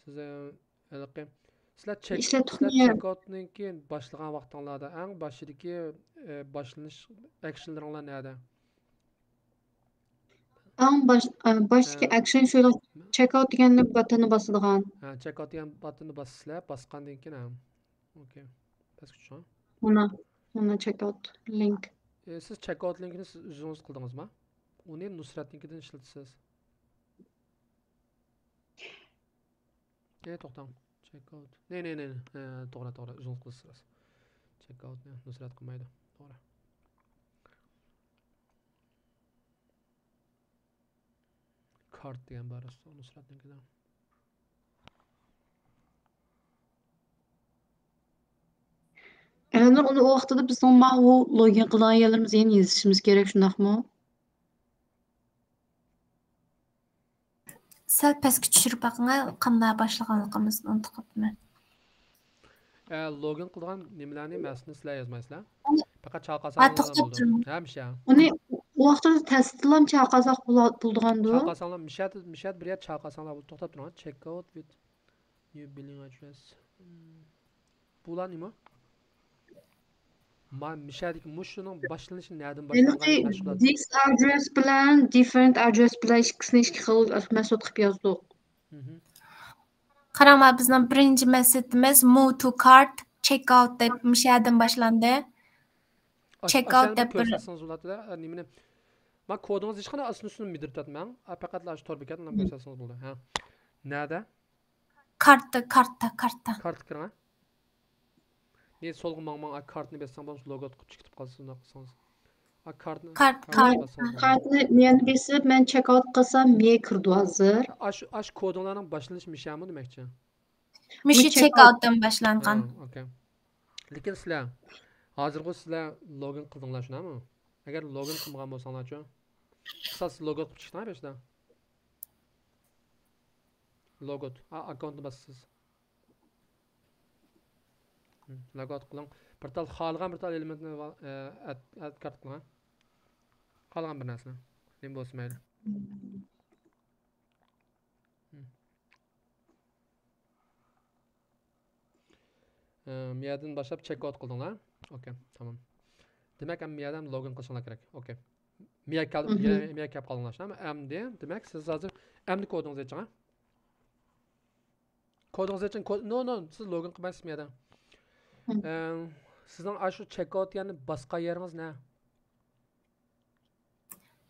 سىز، ئە، ھېلىقى، سىلەر چېك، ئىشلەتتۇق سىلەر نېيە؟ چېكئاوتنىڭكى باشلىغان ۋاقتىڭلاردا ئەڭ باشىدىكى، ئە، باشلىنىش ئەكشنلىرىڭلار نەدە؟ ئەڭ باش، ئە، باشتىكى ھە. ئەكشن شۇلا چېكئاوت دېگەننى باتتىنى باسىدىغان. ھە، چېكئاوت دېگەن باتتىننى باسىسىلەر، باسقاندىن كېيىن، ھە. ئوكەي. پەسكە چۈشۈڭ. مانا، مانا چېكئاوت لىنك. ئە، سىز چېكئاوت لىنكىنى سىز ئۆزىڭىز قىلدىڭىزما؟ ئۇنى نۇسرەتنىڭكىدىن ئىشلىتىسىز. ئە، توختاڭ. چېكئاوت. نە، نە، نە، نە. ئە، توغرا، توغرا. ئۆزىڭىز قىلىسىز. چېكئاوتنى نۇسرەت قىلمايدۇ. توغرا. كارت دېگەن بار ئۇستا نۇسرەتنىڭكىدە. ئەلەندىن ئۇنى ئۇ ۋاقتىدا بىزنىڭ ما ئۇ لوگىن قىلىدىغان يەرلىرىمىزنى يەنە يېزىشىمىز كېرەك، شۇنداقمۇ؟ سەل پەسكە چۈشۈرۈپ باقىڭە، قانداق باشلىغانلىقىمىزنى ئۇنتۇپ قاپتىمەن. ئە، لوگىن قىلىدىغان نېمىلەرنى مەسىلىنى سىلەر يازمايسىلەر. پەقەت ھە، چاقاساڭلار توختاپ بولىدۇ. تۇرۇڭ. ھەمىشە. ئۇنى ئۇ ۋاقتىدا تەستىقلام چاقاساق بولا-، بولىدىغاندۇ؟ چاقاساڭلار، مىشەدە، مىشەدە بىر يەر چاقاساڭلار بولىدۇ. توختاپ تۇرۇڭ. Check out with new billing address. بۇلار نېمە؟ ما، مىشەدىكى مۇشۇنىڭ باشلىنىشى نەدىن باشلانغان ھېلىقى مەشغۇلات؟ This address بىلەن different address بىلەن ئىككىسىنى ئىككى خىل مەھسۇلات قىلىپ يازدۇق. مھم. قاراڭلار، بىزنىڭ بىرىنچى مەسىلىمىز move to cart، check out دەپ مۇشۇ يەردىن باشلاندى. ئاش-، Check out ئاشۇ يەردە دەپ بىر كۆرسەتسىڭىز بولاتتى-دە، نېمىنى. ما كودىڭىزنى ھېچقانداق ئاستىن ئۈستىنى مىدىرتاتماڭ. ئا، پەقەتلا ئاشۇ تور بېكەتنى كۆرسەتسىڭىز بولىدۇ. ھە. نەدە؟ كارتا، كارتا، كارتا. كارتا كىرىڭ، ھە. نى سولغا ماڭماڭ، ئا، كارتىنى بېسىساڭ بولمىسا لوگ ئاوت قىلىپ چىقىپ قالسا، ئۇنداق قىلسىڭىز. ئا، كارتنى، كارت، كارتنى كارت. باسسىڭىز بولىدۇ. كارتنى مەن بېسىپ، مەن چېك ئاوت قىلسام، مېيە كىرىدۇ ھازىر. ئاشۇ، ئاشۇ كودىڭلارنىڭ باشلىنىش مىشەمۇ دېمەكچى. مۇشۇ مۇشۇ چېك ئاوتتىن باشلانغان. ھە، ئوكەي. لېكىن سىلەر، ھازىرغۇ سىلەر لوگىن قىلدىڭلار، شۇنداقمۇ؟ ئەگەر لوگىن قىلمىغان بولساڭلارچۇ؟ مىسال، سىز لوگ ئاوت قىلىپ چىقتىڭلار بېشىدا. لوگ ئاوت. ئا، ئاككاونتنى باسىسىز. ھم، لوگ ئاوت قىلىڭ. بىر تال خالىغان بىر تال ئېلېمېنتنى ۋال-، ئە، ئەد، ئەد كارت قىلىڭ. خالىغان بىر نەرسىنى. نېمە بولسا مەيلى. ھم. ئە، مىيەدىن باشلاپ چېك ئاوت قىلدىڭلار. ئوكەي، تامام. دېمەك، ئەمدى مىيەدە لوگىن قىلىشىڭلار كېرەك. ئوكەي. مىيە كەل-، مھم. مىيە، مىيە كەپ قالدىڭلار شۇنداقمۇ؟ ئەمدى، دېمەك، سىز ھازىر ئەمدى كودىڭىزنى ئېچىڭ، ھە؟ كودىڭىزنى ئېچىڭ، كود-، نو، نو، سىز لوگىن قىلمايسىز مىيەدە. مھم. ئە، سىزنىڭ ئاشۇ چېك ئاوت يەرنى باسقان يېرىڭىز نە؟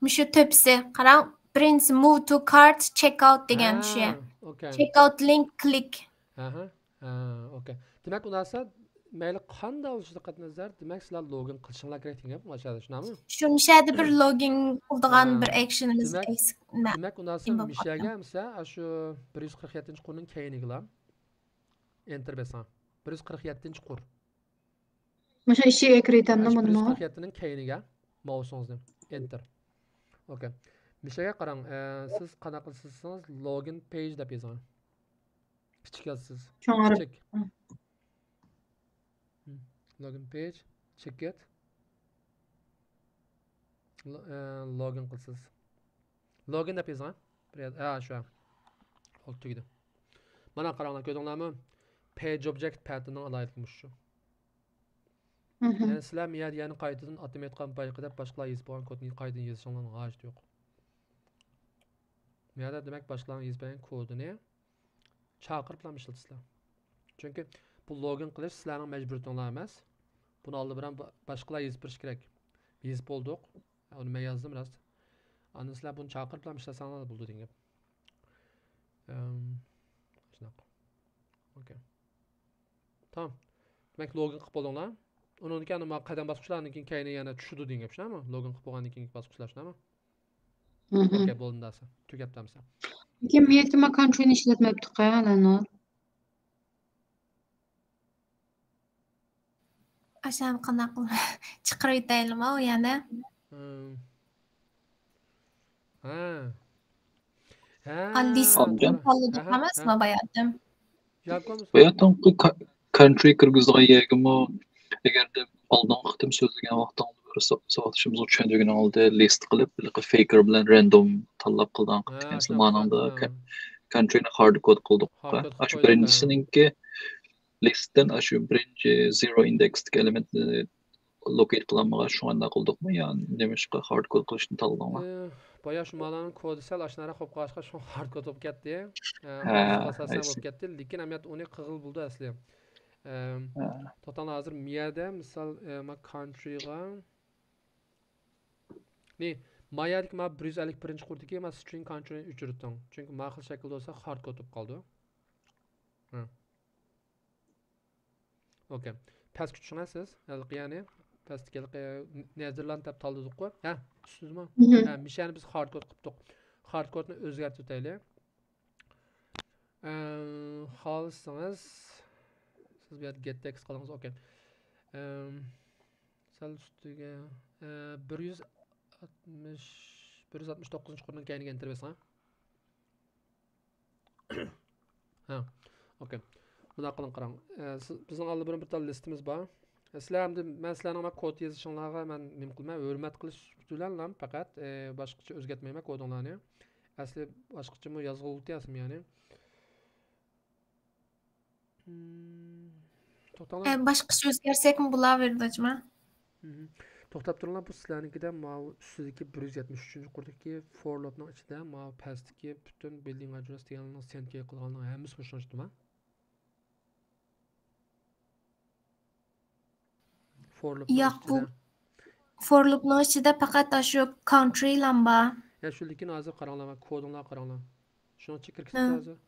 مۇشۇ تۆپىسى. قاراڭ، بىرىنچىسى move to cart، check out دېگەن شۇ. ھە، ئوكەي. Check out link click. ئەھە. ھە، ئوكەي. دېمەك، ئۇنداقسا مەيلى قانداق بولۇشىدىن قەتئىينەزەر، دېمەك، سىلەر لوگىن قىلىشىڭلار كېرەك دېگەن گەپ مانا شۇ يەردە، شۇنداقمۇ؟ شۇ، مۇشۇ يەردە بىر لوگىن قىلىدىغان ھە. بىر ئەكشىنىمىز دېمەك، ئەكس-، نە، دېمەك، ئۇنداقسا نېمە بولۇپ مىشەگە قالدى؟ ئەمسە ئاشۇ بىر يۈز قىرىق يەتتىنچى قۇرنىڭ كەينىگىلا ئېنتېر بېسىڭ. بىر يۈز قىرىق يەتتىنچى قۇر. مۇشۇ ئىشىك ئەكرىتەمدە ئاشۇ بىر يۈز بۇنىمۇ. قىرىق يەتتىنىڭ كەينىگە ماۋسىڭىزنى ئېنتېر. ئوكەي. مىشەگە قاراڭ. ئە، سىز قانداق قىلىسىز دېسىڭىز، لوگىن پېيج دەپ يېزىڭ. كىچىك يازىسىز. چوڭ ھەرپ. كىچىك. ھم. لوگىن پېيج، چېكىت. لو-، ئە، لوگىن قىلىسىز. لوگىن دەپ يېزىڭ، ھە؟ بىر يەر، ھە، شۇ. بولدى، تۈگىدى. مانا قاراڭلار، كۆردۈڭلارمۇ؟ پېيج ئوبجېكت پەتىنىڭ ئالاھىدىلىكى مۇشۇ. مھم. يەنى سىلەر مىيەدە يەنە قايتىدىن ئاتىمېتقان بايىقى دەپ باشقىلار يېزىپ بولغان كودنى قايتىدىن يېزىشىڭلارنىڭ ھاجىتى يوق. مىيەدە دېمەك باشقىلارنىڭ يېزىپ بەرگەن كودىنى چاقىرىپلا ئىشلىتىسىلەر. چۈنكى بۇ لوگىن قىلىش سىلەرنىڭ مەجبۇرىيىتىڭلار ئەمەس. بۇنى ئالدى بىلەن با-، باشقىلار يېزىپ بېرىشى كېرەك. يېزىپ بولدۇق. ئۇنى مەن يازدىم راست. ئاندىن سىلەر بۇنى چاقىرىپلا ئىشلەتسەڭلار بولىدۇ دېگەن گەپ. ئەم، شۇنداق. ئوكەي. تامام. دېمەك، لوگىن قىلىپ بولدۇڭلار. ئۇنىڭدىن كېيىن مانا قەدەم باسقۇچلار ئاندىن كېيىن كەينى يەنە چۈشىدۇ دېگەن گەپ شۇنداقمۇ؟ لوگىن قىلىپ بولغاندىن كېيىنكى باسقۇچلار شۇنداقمۇ؟ مھم. ئوكەي، بولدى ئەمسە. تۈگەپتۇ ئەمسە. لېكىن مىيەتكە ما كونترولنى ئىشلەتمەپتۇق-ھە، لەنۇر. ئاشۇنى قانداق قىلىپ چىقىرىۋېتەيلىمۇ يەنە؟ ھىم. ھە. ھە، لىستنى ئاندىن تاللىدۇق ھە، ھە، ئەمەسمۇ ھە. باياتىن؟ ياكى بولمىسا باياتىنقى country كىرگۈزىدىغان يەرگىمۇ، ئەگەردە ئالدىنقى قېتىم سۆزلىگەن ۋاقتىڭدا بىر سا- ساۋاقدىشىمىزغا چۈشەندۈرگىنىڭ ئالدى لىست قىلىپ، ھېلىقى فېكىر بىلەن رەندوم تاللاپ قىلىدىغان ھە، قىلىپ كەنسىل شۇنداق مانىڭدا قىلىدۇ، ھە. countryنى hard code قىلدۇق. Hard code قىلىپ ئاشۇ قويدۇق، ھە. بىرىنچىسىنىڭكى لىستتىن ئاشۇ بىرىنچى zero indexتىكى elementنى locate قىلالمىغاچ شۇنداق قىلدۇقمۇ يا نېمىشقا hard code قىلىشنى تاللىدىڭلار؟ ئى، بايا شۇ مالانىڭ كودى سەل ئاشۇنداقراق بولۇپ قالغاچقا شۇڭا hard code بولۇپ كەتتى. ئە، ھە، ئۇنىڭغا ئاساسەن I see. بولۇپ كەتتى. لېكىن ئەمەلىيەتتە ئۇنى قىلغىلى بولىدۇ ئەسلى. ئەم، ھە. توختاڭلار، ھازىر مۇ يەردە مىسال، ئە، ما countryغا نى، ما يەردىكى ما بىر يۈز ئەللىك بىرىنچى قۇردىكى ما string countryنى ئۆچۈرتۈڭ. چۈنكى ما خىل شەكىلدە بولسا hard code بولۇپ قالىدۇ. ھە. ئوكەي. پەسكە چۈشۈڭە سىز. ھېلىقى يەنى پەستىكى ھېلىقى نەزەرلەرنى دەپ تاللىدۇققۇ. ھە، چۈشتىڭىزمۇ؟ ھە، مىشەنى بىز hard code قىپتۇق. Hard codeنى ئۆزگەرتىۋېتەيلى. ئەم، خالىسىڭىز، سىز بۇ يەردە get text قىلىڭىز، ئوكەي. ئەم، سەل ئۈستىگە، ئە، بىر يۈز ئاتمىش، بىر يۈز ئاتمىش توققۇزىنچى قۇرنىڭ كەينىگە ئېنتېر بېسىڭ. ھە، ئوكەي. مۇنداق قىلىڭ، قاراڭ. ئە، سىز، بىزنىڭ ئاللىبۇرۇن بىر تال لىستىمىز بار. ئە، سىلەر ئەمدى مەن سىلەرنىڭ مانا كود يېزىشىڭلارغا مەن نېمە قىلىمەن، ھۆرمەت قىلىش بىلەنلا پەقەت، ئە، باشقىچە ئۆزگەرتمەيمەن كودۇڭلارنى. ئەسلى باشقىچىمۇ يازغىلى بولاتتى ئەسلىمۇ يەنى. مم، توختاڭلار. ئە، باشقىچە ئۆزگەرسەكمۇ بولاۋېرىدۇ جۇما. مم. توختاپ تۇرۇڭلار، بۇ سىلەرنىڭكىدە ماۋۇ ئۈستىدىكى بىر يۈز يەتمىش ئۈچىنچى قۇردىكى for loopنىڭ ئىچىدە ماۋۇ پەستىكى پۈتۈن building address دېگەننىڭ سېنتكى قىلغاننىڭ ھەممىسى مۇشۇنىڭ ئىچىدىما؟ For loopنىڭ ياق، بۇ ئىچىدە. For loopنىڭ ئىچىدە پەقەت ئاشۇ countryلام بار. يا شۇ، لېكىن ھازىر قاراڭلار، كودۇڭلارغا قاراڭلار. شۇنىڭ ئىچىگە كىرىپ كېتىپتۇ ھازىر.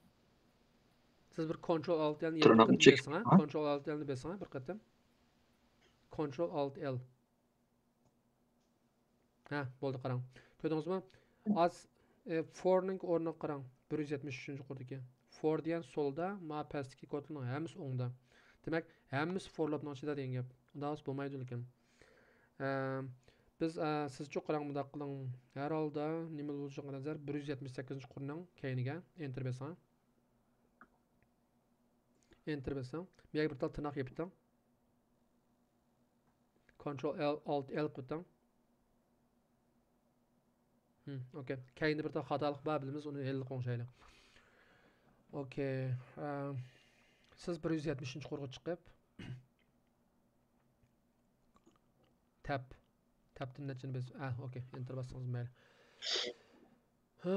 سىز بىر Control Alt Lنى يەنە بىر قېتىم بېسىڭ، ھە؟ Control Alt Lنى بېسىڭ، ھە، بىر قېتىم. Control Alt L. ھە، بولدى، قاراڭ. كۆردىڭىزمۇ؟ ئاز، ئە، for نىڭ ئورنىغا قاراڭ. بىر يۈز يەتمىش ئۈچىنچى قۇردىكى. For دېگەن سولدا، ما پەستىكى كودلارنىڭ ھەممىسى ئوڭدا. دېمەك، ھەممىسى for loopنىڭ ئىچىدە دېگەن گەپ. ئۇنداق بولسا بولمايدۇ لېكىن. ئە، بىز، ئە، سىزچۇ قاراڭ، مۇنداق قىلىڭ. ھەر ھالدا نېمە بولۇشىغا نەزەر، بىر يۈز يەتمىش سەككىزىنچى قۇرنىڭ كەينىگە ئېنتېر بېسىڭ. ئېنتېر بېسىڭ. بۇ يەرگە بىر تال تىرناق يېپىتىڭ. Control L، Alt L قىلىۋېتىڭ. ھىم، ئوكەي. كەينىدە بىر تال خاتالىق بار، بىلىمىز، ئۇنى ھېلىلا قوڭشايلى. ئوكەي. ئە، سىز بىر يۈز يەتمىشىنچى قۇرغا چىقىپ، تەپ. تەپتىن نەچچىنى بېسىپ، ئە، ئوكەي. ئېنتېر باسسىڭىز مەيلى. ھە،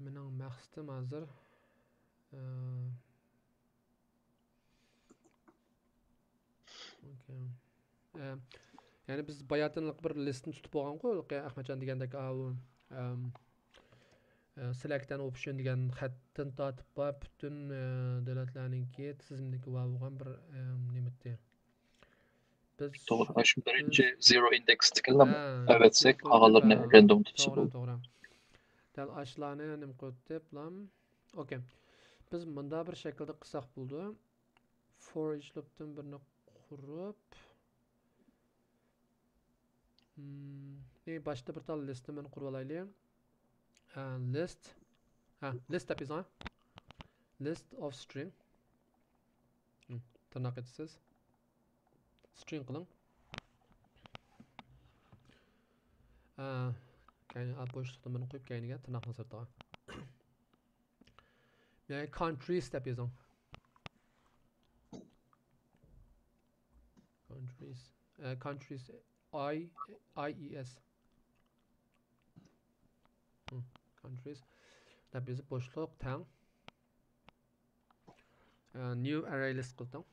مېنىڭ مەقسىتىم ھازىر، ئە، ئوكەي. ئە، يەنى بىز باياتىن بىر لىستنى تۇتۇپ بولغانغۇ، ئەخمەتجان دېگەندەك، ئاۋۇ، ئەم، ئە، سېلېكت ئەن ئوپشن دېگەن خەتتىن تارتىپ بار، پۈتۈن، ئە، دۆلەتلەرنىڭكى تىزىملىكى بار بولغان بىر، ئەم، نېمىتى. بىز توغرا، ئاشۇ بىرىنچى بىز zero indexتىكىلا ھە، ئەۋەتسەك، قالغانلىرىنى ھە، random تۇتسا توغرا، بولىدۇ. توغرا. دەل ئاشۇلارنى نېمە قىلىپ تېپلام. ئوكەي. بىز مۇنداق بىر شەكىلدە قىلساق بولىدۇ. For each loopتىن بىرنى قۇرۇپ، ھىم، ئى، باشتا بىر تال لىستنى مەن قۇرۇپ ئالايلى. ھە، list. ھە، list دەپ يېزىڭ. List of string. ھىم، تىرناق ئېچىسىز. String قىلىڭ. ھە، كەينى، ئا، بوشلۇقنى مەن قويۇپ كەينىگە تىرناقنىڭ سىرتىغا. يەنى countries دەپ يېزىڭ. Countries. ئە، countries. I، I E S. ھىم، countries. دەپ يېزىپ بوشلۇق تەڭ. ئە، new array list قىلدىڭ.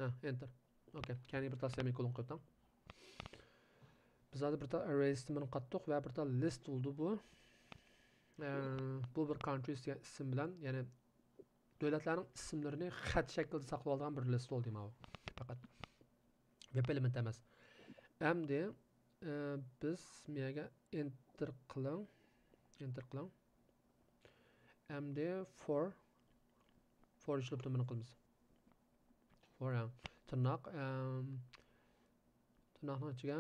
ھە، ئېنتېر. ئوكەي، كەينىگە بىر تال سېمىكولون قويۇپ تاڭ. بىز ھازىر بىر تال ئەررەي سىستېمىنى قاتتۇق ۋە بىر تال لىست بولدى بۇ. ئە، بۇ بىر countries دېگەن ئىسىم بىلەن، يەنى دۆلەتلەرنىڭ ئىسىملىرىنى خەت شەكلىدە ساقلىۋالىدىغان بىر لىست بولدى ماۋۇ. پەقەت ۋېب ئېلېمېنت ئەمەس. ئەمدى، ئە، بىز مۇ يەرگە ئېنتېر قىلىڭ. ئېنتېر قىلىڭ. ئەمدى for، for ئىشلەپ تۈرمىنى قىلىمىز. For، ھە. تىرناق، ئەم، تىرناقنىڭ ئىچىگە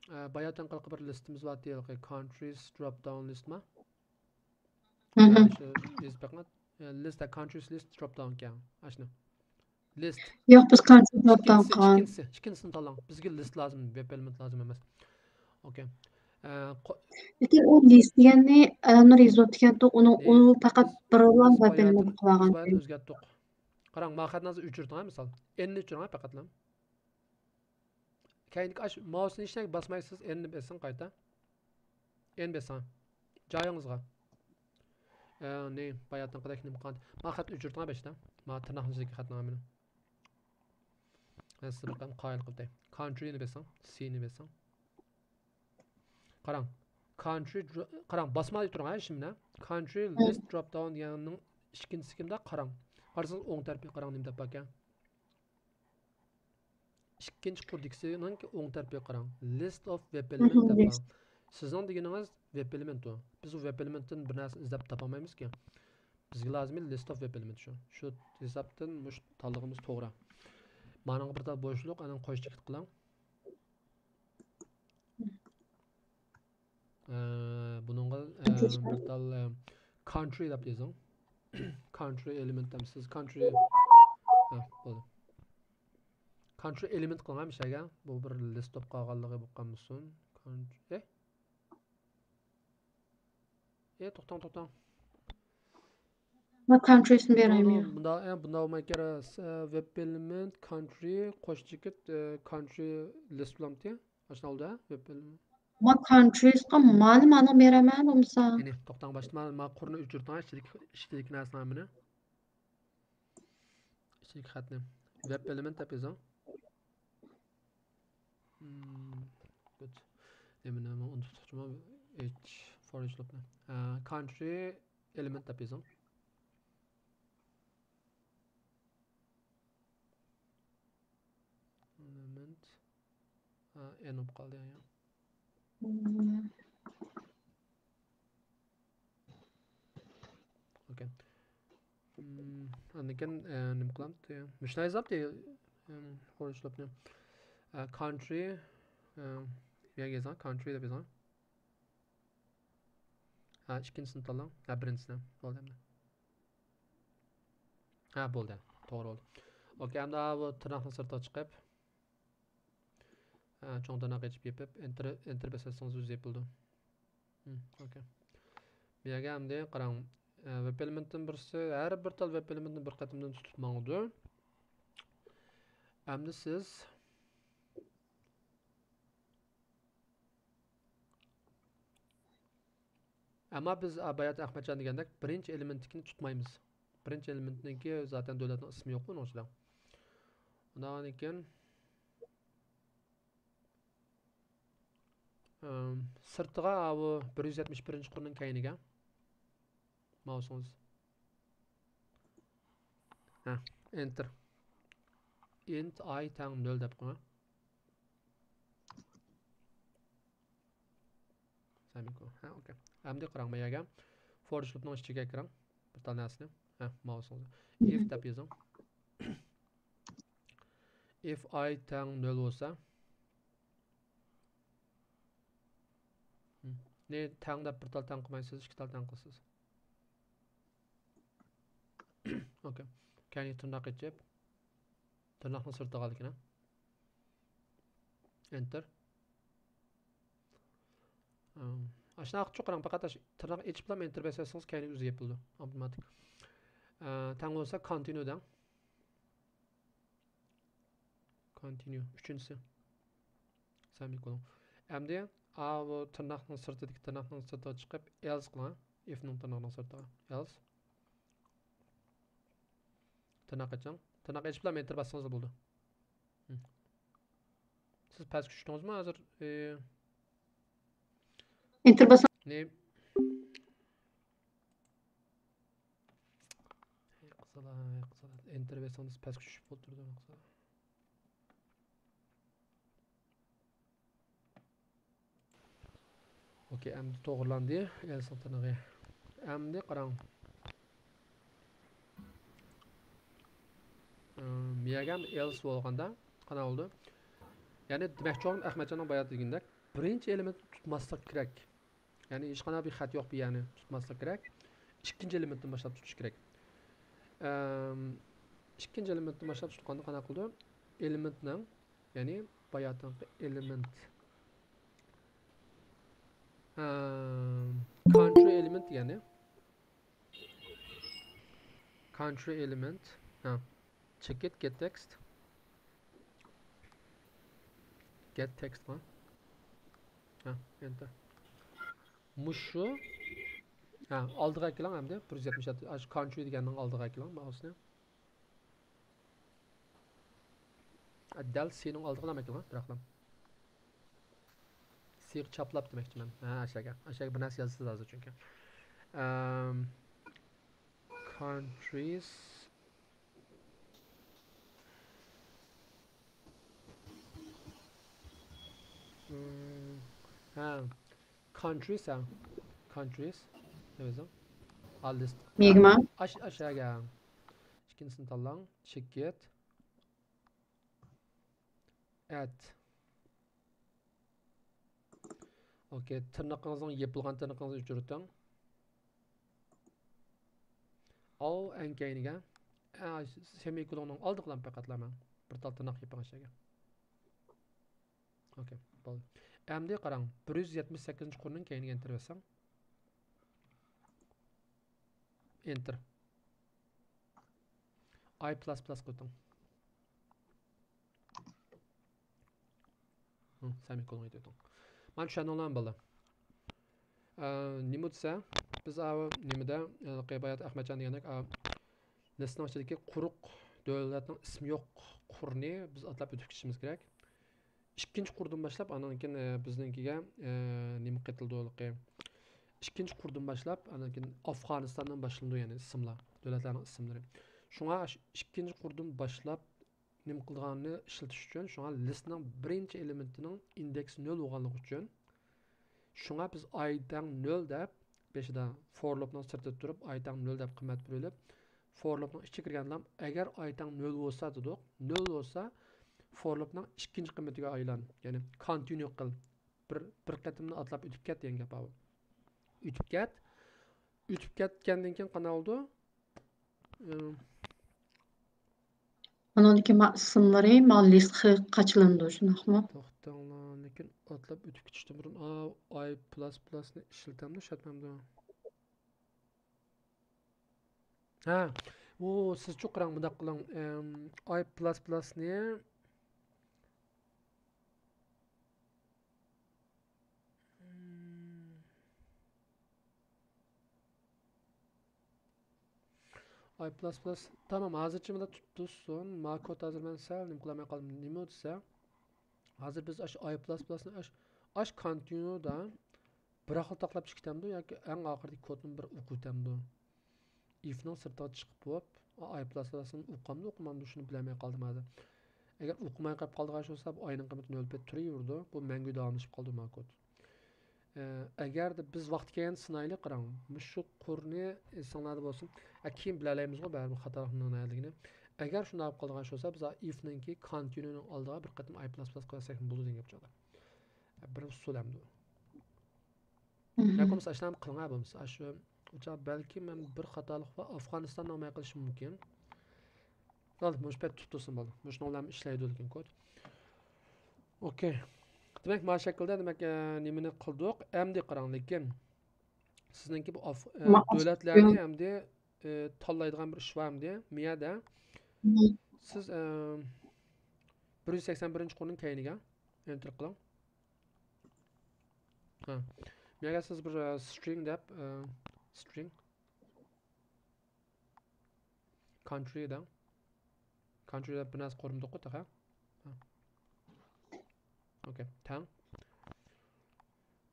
باياتىنقى بىر لىستىمىز بار، countries drop down list ما؟ مهم. شۇ يېزىپ بېقىڭ. لىست، countries list drop down ئىكەن. ئاشۇنى. لىست. ياق، بىز country drop down ئىككىنچىسى، قىلغان. ئىككىنچىسى، ئىككىنچىسىنى تاللاڭ. بىزگە لىست لازىم، web element لازىم ئەمەس. ئوكەي. ئە، قو- لېكىن ئۇ لىست دېگەننى ئەلنۇر يېزىۋاتىدىكەنتۇ، ئۇنى، نى- ئۇ پەقەت بىز- بىرلا بىز web باياتىن- element قىلىۋالغان بىز باياتىن ئىكەن. ئۆزگەرتتۇق. قاراڭ، ما خەتنازى ئۆچۈرتۈڭ ھە، مىسال. ئېننى ئۆچۈرۈڭ ھە، پەقەتلا. كەينىدىكى ئاش ماۋسنى ھېچنەگە باسمايسىز، ئېننى بېسىڭ قايتا. ئېن بېسىڭ. جايىڭىزغا. ئە، نى، باياتىنقىدەك نېمە قىلغان. ما خەت ئۆچۈرتۈڭ ھە بېشىدا. ما تىرناقنىڭ ئىچىدىكى خەتنى مېنىڭ. مەن سىزگە بىر قېتىم قايىل قىلىپ بېرەي. كانترىنى بېسىڭ، سىنى بېسىڭ. قاراڭ. كانترى، قاراڭ، باسماي تۇرۇڭ ھە، شىمنە. كانترى لىست دروپ داون دېگەننىڭ ئىككىنچىسى كىمدە؟ قاراڭ. قارىسىڭىز ئوڭ تەرىپىگە قاراڭ، نېمە دەپ باركەن. ئىككىنچى قۇردىكىسىنىڭ ئوڭ تەرىپىگە قاراڭ. List of web element دەپ قاراڭ. سىزنىڭ دېگىنىڭىز web element ئۇ. بىز ئۇ web elementتىن بىر نەرسىنى ئىزدەپ تاپالمايمىزكى. بىزگە لازىمى list of web element شۇ. شۇ ھېسابتىن مۇشۇ تاللىغىنىمىز توغرا. مانىڭغا بىر تال بوشلۇق، ئاندىن قوش چېكىت قىلىڭ. ئە، بۇنىڭغا، ئە، بىر تال، ئە، كانترى دەپ يېزىڭ. كانترى ئېلېمېنت دەمسىز؟ كانترى. ھە، بولدى. كانترى ئېلېمېنت قىلغان مىشەگە. بۇ بىر لىست بولۇپ قالغانلىقى بولۇپ قالمىسۇن. كانترى. ئېي، توختاڭ، توختاڭ. ما كانترىسىنى بېرەيمۇ يا؟ بۇندا، ئە، بۇندا بولماي كېرە، ئە، وېب ئېلېمېنت، كانترى، قوش چېكىت، ئە، كانترى لىست بولامتى؟ ئاشۇنداق بولدى، ھە؟ وېب ئېلېمېنت. ما كانترىسقا مانى، مانى بېرەمەن بولمىسا. يەنى، توختاڭ، باشتا ما، ما قۇرنى ئۆچۈرتۈڭ، ئىچىدىكى، ئىچىدىكى نەرسىلەرنى. ئىچىدىكى خەتنى. وېب ئېلېمېنت دەپ يېزىڭ. مم، گۇد. نېمىنى مەن ئۇنتۇپ چىقىپتىمەن. ئېچ، فور ئېچ لوپنى. ئە، كانترى ئېلېمېنت دەپ يېزىڭ. ئېلېمېنت. ئا، ئېن بولۇپ قالدى، يا. ئوكەي. ئاندىن كېيىن، ئە، نېمە قىلامتى؟ مۇشۇنداق يازامتى، ئەم، فور ئېچ لوپنى. ئە، كانترى، ئە، نېمە يازغان؟ كانترى دەپ يازغان. ھە، ئىككىنچىسىنى تاللاڭ. ھە، بىرىنچىسىنى. بولدى ئەمدى. ھە، بولدى. توغرا بولدى. ئوكەي، ئەمدى بۇ تىرناقنىڭ سىرتىغا چىقىپ، ھە، چوڭ تىرناق ئېچىپ يېپىپ، ئېنتېر، ئېنتېر بېسىۋەتسىڭىز ئۆزى يېپىلىدۇ. ھىم، ئوكەي. بۇ يەرگە ئەمدى قاراڭ. ئە، ۋېب ئېلېمېنتتىن بىرسى، ھەر بىر تال ۋېب ئېلېمېنتنى بىر قېتىمدىن تۇتۇپ ماڭىدۇ. ئەمدى سىز ئەمما بىز، ئا، باياتى ئەخمەتجان دېگەندەك بىرىنچى ئېلېمېنتنىڭكىنى تۇتمايمىز. بىرىنچى ئېلېمېنتنىڭكى زاتەن دۆلەتنىڭ ئىسمى يوق ئۇنىڭ ئىچىدە. ئۇنداقتىن كېيىن، ئىم، سىرتىغا ئاۋۇ بىر يۈز يەتمىش بىرىنچى قۇرنىڭ كەينىگە ماۋسىڭىز. ھە، ئېنتېر. ئىنت ئاي تەڭ نۆل دەپ قويۇڭ. سەمىكو. ھە، ئوكەي. ئەمدى قاراڭ، ما يەرگە. فور ئېچ لوپنىڭ ئىچىگە كىرىڭ. بىر تال نەرسىنى. ھە، ماۋسىڭىز. ئىف دەپ يېزىڭ. ئىف ئاي تەڭ نۆل بولسا. نى تەڭ دەپ بىر تال تەڭ قىلمايسىز، ئىككى تال تەڭ قىلىسىز. ئوكەي. كەينىگە تىرناق ئېچىپ، تىرناقنىڭ سىرتىغا ئالىكىن. ئېنتېر. ئاشۇنداق قىلىپ قاراڭ، پەقەت ئاش-، تىرناق ئېچىپلا ئېنتېر بېسىۋەتسىڭىز كەينىگە ئۆزى يېپىلىدۇ، ئاپتوماتىك. ئە، تەڭ بولسا كونتىنيۇ دەڭ. كونتىنيۇ، ئۈچىنچىسى. سەمىكولون. ئەمدى، ئاۋۇ تىرناقنىڭ سىرتىدىكى تىرناقنىڭ سىرتىغا چىقىپ، ئېلس قىلىڭ. ئىفنىڭ تىرناقنىڭ سىرتىغا. ئېلس. تىرناق ئېچىڭ. تىرناق ئېچىپلا ئېنتېر باسسىڭىزلا بولىدۇ. ھىم. سىز پەسكە چۈشتىڭىزمۇ ھازىر؟ ئى، ئېنتېر باسسام. نېمە؟ ھەي قىزىلا، ھەي قىزىلا. ئېنتېر بەرسەڭ پەسكە چۈشۈپ ئولتۇرىدۇ قىزىلا. ئوكەي، ئەمدى توغرىلاندى ئېلسنىڭ تىرنىقى. ئەمدى قاراڭ. ئىم، مىيەگەم ئېلس بولغاندا قانداق بولىدۇ؟ يەنى دېمەكچى بولغىنىم ئەخمەتجاننىڭ بايا دېگىنىدەك. بىرىنچى ئېلېمېنتنى تۇتماسلىق كېرەك. يەنى ھېچقانداق بىر خەت يوق بۇ يەرنى تۇتماسلىق كېرەك. ئىككىنچى ئېلېمېنتتىن باشلاپ تۇتۇش كېرەك. ئەم، ئىككىنچى ئېلېمېنتتىن باشلاپ تۇتقاندا قانداق قىلىدۇ؟ ئېلېمېنتنىڭ، يەنى باياتىنقى ئېلېمېنت. ئەم، كانترى ئېلېمېنت دېگەننى. كانترى ئېلېمېنت. ھە. چېك ئىت، گېت تېكىست. گېت تېكىستقا. ھە، ئېنتېر. مۇشۇ. ھە، ئالدىغا ئەكېلىڭ ئەمدى. بىر يۈز يەتمىش يەتتە. ئاشۇ كانترى دېگەننىڭ ئالدىغا ئەكېلىڭ مائۇسنى. دەل سىنىڭ ئالدىغىلا ئەكېلىڭ، بىراقلا. سىغا چاپلاپ دېمەكچىمەن. ھە، ئاشۇ يەرگە. ئاشۇ يەرگە بىر نەرسە يازىسىز ھازىر چۈنكى. ئەم، كانترىز. ھە. كانترىز، ھە. كانترىز. نېمە يازدىڭ؟ ھا، لىست. مېگما. ئاش-، ئاشۇ يەرگە. ئىككىنچىسىنى تاللاڭ. چېك ئىت. ئەد. ئوكەي، تىرنىقىڭىزنىڭ يېپىلغان تىرنىقىڭىزنى ئۆچۈرتۈڭ. ئاۋۇ ئەڭ كەينىگە. ئە، سېمىكولوننىڭ ئالدىغىلا پەقەتلا مەن بىر تال تىرناق يېپىڭ ئاشۇ يەرگە. ئوكەي، بولدى. ئەمدى قاراڭ، بىر يۈز يەتمىش سەككىزىنچى قۇرنىڭ كەينىگە ئېنتېر باسساڭ. ئېنتېر. ئاي پىلەس پىلەس قىلىۋېتىڭ. ھە، سەمىكولون ئېتىۋېتىڭ. مانا چۈشەندىڭلارمۇ بالىلار؟ ئە، نېمە دېسە، بىز ئاۋۇ نېمىدە، ھېلىقى باياتى ئەخمەتجان دېگەندەك، ئاۋۇ لىستنىڭ ئىچىدىكى قۇرۇق دۆلەتنىڭ ئىسمى يوق قۇرنى بىز ئاتلاپ ئۆتۈپ كېتىشىمىز كېرەك. ئىككىنچى قۇردىن باشلاپ، ئاندىن كېيىن، ئە، بىزنىڭكىگە، ئە، نېمە قېتىلدى ھېلىقى؟ ئىككىنچى قۇردىن باشلاپ، ئاندىن كېيىن ئافغانىستاندىن باشلىنىدۇ، يەنى ئىسىملار، دۆلەتلەرنىڭ ئىسىملىرى. شۇڭا ئىككىنچى قۇردىن باشلاپ نېمە قىلىدىغاننى ئىشلىتىش ئۈچۈن، شۇڭا لىستنىڭ بىرىنچى ئېلېمېنتىنىڭ ئىندېكسى نۆل بولغانلىقى ئۈچۈن، شۇڭا بىز ئاي تەڭ نۆل دەپ بېشىدا فور لوپنىڭ سىرتىدا تۇرۇپ، ئاي تەڭ نۆل دەپ قىممەت بېرىلىپ، فور لوپنىڭ ئىچىگە كىرگەندىلا، ئەگەر ئاي تەڭ نۆل بولسا دېدۇق، نۆل بولسا، فور لوپنىڭ ئىككىنچى قىممىتىگە ئايلان، يەنى كونتىنيۇ قىل، بىر، بىر قېتىمنى ئاتلاپ ئۆتۈپ كەت دېگەن گەپ بار. ئۆتۈپ كەت. ئۆتۈپ كەتكەندىن كېيىن قانداق بولىدۇ؟ ئىم. ئۇنىڭدىكى ما-، ئىسىملىرى ما لىستقا قاچىلىنىدۇ، شۇنداقمۇ؟ توختاڭلار، لېكىن ئاتلاپ ئۆتۈپ كېتىشتىن بۇرۇن، ئا، ئاي پىلەس پىلەسنى ئىشلىتەمدۇ، ئىشلەتمەمدۇ؟ ھە، ئۇ سىزچۇ قاراڭ، مۇنداق قىلىڭ، ئىم، ئاي پىلەس پىلەسنى ئاي پىلەس پىلەس. تامام، ھازىرچە مۇنداق تۇتۇپ تۇرسۇن. ما كود ھازىر مەن سەل نېمە قىلالماي قالدىم. نېمە دېسە، ھازىر بىز ئاش ئاي پىلەس پىلەسنى ئاش، ئاش كونتىنيۇدا بىراقلا تاقلاپ چىقىتەمدۇ ياكى ئەڭ ئاخىرىدىكى كودنى بىر ئوقۇۋېتەمدۇ؟ ئىفنىڭ سىرتىغا چىقىپ بولۇپ، ئاي پىلەس پىلەسنى ئوقۇمدۇ، ئوقۇمامدۇ، شۇنى بىلەلمەي قالدىم ھازىر. ئەگەر ئوقۇماي قېلىپ قالىدىغان ئىش بولسا، بۇ ئاينىڭ قىممىتى نۆل پەت تۇرۇۋېرىدۇ. بۇ مەڭگۈ داۋاملىشىپ قالىدۇ ما كود. ئە، ئەگەردە بىز ۋاقتى كەلگەندە سىنايلى، قاراڭ. مۇشۇ قۇرنى ئېسىڭلاردا بولسۇن. ئە، كېيىن بىلەلەيمىزغۇ، بەرىبىر خاتالىقنىڭ نەدىكىنى. ئەگەر شۇنداق بولۇپ قالىدىغان ئىش بولسا، بىز ئىفنىڭكى كونتىنيۇنىڭ ئالدىغا بىر قېتىم ئاي پىلەس پىلەس قويساكمۇ بولىدۇ دېگەن گەپ چىقىدۇ. بىر ئۇسۇل ئەمدى. مم. ياكى بولمىسا ئاشۇنداق قىلىڭ، بولمىسا ئاشۇ، بەلكى مەن بىر خاتالىق بار، ئافغانىستاننى ئالماي قېلىشىم مۇمكىن. بولدى، مۇشۇ پەت تۇتۇپ تۇرسۇن، بولدى. مۇشۇنىڭ بىلەن ئىشلەيدۇ لېكىن كود. ئوكەي. دېمەك، مانا شەكىلدە، دېمەك، ئە، نېمىنى قىلدۇق؟ ئەمدى قاراڭ، لېكىن سىزنىڭكى بۇ ئاف-، ئە، ما-، دۆلەتلەرنى ئەمدى، ئە، تاللايدىغان بىر ئىش بار ئەمدى. مىيەدە مم. سىز، ئە، بىر يۈز سەكسەن بىرىنچى قۇرنىڭ كەينىگە ئېنتېر قىلىڭ. ھە. مەگەر سىز بىر، ئە، سترىڭ دەپ، ئە، سترىڭ. كانترى دەڭ. كانترى دەپ بىر نەرسە قۇرمىدۇققۇ تېخى. ھە. ئوكەي، تەڭ.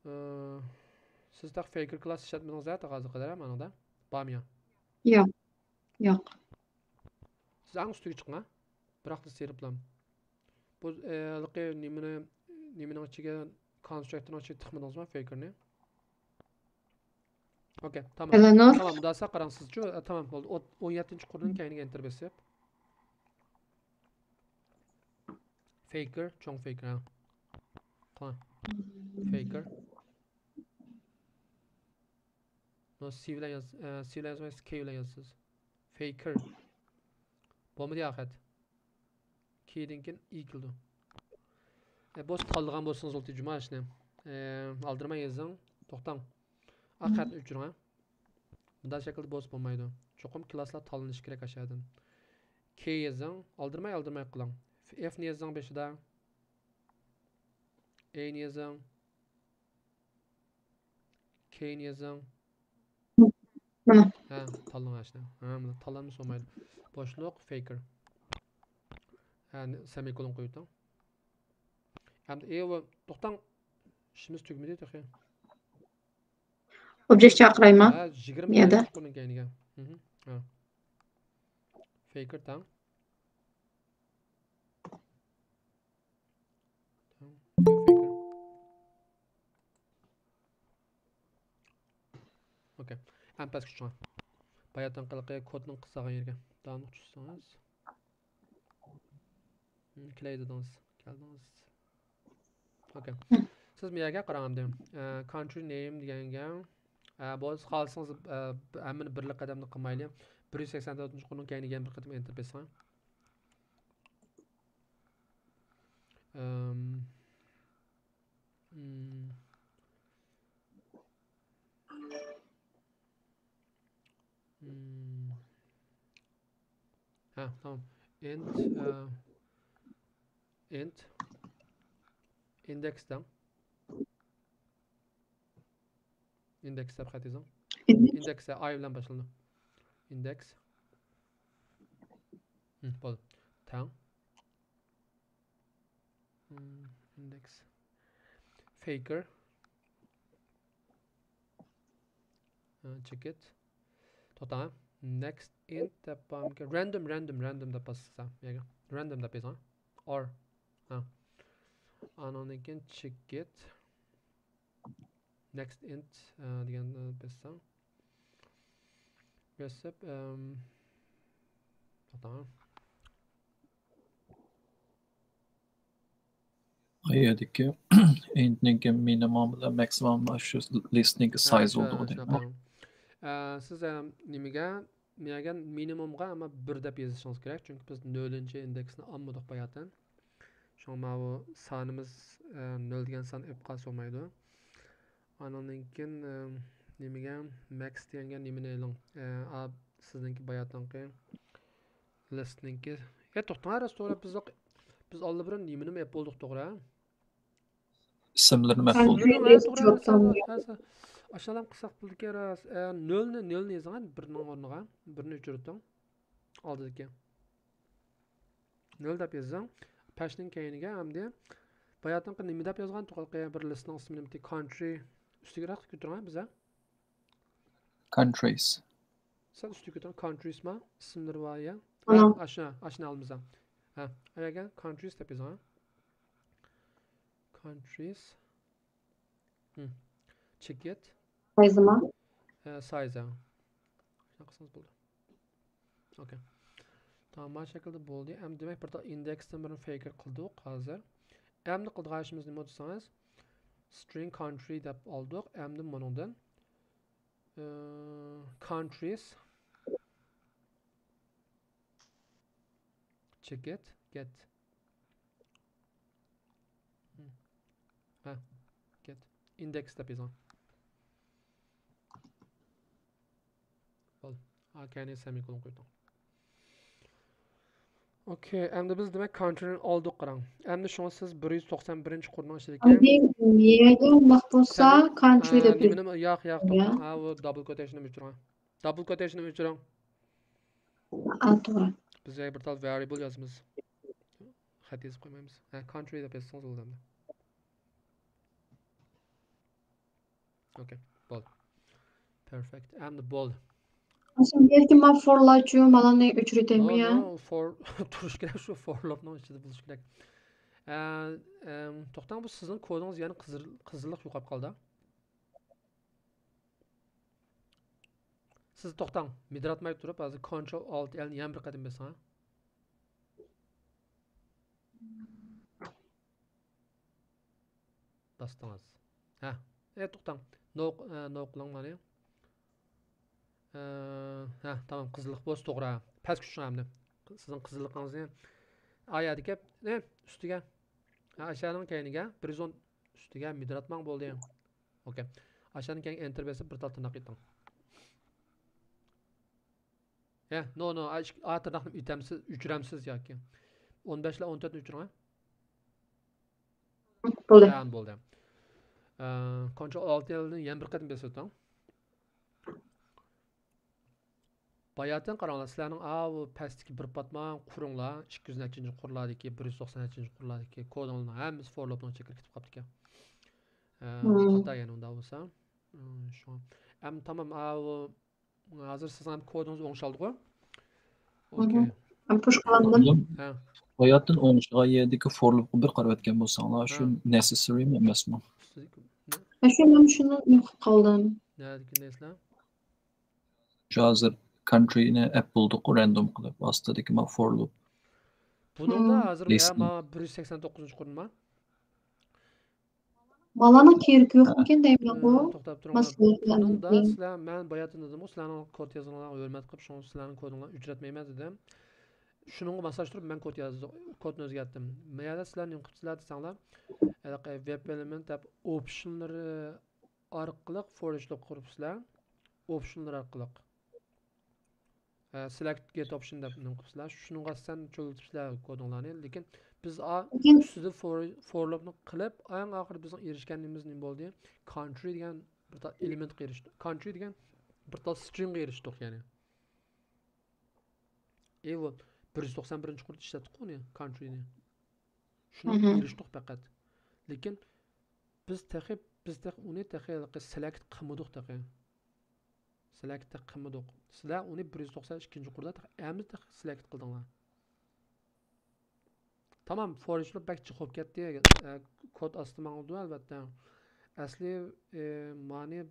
ئە، سىز تېخى فېيكېر كلاس ئىشلەتمىدىڭىز ھە، تېخى ھازىرغا قەدەر ھە، مانىڭدا؟ بارمۇ يا؟ ياق. ياق. سىز ئەڭ ئۈستىگە چىقىڭ ھە. بىراقلا سېرىپلام. بۇ، ئە، ھېلىقى نېمىنى، نېمىنىڭ ئىچىگە، كونستراكتورنىڭ ئىچىگە تىقمىدىڭىزمۇ فېيكېرنى؟ ئوكەي، تامام. تامام، مۇنداق قاراڭ سىزچۇ. ئە، تامام، بولدى. ئوت-، ئون يەتتىنچى قۇرنىڭ كەينىگە ئېنتېر بېسىپ. فېيكېر، چوڭ فېيكېر، ھە. تامام. فېيكېر. بۇنى سى بىلەن ياز، ئە، سى بىلەن يازمايسىز، كەي بىلەن يازىسىز. فېيكېر. بولمىدى يا خەت. كېيىدىن كېيىن ئى كېلىدۇ. ئە، بولسا تاللىغان بولسىڭىز بولدى جۇما ئىشنى. ئە، ئالدىرىماي يېزىڭ. توختاڭ. ئا خەتنى ئۆچۈرۈڭ، ھە. بۇنداق شەكىلدە بولسا بولمايدۇ. چوقۇم كلاسلار تاللىنىشى كېرەك ئاشۇ يەردىن. كېي يېزىڭ. ئالدىرىماي، ئالدىرىماي قىلىڭ. ئېفنى يېزىڭ بېشىدا. ئېينى يېزىڭ. كېيىن يېزىڭ. مانا. ھە، تاللاڭ ئاشۇنى. ھە، مانا تاللانمىسا بولمايدۇ. بوشلۇق، فېيكېر. ھە، سېمىكولون قويۇۋېتىڭ. ئەمدى، ئېۋا، توختاڭ. ئىشىمىز تۈگىمىدى تېخى. ئوبيېكت چاقىرايمۇ؟ ھە، يىگىرمە يەردە. چوقۇرنىڭ كەينىگە. ھە. فېيكېر تەڭ. ئوكەي. ئەمدى پەسكە چۈشۈڭ. باياتىن قىلىقى كودنىڭ قىزارغان يېرىگە. داۋاملىق چۈشسىڭىز. ھىم، كېلەي دېدىڭىز. كەلدىڭىز. ئوكەي. سىز بۇ يەرگە قاراڭ ئەمدى. ئە، كانترى نېيم دېگەنگە. ئە، بولسا خالىسىڭىز، ئە، ھەممىنى بىرلا قەدەمدە قىلمايلى. بىر يۈز سەكسەن تۆتىنچى قۇرنىڭ كەينىگە يەنە بىر قېتىم ئېنتېر بېسىڭ. ئەم، مم. مم. ھە، تامام. ئىنت، ئە، ئىنت ئىندېكس دەڭ. ئىندېكس دەپ خەت يېزىڭ. ئىندېكس. ئىندېكس، ئاي بىلەن باشلىنىدۇ. ئىندېكس. ھىم، بولدى. تەڭ. ھىم، ئىندېكس. فېيكېر. ھە، چېكىت. توختاڭ. نېكىست ئىنت دەپ بارمىكىن؟ رەندوم، رەندوم، رەندوم دەپ باسسا. ياكى رەندوم دەپ يېزىڭ. ئور. ھە. ئانىڭدىن كېيىن چېكىت. نېكىست ئىنت، ئە، دېگەننى بېسىڭ. بېسىپ، ئەم، توختاڭ. ئايەدىكى ئىنتنىڭكى مىنىمۇم بىلەن ماكسىمۇم شۇ لىستنىڭكى ھە، سايز شۇ، بولىدۇ شۇ دەيدۇ. ئاپىرىڭ. ئە، سىز، ئە، نېمىگە، مېگە مىنىمۇمغا ئەمما بىر دەپ يېزىشىڭىز كېرەك، چۈنكى بىز نۆلىنچى ئىندېكسنى ئالمىدۇق باياتىن. شۇڭا ماۋۇ سانىمىز، ئە، نۆل دېگەن سان ئېلىپ قالسا بولمايدۇ. ئانىڭدىن كېيىن، ئە، نېمىگە، مەكس دېگەنگە نېمىنى ئېلىڭ؟ ئە، ئا، سىزنىڭكى باياتىنقى لىستنىڭكى. ئە، توختاڭ، راست توغرا، بىز، بىز ئاللىبۇرۇن نېمىنىمۇ ئېلىپ بولدۇق، توغرا؟ ئىسىملىرىنى مەھبۇس. ئاشۇنداق قىلساق بولىدىكەن راست. ئە، نۆلنى، نۆلنى يېزىڭ، بىرنىڭ ئورنىغا بىرنى ئۆچۈرتۈڭ. ئالدىدىكى. نۆل دەپ يېزىڭ. پەشنىڭ كەينىگە ئەمدى باياتىنقى نېمە دەپ يازغان تۇغالقى بىر لىستنىڭ ئىسمىنى نېمىتى كانترى ئۈستىگىرەك كۆتۈرۈڭ بىزە. كانترىس. سەل ئۈستىگە كۆتۈرۈڭ. كانترىسما؟ ئىسىملىرى بار يا. ھە، ئاشۇ، ئاشۇنى ئالىمىز ھە. ھە، ئەگەر كانترىس دەپ يېزىڭ ھە. كانترىس. ھىم. چېكىت. سايزىما؟ ھە، سايز ھە. شۇنداق قىلسىڭىز بولدى. ئوكەي. تامام، مانا شەكىلدە بولدى. ئەمدى دېمەك بىر تال ئىندېكستىن بىرنى فېيكېر قىلدۇق ھازىر. ئەمدى قىلىدىغان ئىشىمىز نېمە دېسىڭىز، سترىڭ كانترى دەپ ئالدۇق. ئەمدى مۇنىڭدىن، ئى، كانترىس. چېكىت، گېت. ھە، گېت. ئىندېكس دەپ يېزىڭ. بولدى. ھە، كەينىگە سېمىكولون قويدۇڭ. ئوكەي، ئەمدى بىز دېمەك كانترىنى ئالدۇق قاراڭ. ئەمدى شۇڭا سىز بىر يۈز توقسان بىرىنچى قۇرنىڭ ئىچىدىكى. ئەمدى نېمىگە ئۇنداق بولسا كانترى دەپ يېزىڭ. ياق، ياق، توختاڭ. ھە، ئۇ دابل كوتېيشننى ئۆچۈرۈڭ. دابل كوتېيشننى ئۆچۈرۈڭ. ھە، توغرا. بىز يەنە بىر تال ۋارىيبل يازىمىز. خەت يېزىپ قويمايمىز. ھە، كانترى دەپ يازسىڭىز بولىدۇ ئەمدى. ئوكەي، بولدى. پېرفېكت. ئەمدى بولدى. ئاشۇ يەرگە ما فورلارچۇ مالانى ئۆچۈرۈۋېتەيمۇ يا؟ نو، نو، فور تۇرۇش كېرەك، شۇ فور لوپنىڭ ئىچىدە بولۇش كېرەك. ئە، ئەم، توختاڭ، بۇ سىزنىڭ كودىڭىز يەنە قىزىل-، قىزىللىق يوقاپ قالدى. سىز توختاڭ، مىدىراتماي تۇرۇپ، ھازىر كونترول ئالت ئېلنى يەنە بىر قېتىم بېسىڭ ھە. باستىڭىز. ھە، ئە، توختاڭ. نو، ئە، نو قىلىڭ مانا. ئە، ھە، تامام، قىزىللىق بولسا توغرا. پەسكە چۈشۈڭ ئەمدى. سىزنىڭ قىزىللىقىڭىزنى ئا يەردىكى، ئە، ئۈستىگە. ھە، ئاشۇنىڭ كەينىگە بىر يۈز ئون ئۈستىگە مىدىراتماڭ بولدى. ئوكەي. ئاشۇنىڭ كەينىگە ئېنتېر بېسىپ بىر تال تىرناق ئېتىڭ. ھە، نو، نو، ئا، ئىككى، ئا تىرناقنى ئېتەمسىز، ئۆچۈرەمسىز ياكى؟ ئون بەش بىلەن ئون تۆتنى ئۆچۈرۈڭ، ھە؟ بولدى. ھە، بولدى. ئە، كونترول ئالتىنى يەنە بىر قېتىم بېسىۋېتىڭ. باياتىن قاراڭلار، سىلەرنىڭ ئاۋۇ پەستىكى بىر پاتمان قۇرۇڭلار، ئىككى يۈز نەچچىنچى قۇرلاردىكى، بىر يۈز توقسان نەچچىنچى قۇرلاردىكى كودىڭلارنىڭ ھەممىسى فور لوپنىڭ چېكىگە كېتىپ قاپتىكەن. ئە، مم. خاتا يەنە ئۇنداق بولسا. ئە، شۇڭا. ئەمدى تامام، ئاۋۇ ھازىر سىزنىڭ كودىڭىز ئوڭشالدىغۇ؟ ئوكەي. مم. مەن پۇش قىلالمىدىم. ھە. باياتىن ئوڭشىغان يەردىكى فور لوپقا بىر قاراۋەتكەن بولساڭلار، شۇ ھە. نېسېسسىرىمۇ ئەمەسمۇ؟ ھە، شۇ، مەن شۇنى ئۇنتۇپ قالدىم. نەدىكى نەرسىلەر؟ شۇ ھازىر كانترىنى ئەپ بولدۇققۇ، رەندوم قىلىپ، ئاستىدىكى ما فور لوپ. بۇنىڭدا ھازىر لىسنىڭ. يا ما بىر يۈز سەكسەن توققۇزىنچى قۇرۇلما. بالىنىڭ كېرىكى يوقمىكىن دەيمەنغۇ. ئى، توختاپ تۇرۇڭ. مەسىلەن، بۇنىڭدا سىلەر، مەن باياتىن دېدىمغۇ، سىلەرنىڭ كود يازغىنىڭلارغا ھۆرمەت قىلىپ، شۇڭا سىلەرنىڭ كودىڭلارنى ئۆچۈرەتمەيمەن دېدىم. شۇنىڭغا ماسلاشتۇرۇپ مەن كود يازدىم، كودنى ئۆزگەرتتىم. مەيەردە سىلەر نېمە قىپسىلەر دېسەڭلار، ھېلىقى ۋېب ئېلېمېنت دەپ ئوپشنلىرى ئارقىلىق فور ئىچ لوپ قۇرۇپسىلەر. ئوپشنلار ئارقىلىق. ئە، سېلېكت گېت ئوپشن دەپ نېمە قىپسىلەر؟ شۇنىڭغا ئاساسەن چۆلىتىپسىلەر كودۇڭلارنى. لېكىن بىز ئا-، لېكىن ئۈستىدە فور، فور لوپنى قىلىپ، ئەڭ ئاخىرى بىزنىڭ ئېرىشكەن نېمىمىز نېمە بولدى؟ كانترى دېگەن بىر تال ئېلېمېنتقا ئېرىشتۇق. كانترى دېگەن بىر تال سترىڭغا ئېرىشتۇق، يەنى. ئى، بۇ بىر يۈز توقسان بىرىنچى قۇردا ئىشلەتتۇق ئۇنى، كانترىنى. شۇنىڭغا مھم. ئېرىشتۇق پەقەت. لېكىن بىز تېخى، بىز تېخى ئۇنى تېخى ھېلىقى سېلېكت قىلمىدۇق تېخى. سېلېكت تېخى قىلمىدۇق. سىلەر ئۇنى بىر يۈز توقسان ئىككىنچى قۇردا تېخى ئەمدى تېخى سېلېكت قىلدىڭلار. تامام، فور ئىچ لوپ بەك جىق بولۇپ كەتتى. ئە، كود ئاستا ماڭىدۇ، ئەلۋەتتە. ئەسلى، ئى، مانى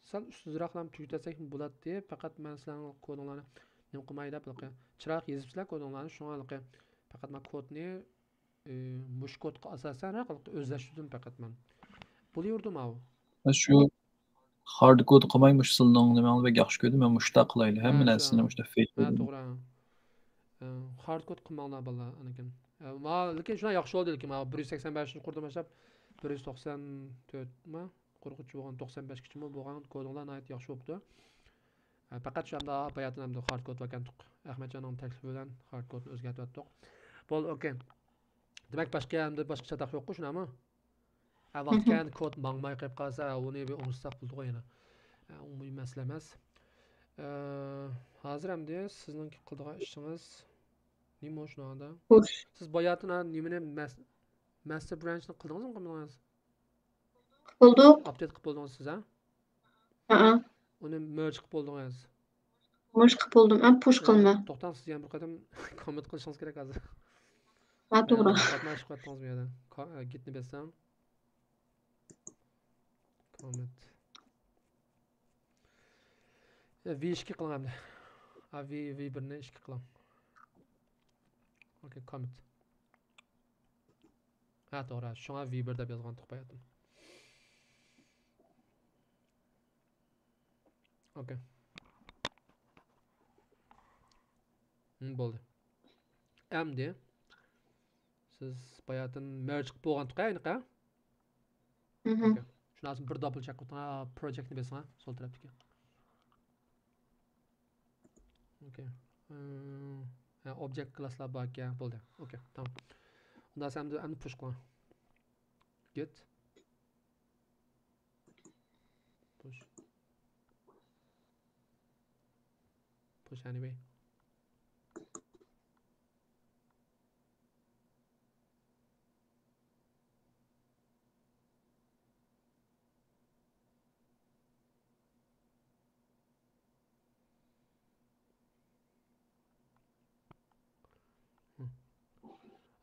سەل ئۈستىدىراقلام تۈگىتەلسەكمۇ بولاتتى. پەقەت مەن سىلەرنىڭ كودۇڭلارنى نېمە قىلماي دەپ، ھېلىقى چىرايلىق يېزىپسىلەر كودۇڭلارنى. شۇڭا ھېلىقى پەقەت مەن كودنى، ئى، مۇشۇ كودقا ئاساسەن ھېلىقى ئۆزلەشتۈردۈم پەقەت مەن. بولۇۋېرىدۇ ماۋۇ. شۇ ھارد كود قىلماي مۇشۇ سىلىنىڭ نېمەڭلارنى بەك ياخشى كۆردۈم. مەن مۇشۇنداق قىلايلى. ھە، ھەممە نەرسىنى مۇشۇنداق فېيس ھە، قىلدىم. توغرا. ھە، ھارد كود قىلماڭلار بالىلار، ئانىكىن. ھە، ما، لېكىن شۇنداق ياخشى بولدى، لېكىن ما بىر يۈز سەكسەن بەشىنچى قۇردىن باشلاپ بىر يۈز توقسان تۆت ما، قۇرغۇچە بولغان، توقسان بەشكىچىمۇ بولغان كودۇڭلار ناھايىتى ياخشى بوپتۇ. ھە، پەقەت شۇ ئەمدى باياتىن ئەمدى ھارد كود باركەنتۇق. ئەخمەتجاننىڭ تەكلىپى بىلەن ھارد كودنى ئۆزگەرتىۋەتتۇق. بولدى، ئوكەي. دېمەك، باشقا ئەمدى باشقا چاتاق يوققۇ، شۇنداقمۇ؟ ھە، ۋاقىت كەلگەندە كود ماڭماي قېلىپ قالسا، ئۇنى بىر ئوڭشىساق بولىدىغۇ يەنە. ئە، ئۇ مۇھىم مەسىلە ئەمەس. ئە، ھازىر ئەمدى سىزنىڭكى قىلىدىغان ئىشىڭىز نېمە شۇنىڭدا؟ خوش. سىز باياتىن نېمىنى مەس-، ماستېر برانچنى قىلدىڭىزمۇ قىلمىدىڭىز؟ قىلدۇق. ئاپدېت قىلىپ بولدىڭىز سىز، ھە؟ ھەئە. ئۇنى مېرج قىلىپ بولدىڭىز. مېرج قىلىپ بولدۇم. ئەمدى پۇش قىلىمەن. توختاڭ، سىز يەنە بىر قېتىم كوممېنت قىلىشىڭىز كېرەك ھازىر. ھە، توغرا. قاتناشىپ قاتتىڭىز بۇ يەردە. گىتنى بېسىڭ. كوممېنت. ۋى ئىككى قىلىڭ ئەمدى. ھە، ۋى، ۋى بىرنى ئىككى قىلىڭ. ئوكەي، كوممېنت. ھە، توغرا. شۇڭا ۋى بىر دەپ يازغانتۇق باياتىن. ئوكەي. ھىم، بولدى. ئەمدى سىز باياتىن مېرج قىلىپ بولغانتۇق ھە، ئېنىق ھە؟ مھم. ئوكەي. شۇنىڭ ئۈچۈن بىر دابل چېك قىلىڭ، پروجېكتنى بېسىڭ، سول تەرەپتىكى. ئوكەي. ئىم، ھە، ئوبجېكت كلاسلار باركەن، بولدى. ئوكەي، تامام. ئۇندا سەن ئەمدى پۇش قىلىڭ. گىت. پۇش. پۇش ئەنىۋەي.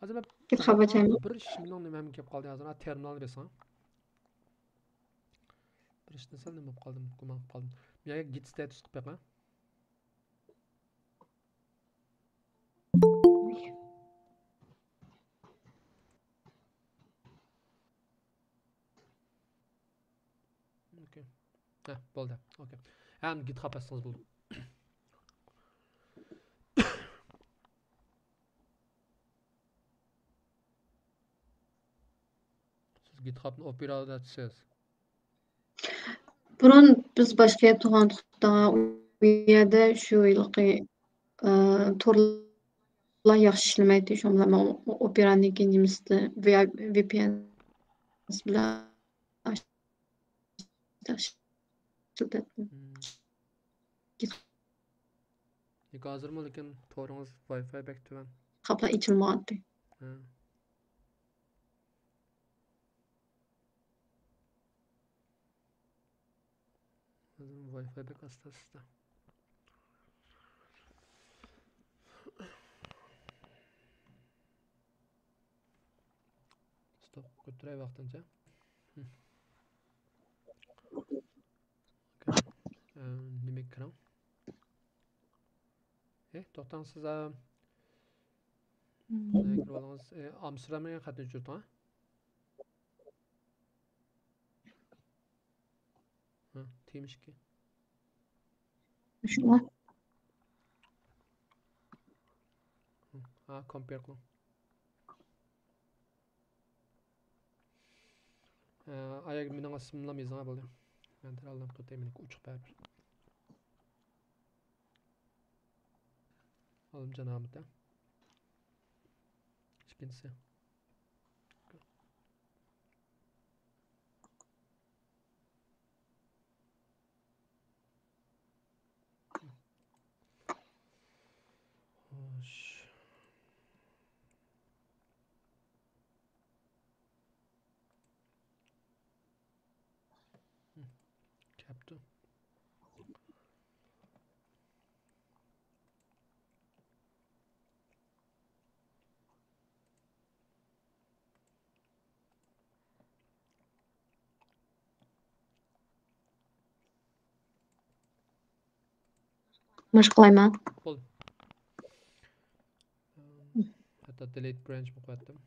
ھازىر مەن گىت خاپا چايمۇ؟ بىر ئىش مېنىڭ نېمەمگە كېلىپ قالدى ھازىر. ھا، تېرمىنالنى بېسىڭ. بىر ئىشتا سەل نېمە بولۇپ قالدىم، گۇمان قىلىپ قالدىم. بۇ يەرگە گىت ستاتۇس قىلىپ بېقىڭ. ھە، بولدى. ئوكەي. ھەم گىتخاب ئاچسىڭىز بولدى. سىز گىتخابنى ئوپېرا ئىشلىتىسىز؟ بۇرۇن بىز باشقا يەردە تۇرغانتۇق، ئۇ يەردە شۇ ھېلىقى، ئى، تورلار ياخشى ئىشلىمەيتتى، شۇنىڭ بىلەن مەن ئوپېرانىڭكى نېمىسىدە، ۋي پي ئېن بىلەن ئىشلىتەتتىم. مم. لېكىن ھازىرمۇ، لېكىن تورىڭىز ۋاي فاي بەك تۆۋەن. قاپلار ئېچىلمىغانتى. ھە. ھازىر ۋاي فاي بەك ئاستا ئاستا. ستوپ قويۇپ تۇراي ۋاقتىنچە. ئوكەي. ئە، نېمىگە كىرىڭ؟ ئە، توختاڭ سىز، ئە، نېمىگە كىرىۋالدىڭىز؟ ئە، ئامستېردامدىكى خەتنى ئۆچۈرتۈڭ، ھە؟ ھە، تېما ئىككى. شۇڭا. ھە، كومپېير قىلىڭ. ئاياغ مېنىڭ ئىسمىملا يېزىڭا بولدى. مەن تەرەللەپ قىلىپ مېنىڭكى ئوچۇق بەرىبىر. ئالىمجان ئامىتە. ئىككىنچىسى. خوش. كەپتۇ. مۇشۇ قىلايمەن. بولدى. ھەتتا دېلېت برانچمۇ قويۇۋەتتىم.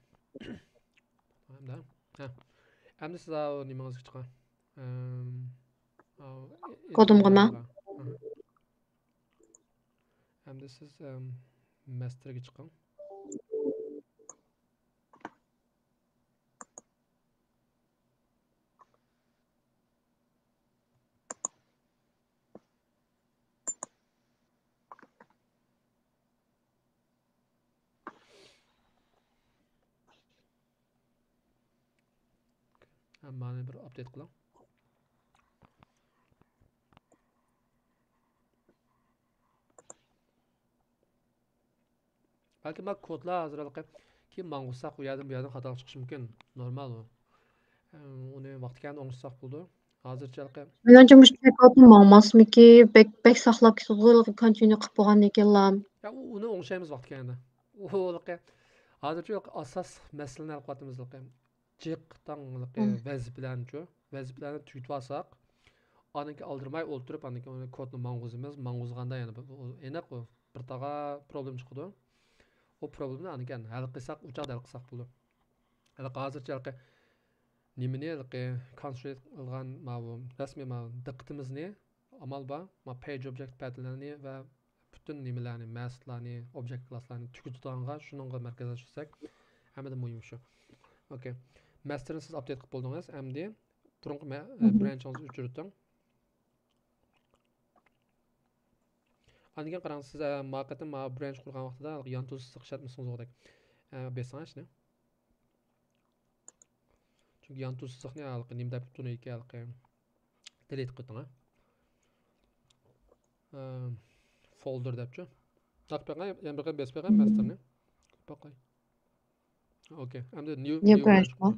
ھەمدە، ھە. ئەمدى سىز ئاۋۇ نېمىڭىزگە چىقىڭ. ئەم، ئاۋۇ، كودۇمغىما؟ ئاھا. ئەمدى سىز، ئەم، ماستېرغا چىقىڭ. ھە، مانى بىر ئاپدېيت قىلىڭ. بەلكىم ما كودلار ھازىر ھېلىقى كېيىن ماڭغۇزساق، ئۇ يەردىن بۇ يەردىن خاتالىق چىقىشى مۇمكىن. نورمال ئۇ. ئۇنى ۋاقتى كەلگەندە ئوڭشىساق بولىدۇ. ھازىرچە ھېلىقى. مېنىڭچە مۇشۇ چېكئاوتمۇ ماڭماسمىكى؟ بەك، بەك ساقلاپ كېتىدىغۇ، ھېلىقى كونتىنيۇ قىلىپ بولغاندىن كېيىنلا. يا، ئۇ، ئۇنى ئوڭشايمىز ۋاقتى كەلگەندە. ئۇ ھېلىقى ھازىرچە ھېلىقى ئاساس مەسىلىنى ھەل قىلىۋاتىمىز ھېلىقى. جىق تاڭ ھېلىقى ۋەزىپىلەرنىچۇ؟ ۋەزىپىلەرنى تۈگىتىۋالساق، ئاندىن كېيىن ئالدىرىماي ئولتۇرۇپ، ئاندىن كېيىن ئۇنى كودنى ماڭغۇزىمىز. ماڭغۇزغاندا يەنە بىر، ئۇ ئېنىق ئۇ بىر تاغا پروبلېم چىقىدۇ. ئۇ پروبلېمىنى ئاندىن كېيىن ھەل قىلساق، ئۇ چاغدا ھەل قىلساق بولىدۇ. ھېلىقى ھازىرچە ھېلىقى نېمىنى، ھېلىقى كونسېنترېت قىلغان ماۋۇ رەسمىي ماۋۇ دىققىتىمىزنى ئامال بار، ما پەيج ئوبجېكت پەدىلەرنى ۋە پۈتۈن نېمىلەرنى، مەسىتلارنى، ئوبجېكت كلاسلارنى تۈگىتىدىغانغا، شۇنىڭغا مەركەزلەشتۈرسەك، ھەممىدىن مۇھىمى شۇ. ئوكەي. ماستېرنى سىز ئاپدېيت قىلىپ بولدىڭىز. ئەمدى بۇرۇنقى مە-، برانچىڭىزنى ئۆچۈرۈۋېتىڭ. ئاندىن كېيىن قاراڭ، سىز، ئە، ما قېتىم ما برانچ قۇرغان ۋاقتىدا يانتۇ سىزىق ئىشلەتمىسىڭىز بولغۇدەك. ئە، بېسىڭ ئىشنى. چۈنكى يانتۇ سىزىقنى ھېلىقى نېمە دەپ تونۇيدىكەن، ھېلىقى دېلېت قىلىۋېتىڭ، ھە. ئە، فولدېر دەپچۇ. ناق بېقىڭ، يەنە بىر قېتىم بېسىپ بېقىڭ ماستېرنى. باقاي. ئوكەي. ئەمدى نيۇ، نيۇ نيۇ برانچ برانچ قۇرۇڭ.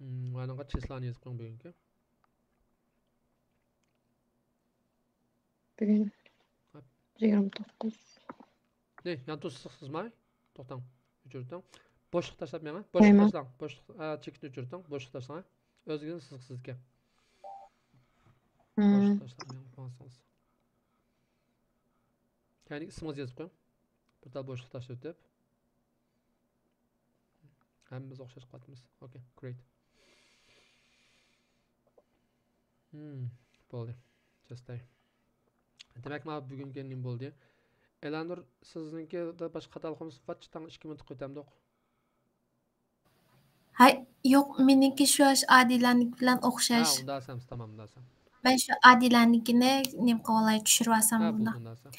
مم، مانىڭغا چىسلانى يېزىپ قويۇڭ بۈگۈنكى. بۈگۈن يىگىرمە توققۇز. نى، يانتۇ سىزىقسىزماي؟ توختاڭ. ئۆچۈرتۈڭ. بوشلۇق تاشلاپ مېڭىڭ. بوشلۇق تاشلاڭ. بوشلۇق، ئا، چېكىتنى ئۆچۈرتۈڭ. بوشلۇق تاشلاڭ. ئۆزىگىزنى سىزىقسىز ئىكەن. مم. بوشلۇق تاشلاپ مېڭىپ ماڭسىڭىز. كەينىگە ئىسمىڭىزنى يېزىپ قويۇڭ. بىر تال بوشلۇق تاشلىۋېتىپ. ھەممىمىز ئوخشاش قىلىۋاتىمىز. ئوكەي، گرېيت. Hmm, بولدى. جەستەي. دېمەك، مانا بۈگۈنكى نېمە بولدى؟ ئەلەنۇر، سىزنىڭكىدە باشقا خاتالىق بولمىسا، ۋاچ تاڭ ئىككى مىنۇت قويۇپ ئۆتەمدۇق. ھاي، يوق، مېنىڭكى شۇ ئادىلەنىڭكى بىلەن ئوخشاش. ئۇندا سەمس، تامام، ئۇندا سەم. مەن شۇ ئادىلەنىڭكىنى نېمە قىلىۋالاي، چۈشۈرۈۋالسام ھە، بۇندا. بولدى، ئۇندا سەم.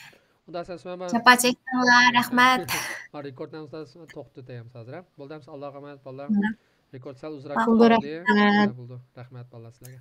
ئۇندا سەم، سىلەر مانا جاپا چەكتىڭلار، رەھمەت. ھە، رېكورد نەمسە توختىتەيمىز ھازىر، ھە. بولدى، ئەمسە ئاللاغا ئەمانەت، بالىلار. بولدى. رېكورد سەل ئۇزراق بولدى، قالدى. رەھمەت. ھە، بولدى. رەھمەت، بالىلار، سىلەرگە.